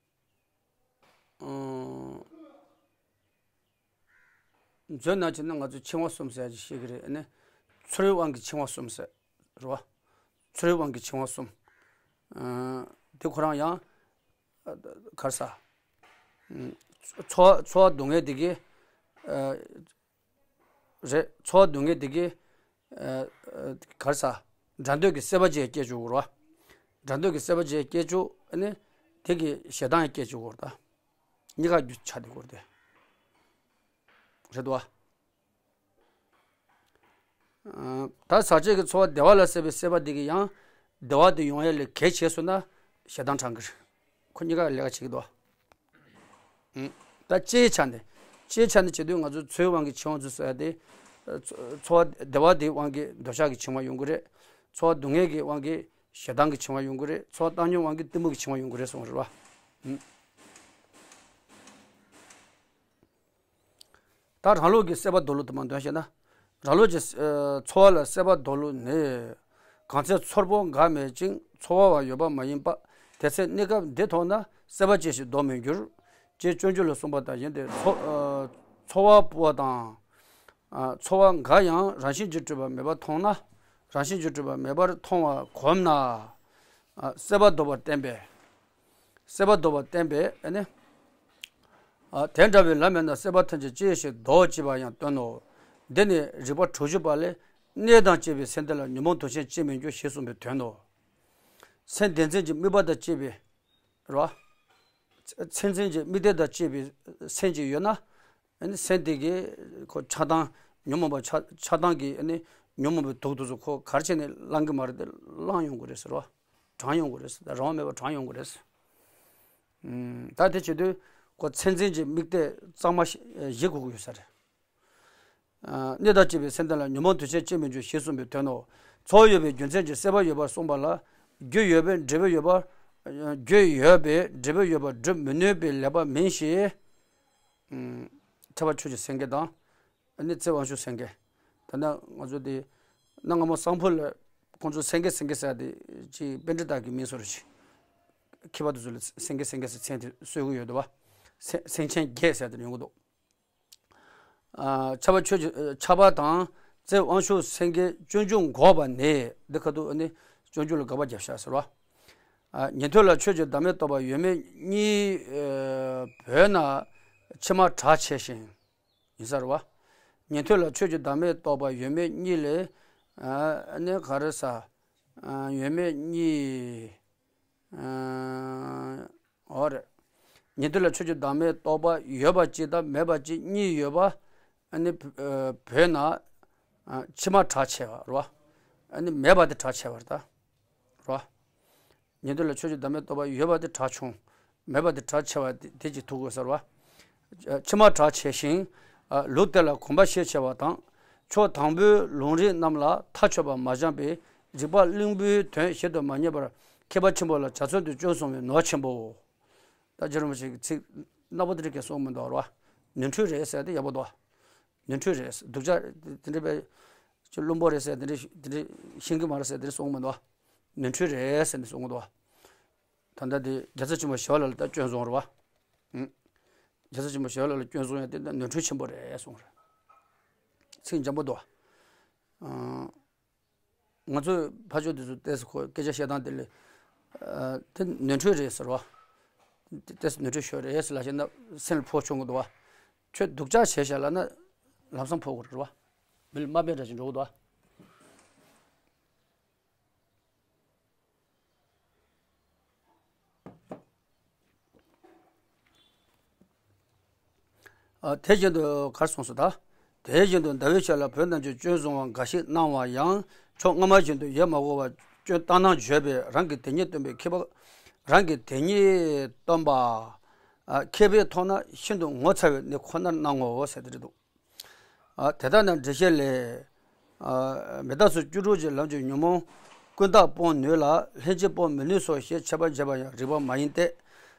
ཨང་། མཛོད་ནང་བྱས་ན་ང་ཚོས་འཆིང་བ་གསུམ་ཟེར་ཡ་ཅིག་ཤེས་ཀྱི་རེད། ཨ་ནི་ཚོར་བའི་དབང་གིས་འཆིང་བ་གསུམ་ཟེར་རེད་བ། ཚོར་བའི་དབང་གིས་འཆིང་བ་གསུམ། ཨང་། དེ་ཁོ་རང་ཡང་གར་ས། ཚོར་ཚོར་བ་སྡུག་བསྔལ་དེ་གིས། རེད། ཚོར་བ་སྡུག་བསྔལ་དེ་གིས། གར་ས། འབྲལ་འདོད་ཀྱི་སྲེད་པ་ཅིག་སྐྱེ་བཅུག་གོ་ར། འབྲལ་འདོད་ཀྱི་སྲེད་པ་ཅིག་སྐྱེ་བཅུག་ཨ་ནི། དེ་གིས་ཞེ་སྡང་ཡང་སྐྱེ་བཅུག་གོ་ར་ད། གཉིས་ཀ་རྒྱུ་ཆ་དེ་གོ་ར་དེ། རེད་དོ། ད་ཟག་བཅས་ཀྱི་ཚོར་བ་བདེ་བ་ལ་སྲེད་པའི་སྲེད་པ་དེ་གིས་ཡང་། བདེ་བ་དེ་ཡོང་ཡ་ལས་གེགས་བྱས་སོང་ན་ཞེ་སྡང་དྲག་གི་རེད། ཁོ་གཉིས་ཀ་ལས་ཀ་བྱེད་ཀྱི་འདུག་ད་སྤྱིའི་ཆ་ནས། སྤྱིའི་ཆ་ནས་བྱེད་དུས་ང་ཚོས་ཚོར་བའི་དབང་གིས་འཆིང་བ་ཚོ་ཟེར་ཡ་དེ། ཚོ་ཚོར་བ་བདེ་བ་དེའི་དབང་གིས་འདོད་ཆགས་ཀྱི་འཆིང་བ་ཡོང་གི་རེད། ཚོར་བ་སྡུག་བསྔལ་གྱི་དབང་གིས་ཞེ་སྡང་གི་འཆིང་བ་ཡོང་གི་རེད། ཚོར་བ་བཏང་སྙོམས་དབང་གིས་གཏི་མུག་གི་འཆིང་བ་ཡོང་གི་རེད་གསུངས་རེད་བ། ད་རང་ལུགས་ཀྱི་སྲེད་པ་མདོ་ལུགས་དུ་མ་འདོན་བྱས་ན། རང་ལུགས་ཀྱི་ཚོར་བ་ལ་སྲེད་པ་མདོ་ལུགས་ནི། གང་ཚེ་ཚོར་པོ་འགག་མེད་ཅིང་ཚོར་བ་བ་ཡོད་པ་མ་ཡིན་པ། དེ་ཚེ་གནས་སྐབས་འདི་མཐོང་ན་སྲེད་པ་ཅན་ཞིག་ལྡོག་མི་འགྱུར། ཅེས་སྤྱོད་འཇུག་ལ་གསུངས་པ་དང་བཞིན་ཏེ། ཚོ་ཚོར་བ་པོ་དང་། ཚོར་བ་འགའ་ཡང་རང་བཞིན་གྱིས་གྲུབ་པ་མེད་པར་མཐོང་ན། རང་བཞིན་གྱིས་གྲུབ་པ་མེད་པར་མཐོང་བར་གོམས་ན། སྲེད་པ་ལྡོག་པར་བསྟན་པས། སྲེད་པ་ལྡོག་པར་བསྟན་པས་ཨ་ནི། དེ་འདྲ་བའི་ལམ་མེད་ན་སྲེད་པ་ཐམས་ཅད་ཅི་ཞིག་ལྡོག་ཅེས་པ་ཡང་སྟོན་ནོ། འདི་ནི་རིགས་པ་དྲུག་ཅུ་པ་ལས། གནས་དང་བཅས་པའི་སེམས་དེ་ལ་ཉོན་མོངས་དུག་ཅན་སྐྱེ་མི་འགྱུར་ཞེས་གསུངས་པའི་དོན་ནོ། སེམས་བདེན་འཛིན་གྱི་དམིགས་པ་དང་བཅས་པའི། རེད་བ། མཚན་འཛིན་གྱི་དམིགས་གཏད་དང་བཅས་པའི་སེམས་ཅིག་ཡོད་ན། ཨ་ནི་སེམས་དེ་གིས་ཁོ་ཆགས་སྡང་ཉོན་མོངས་པ་ཆགས་ཆགས་སྡང་གིས་ཨ་ནི་ཉོན་མོངས་པའི་དུག་དེ་ཚོ་ཁོ་གར་བྱས་ནས་བླང་གི་མ་རེད་དེ་བླང་ཡོང་གི་རེད་ཟེར་བ། དྲངས་ཡོང་གི་རེད་ཟེར། ད་རང་དབང་མེད་པར་དྲངས་ཡོང་གི་རེད་ཟེར། ཨུམ། ད་དེ་བྱེད་དུས་ཁོ་མཚན་འཛིན་གྱི་དམིགས་གཏད་གཙང་མ་ཞིག་བཞེས་དགོས་ཀྱི་ཡོད་ས་རེད། གནས་དང་བཅས་པའི་སེམས་དེ་ལ་ཉོན་མོངས་དུག་ཅན་སྐྱེ་མི་འགྱུར་ཞེས་གསུངས་པའི་དོན་ནོ། ཚོར་བ་ཡོད་པའི་རྒྱུ་མཚན་གྱིས་སྲེད་པ་ཡོད་པར་གསུངས་པ་ལ། རྒྱུ་ཡོད་པས་འབྲས་བུ་ཡོད་པར། རྒྱུ་ཡོད་པས་འབྲས་བུ་ཡོད་པར་སྒྲུབ་མི་ནུས་པའི་ལེགས་པ་མིན་ཞེས། ཨུམ། ཁྱབ་པ་ཆོས་ཀྱི་སེང་གེ་དང་། ཨ་ནི་ཚེ་དབང་ཕྱུག་སེང་གེ། ད་ནི་ང་ཚོ་དེ་གནའ་སྔ་མོ་གསང་ཕུ་ལ་ཁོང་ཚོ་སེང་གེ་སེང་གེ་ཟེར་དེ་ཅིག་པཎྜི་ཏ་གི་མིང་བཟོ་རེ་ཅིག་མཁས་པ་དེ་ཚོ་ལ་སེང་གེ་སེང་གེ་ཟེར་མཚན་དེ་གསོལ་གི་ཡོད་དོ་བ། སེང་སེང་ཆེན་བརྒྱད་ཟེར་དེ་ཡོང་གི་འདུག་ཨ། ཁྱབ་པ་ཆོས་ཀྱི་ཁྱབ་པ་དང་ཚེ་དབང་ཕྱུག་སེང་གེ་སྤྱོད་འཇུག་འགོག་པ་ནི་འདི་ཁ་ཐུག་ནི་སྤྱོད་འཇུག་ལ་དགག་པ་བརྒྱབ་ཤག་ཟེར་བ། ཨ། ཉན་ཐོས་ལ་ཆོས་ཀྱི་བདག་མེད་རྟོགས་པ་ཡོད་མེད་གཉིས། ཨ། བོས་ན་ཕྱི་མ་གྲགས་ཆེ་ཞིང་། ཡིན་ས་རེད་བ། ཉན་ཐོས་ལ་ཆོས་ཀྱི་བདག་མེད་རྟོགས་པ་ཡོད་མེད་གཉིས་ལས། ཨ་ནི་ག་རེ་ཟ། ཨ། ཡོད་མེད་གཉིས། ཨ། འོ་རེད། ཉན་ཐོས་ལ་ཆོས་ཀྱི་བདག་མེད་རྟོགས་པ་ཡོད་པ་གཅིག་དང་མེད་པ་གཅིག་གཉིས་ཡོད་པ། ཨ་ནི་བོ་ཨ་བོས་ན། ཨ། ཕྱི་མ་གྲགས་ཆེ་བ་རེད་བ། ཨ་ནི་མེད་པ་དེ་གྲགས་ཆེ་བ་རེད་ད། རེད་བ། ཉན་ཐོས་ལ་ཆོས་ཀྱི་བདག་མེད་རྟོགས་པ་ཡོད་པ་དེ་གྲགས་ཆུང་། མེད་པ་དེ་གྲགས་ཆེ་བ་དེ་དེ་ཅིག་ཐུག་དགོས་ཟེར་བ། ཕྱི་མ་གྲགས་ཆེ་ཞིང་། ལུགས་དེ་ལ་གོམས་པ་ཤས་ཆེ་བ་དང་། ཕྱོགས་དང་པོའི་ལུང་རིགས་རྣམས་ལ་མཐའ་ཆོད་པ་མ་སྦྱངས་པས་རིགས་པ་གླིང་པོའི་དོན་ཞིབ་ཏུ་མ་རྙེད་པར་མཁས་པ་ཆེན་པོ་ལ་བྱ་རྩོལ་དུ་སྐྱོན་སོང་བའི་ནོར་ཆེན་པོ། ད་རྗེ་རིན་པོ་ཆེ་གི་ཚིག་རྣ་པོ་དེ་འདྲ་གས་གསུངས་མི་འདུག་ར། ནོར་འཁྲུལ་རེད་ཟེར་དེ་ཡག་པོ་འདུག་ནོར་འཁྲུལ་རེད། སྡུག་ཅག་དེ་འདྲ་བས་ཀྱི་བླུན་པོ་རེད་ཟེར་དེ་འདྲ་དེ་འདྲ་ཤེས་ཀྱི་མ་རེད་ཟེར་དེ་འདྲ་གསུངས་མི་འདུག་ནོར་འཁྲུལ་རེད་ཟེར་ནས་གསུངས་གི་འདུག་ད་ལྟ་དེ་རྒྱལ་ཚབ་ཆེན་པོ་ཞི་བ་ལྷ་ལ་ད་སྐྱོན་བཟུང་རེད་བ། ཨང་། རྒྱལ་ཚབ་ཆེན་པོ་ཞི་བ་ལྷ་ལ་སྐྱོན་བཟུང་ཡ་དེ་ད་ནོར་འཁྲུལ་ཆེན་པོ་རེད་གསུངས་རེད། ཚིག་འཇམ་པོ་འདུག་ཨང་། ང་ཚོས་ཕ་ཆོས་དེ་ཚོ་ཏོག་ཙམ་ཁོ་སྐད་ཆ་བཤད་སྟངས་དེ་ལས། ཨ། དེ་ནོར་འཁྲུལ་རེད་ཟེར་བ། དེ་ཏོག་ཙམ་ནོར་འཁྲུལ་ཤོར་རེད་ཟེར་ལབ་བྱས་ན་སེམས་ལ་ཕོག་ཆོག་གི་འདུག་བ། ཁྱོད་སྡུག་ཅག་བྱས་ཤག་ལབ་ན་ལམ་སང་ཕོག་གི་རེད་བ། མི་ལ་དམའ་འབེབས་འདྲ་ཞིག་འགྲོ་གི་འདུག་བ། ཨ། དེ་བཞིན་དུ་གར་སོང་སོ། ད་དེ་བཞིན་དུ་ཟླ་བའི་ཕྱེད་ལ་བོད་རྣམས་ཀྱིས་སྐྱོན་བཟུང་བ་འགའ་ཞིག་སྣང་བ་ཡང་ཕྱོགས་སྔ་མ་བཞིན་དུ་ཡོད་མ་དགོས་པར་སྐྱོན་བཏང་སྣང་བརྗོད་པས་རང་གི་དེ་ཉིད་སྟོན་པའི་མཁས་པ། རང་གི་དེ་ཉིད་སྟོན་པ། ཨ། མཁས་པའི་ཐོག་ན་ཤིན་ཏུ་ངོ་མཚར་བའི་གནས་ཁོ་ནར་སྣང་ངོ་ཟེར་དེ་རེད་འདུག་ཨ། དེ་ལྟར་ན་འགྲེལ་བཤད་ལས། ཨ། མི་རྟག་སོགས་བཅུ་དྲུག་གི་ལམ་གྱི་ཉོན་མོངས་ཀུན་བརྟགས་སྤོང་ནུས་ལ་ལྷན་སྐྱེས་སྤོང་མི་ནུས་སོ་ཞེས་ཁྱད་པར་འབྱེད་པ་ཡང་རིགས་པ་མ་ཡིན་ཏེ།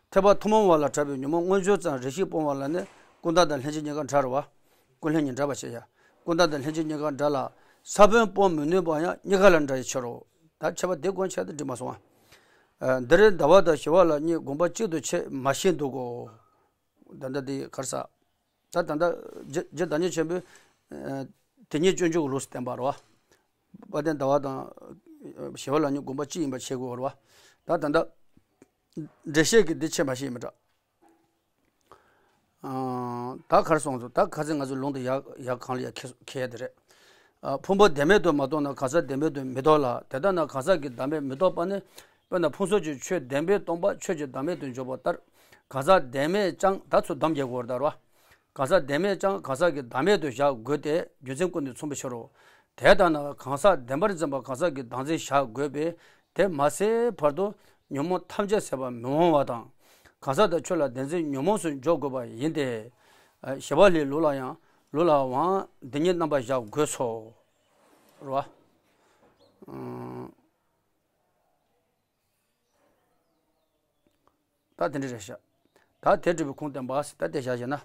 ཐེག་པ་ཐུན་མོང་བ་ལ་གྲགས་པའི་ཉོན་མོངས་མངོན་བརྗོད་ཙམ་རེ་ཞིག་སྤོང་བ་ལ་ནི་ཀུན་བརྟགས་དང་ལྷན་སྐྱེས་གཉིས་ཀ་འདྲ་རེད་བ། ཀུན་ལྷན་གཉིས་འདྲ་བ་ཞེས་ཡ། ཀུན་བརྟགས་དང་ལྷན་སྐྱེས་གཉིས་ཀ་འདྲ་ལ་ས་བོན་སྤོང་མི་ནུས་པ་ཡང་གཉིས་ཀ་ལ་འདྲ་ཡི་ཕྱིར་རོ། ད་ཁྱད་པར་དེ་དགོངས་ཆེད་དུ་འགྲིག་མ་སོང་བ། ཨ། འདིར་ཟླ་བ་དང་ཞི་བ་ལྷ་གཉིས་དགོངས་པ་གཅིག་ཏུ་ཆེ་མ་ཤེས་འདུག་གོ། ད་ལྟ་དེ་གར་ས། ད་ད་ལྟ་རྗེ་རྗེ་བདག་ཉིད་ཆེན་པོས། ཨ། དེ་ཉིད་སྤྱོད་འཇུག་གི་ལུགས་སུ་བསྟན་པ་རེད་བ། དཔལ་ལྡན་ཟླ་བ་དང་ཞི་བ་ལྷ་གཉིས་དགོངས་པ་གཅིག་ཡིན་པ་ཤེས་དགོས་རེད་བ། ད་ད་ལྟ་འགྲེལ་བཤད་ཀྱི་འདི་ཆེ་མ་ཤེས་མི་འདྲ། ཨ། ད་གར་སོང་ཚོ། ད་ཁ་སང་ང་ཚོ་ལུང་དུ་ཡག་ཡག་གང་ལ་ཡག་ཁེ་ཁེ་ཡ་དེ་རེད། ཨ། ཕུང་པོ་བདེན་མེད་དུ་མ་རྟོགས་ན་གང་ཟག་བདེན་མེད་དུ་མི་རྟོགས་ལ། དེ་ལྟ་ན་གང་ཟག་གི་བདག་མེད་མི་རྟོགས་པ་ནི། དཔེར་ན་ཕུང་སོགས་ཀྱི་ཆོས་བདེན་པས་སྟོང་པ་ཆོས་ཀྱི་བདག་མེད་དུ་འཇོག་པ་ལྟར། གང་ཟག་བདེན་མེད་ཀྱང་ད་ཚུར་བསྡོམས་རྒྱག་དགོས་རེད་ད་རེད་བ། གང་ཟག་བདེན་མེད་ཀྱང་གང་ཟག་གི་བདག་མེད་དུ་བཞག་དགོས་ཏེ་རྒྱུ་མཚན་ཀུན་ནས་མཚུངས་པའི་ཕྱིར་རོ། དེ་ལྟ་ན་གང་ཟག་བདེན་པར་འཛིན་པ་གང་ཟག་གི་བདག་འཛིན་བཞག་དགོས་པས་དེ་མ་ཟད་བར་དུ་ཉོན་མོངས་ཐམས་ཅད་ཟད་པར་མི་འོང་བ་དང་། གང་ཟག་དང་ཆོས་ལ་བདེན་འཛིན་ཉོན་མོངས་སུ་འཇོག་དགོས་པ་ཡིན་ཏེ། ཨ། ཞི་བ་ལྷའི་ལུགས་ལ་ཡང་ལུགས་ལའང་འདི་ཉིད་རྣམ་པར་བཞག་དགོས་སོ། རེད་བ། ཨང་། ད་དེ་འདྲ་རེད་ཤག་ད་དེ་འདྲ་བའི་ཁུངས་བསྟན་པ་ཟེར་ད་དེ་བཞག་བྱས་ན།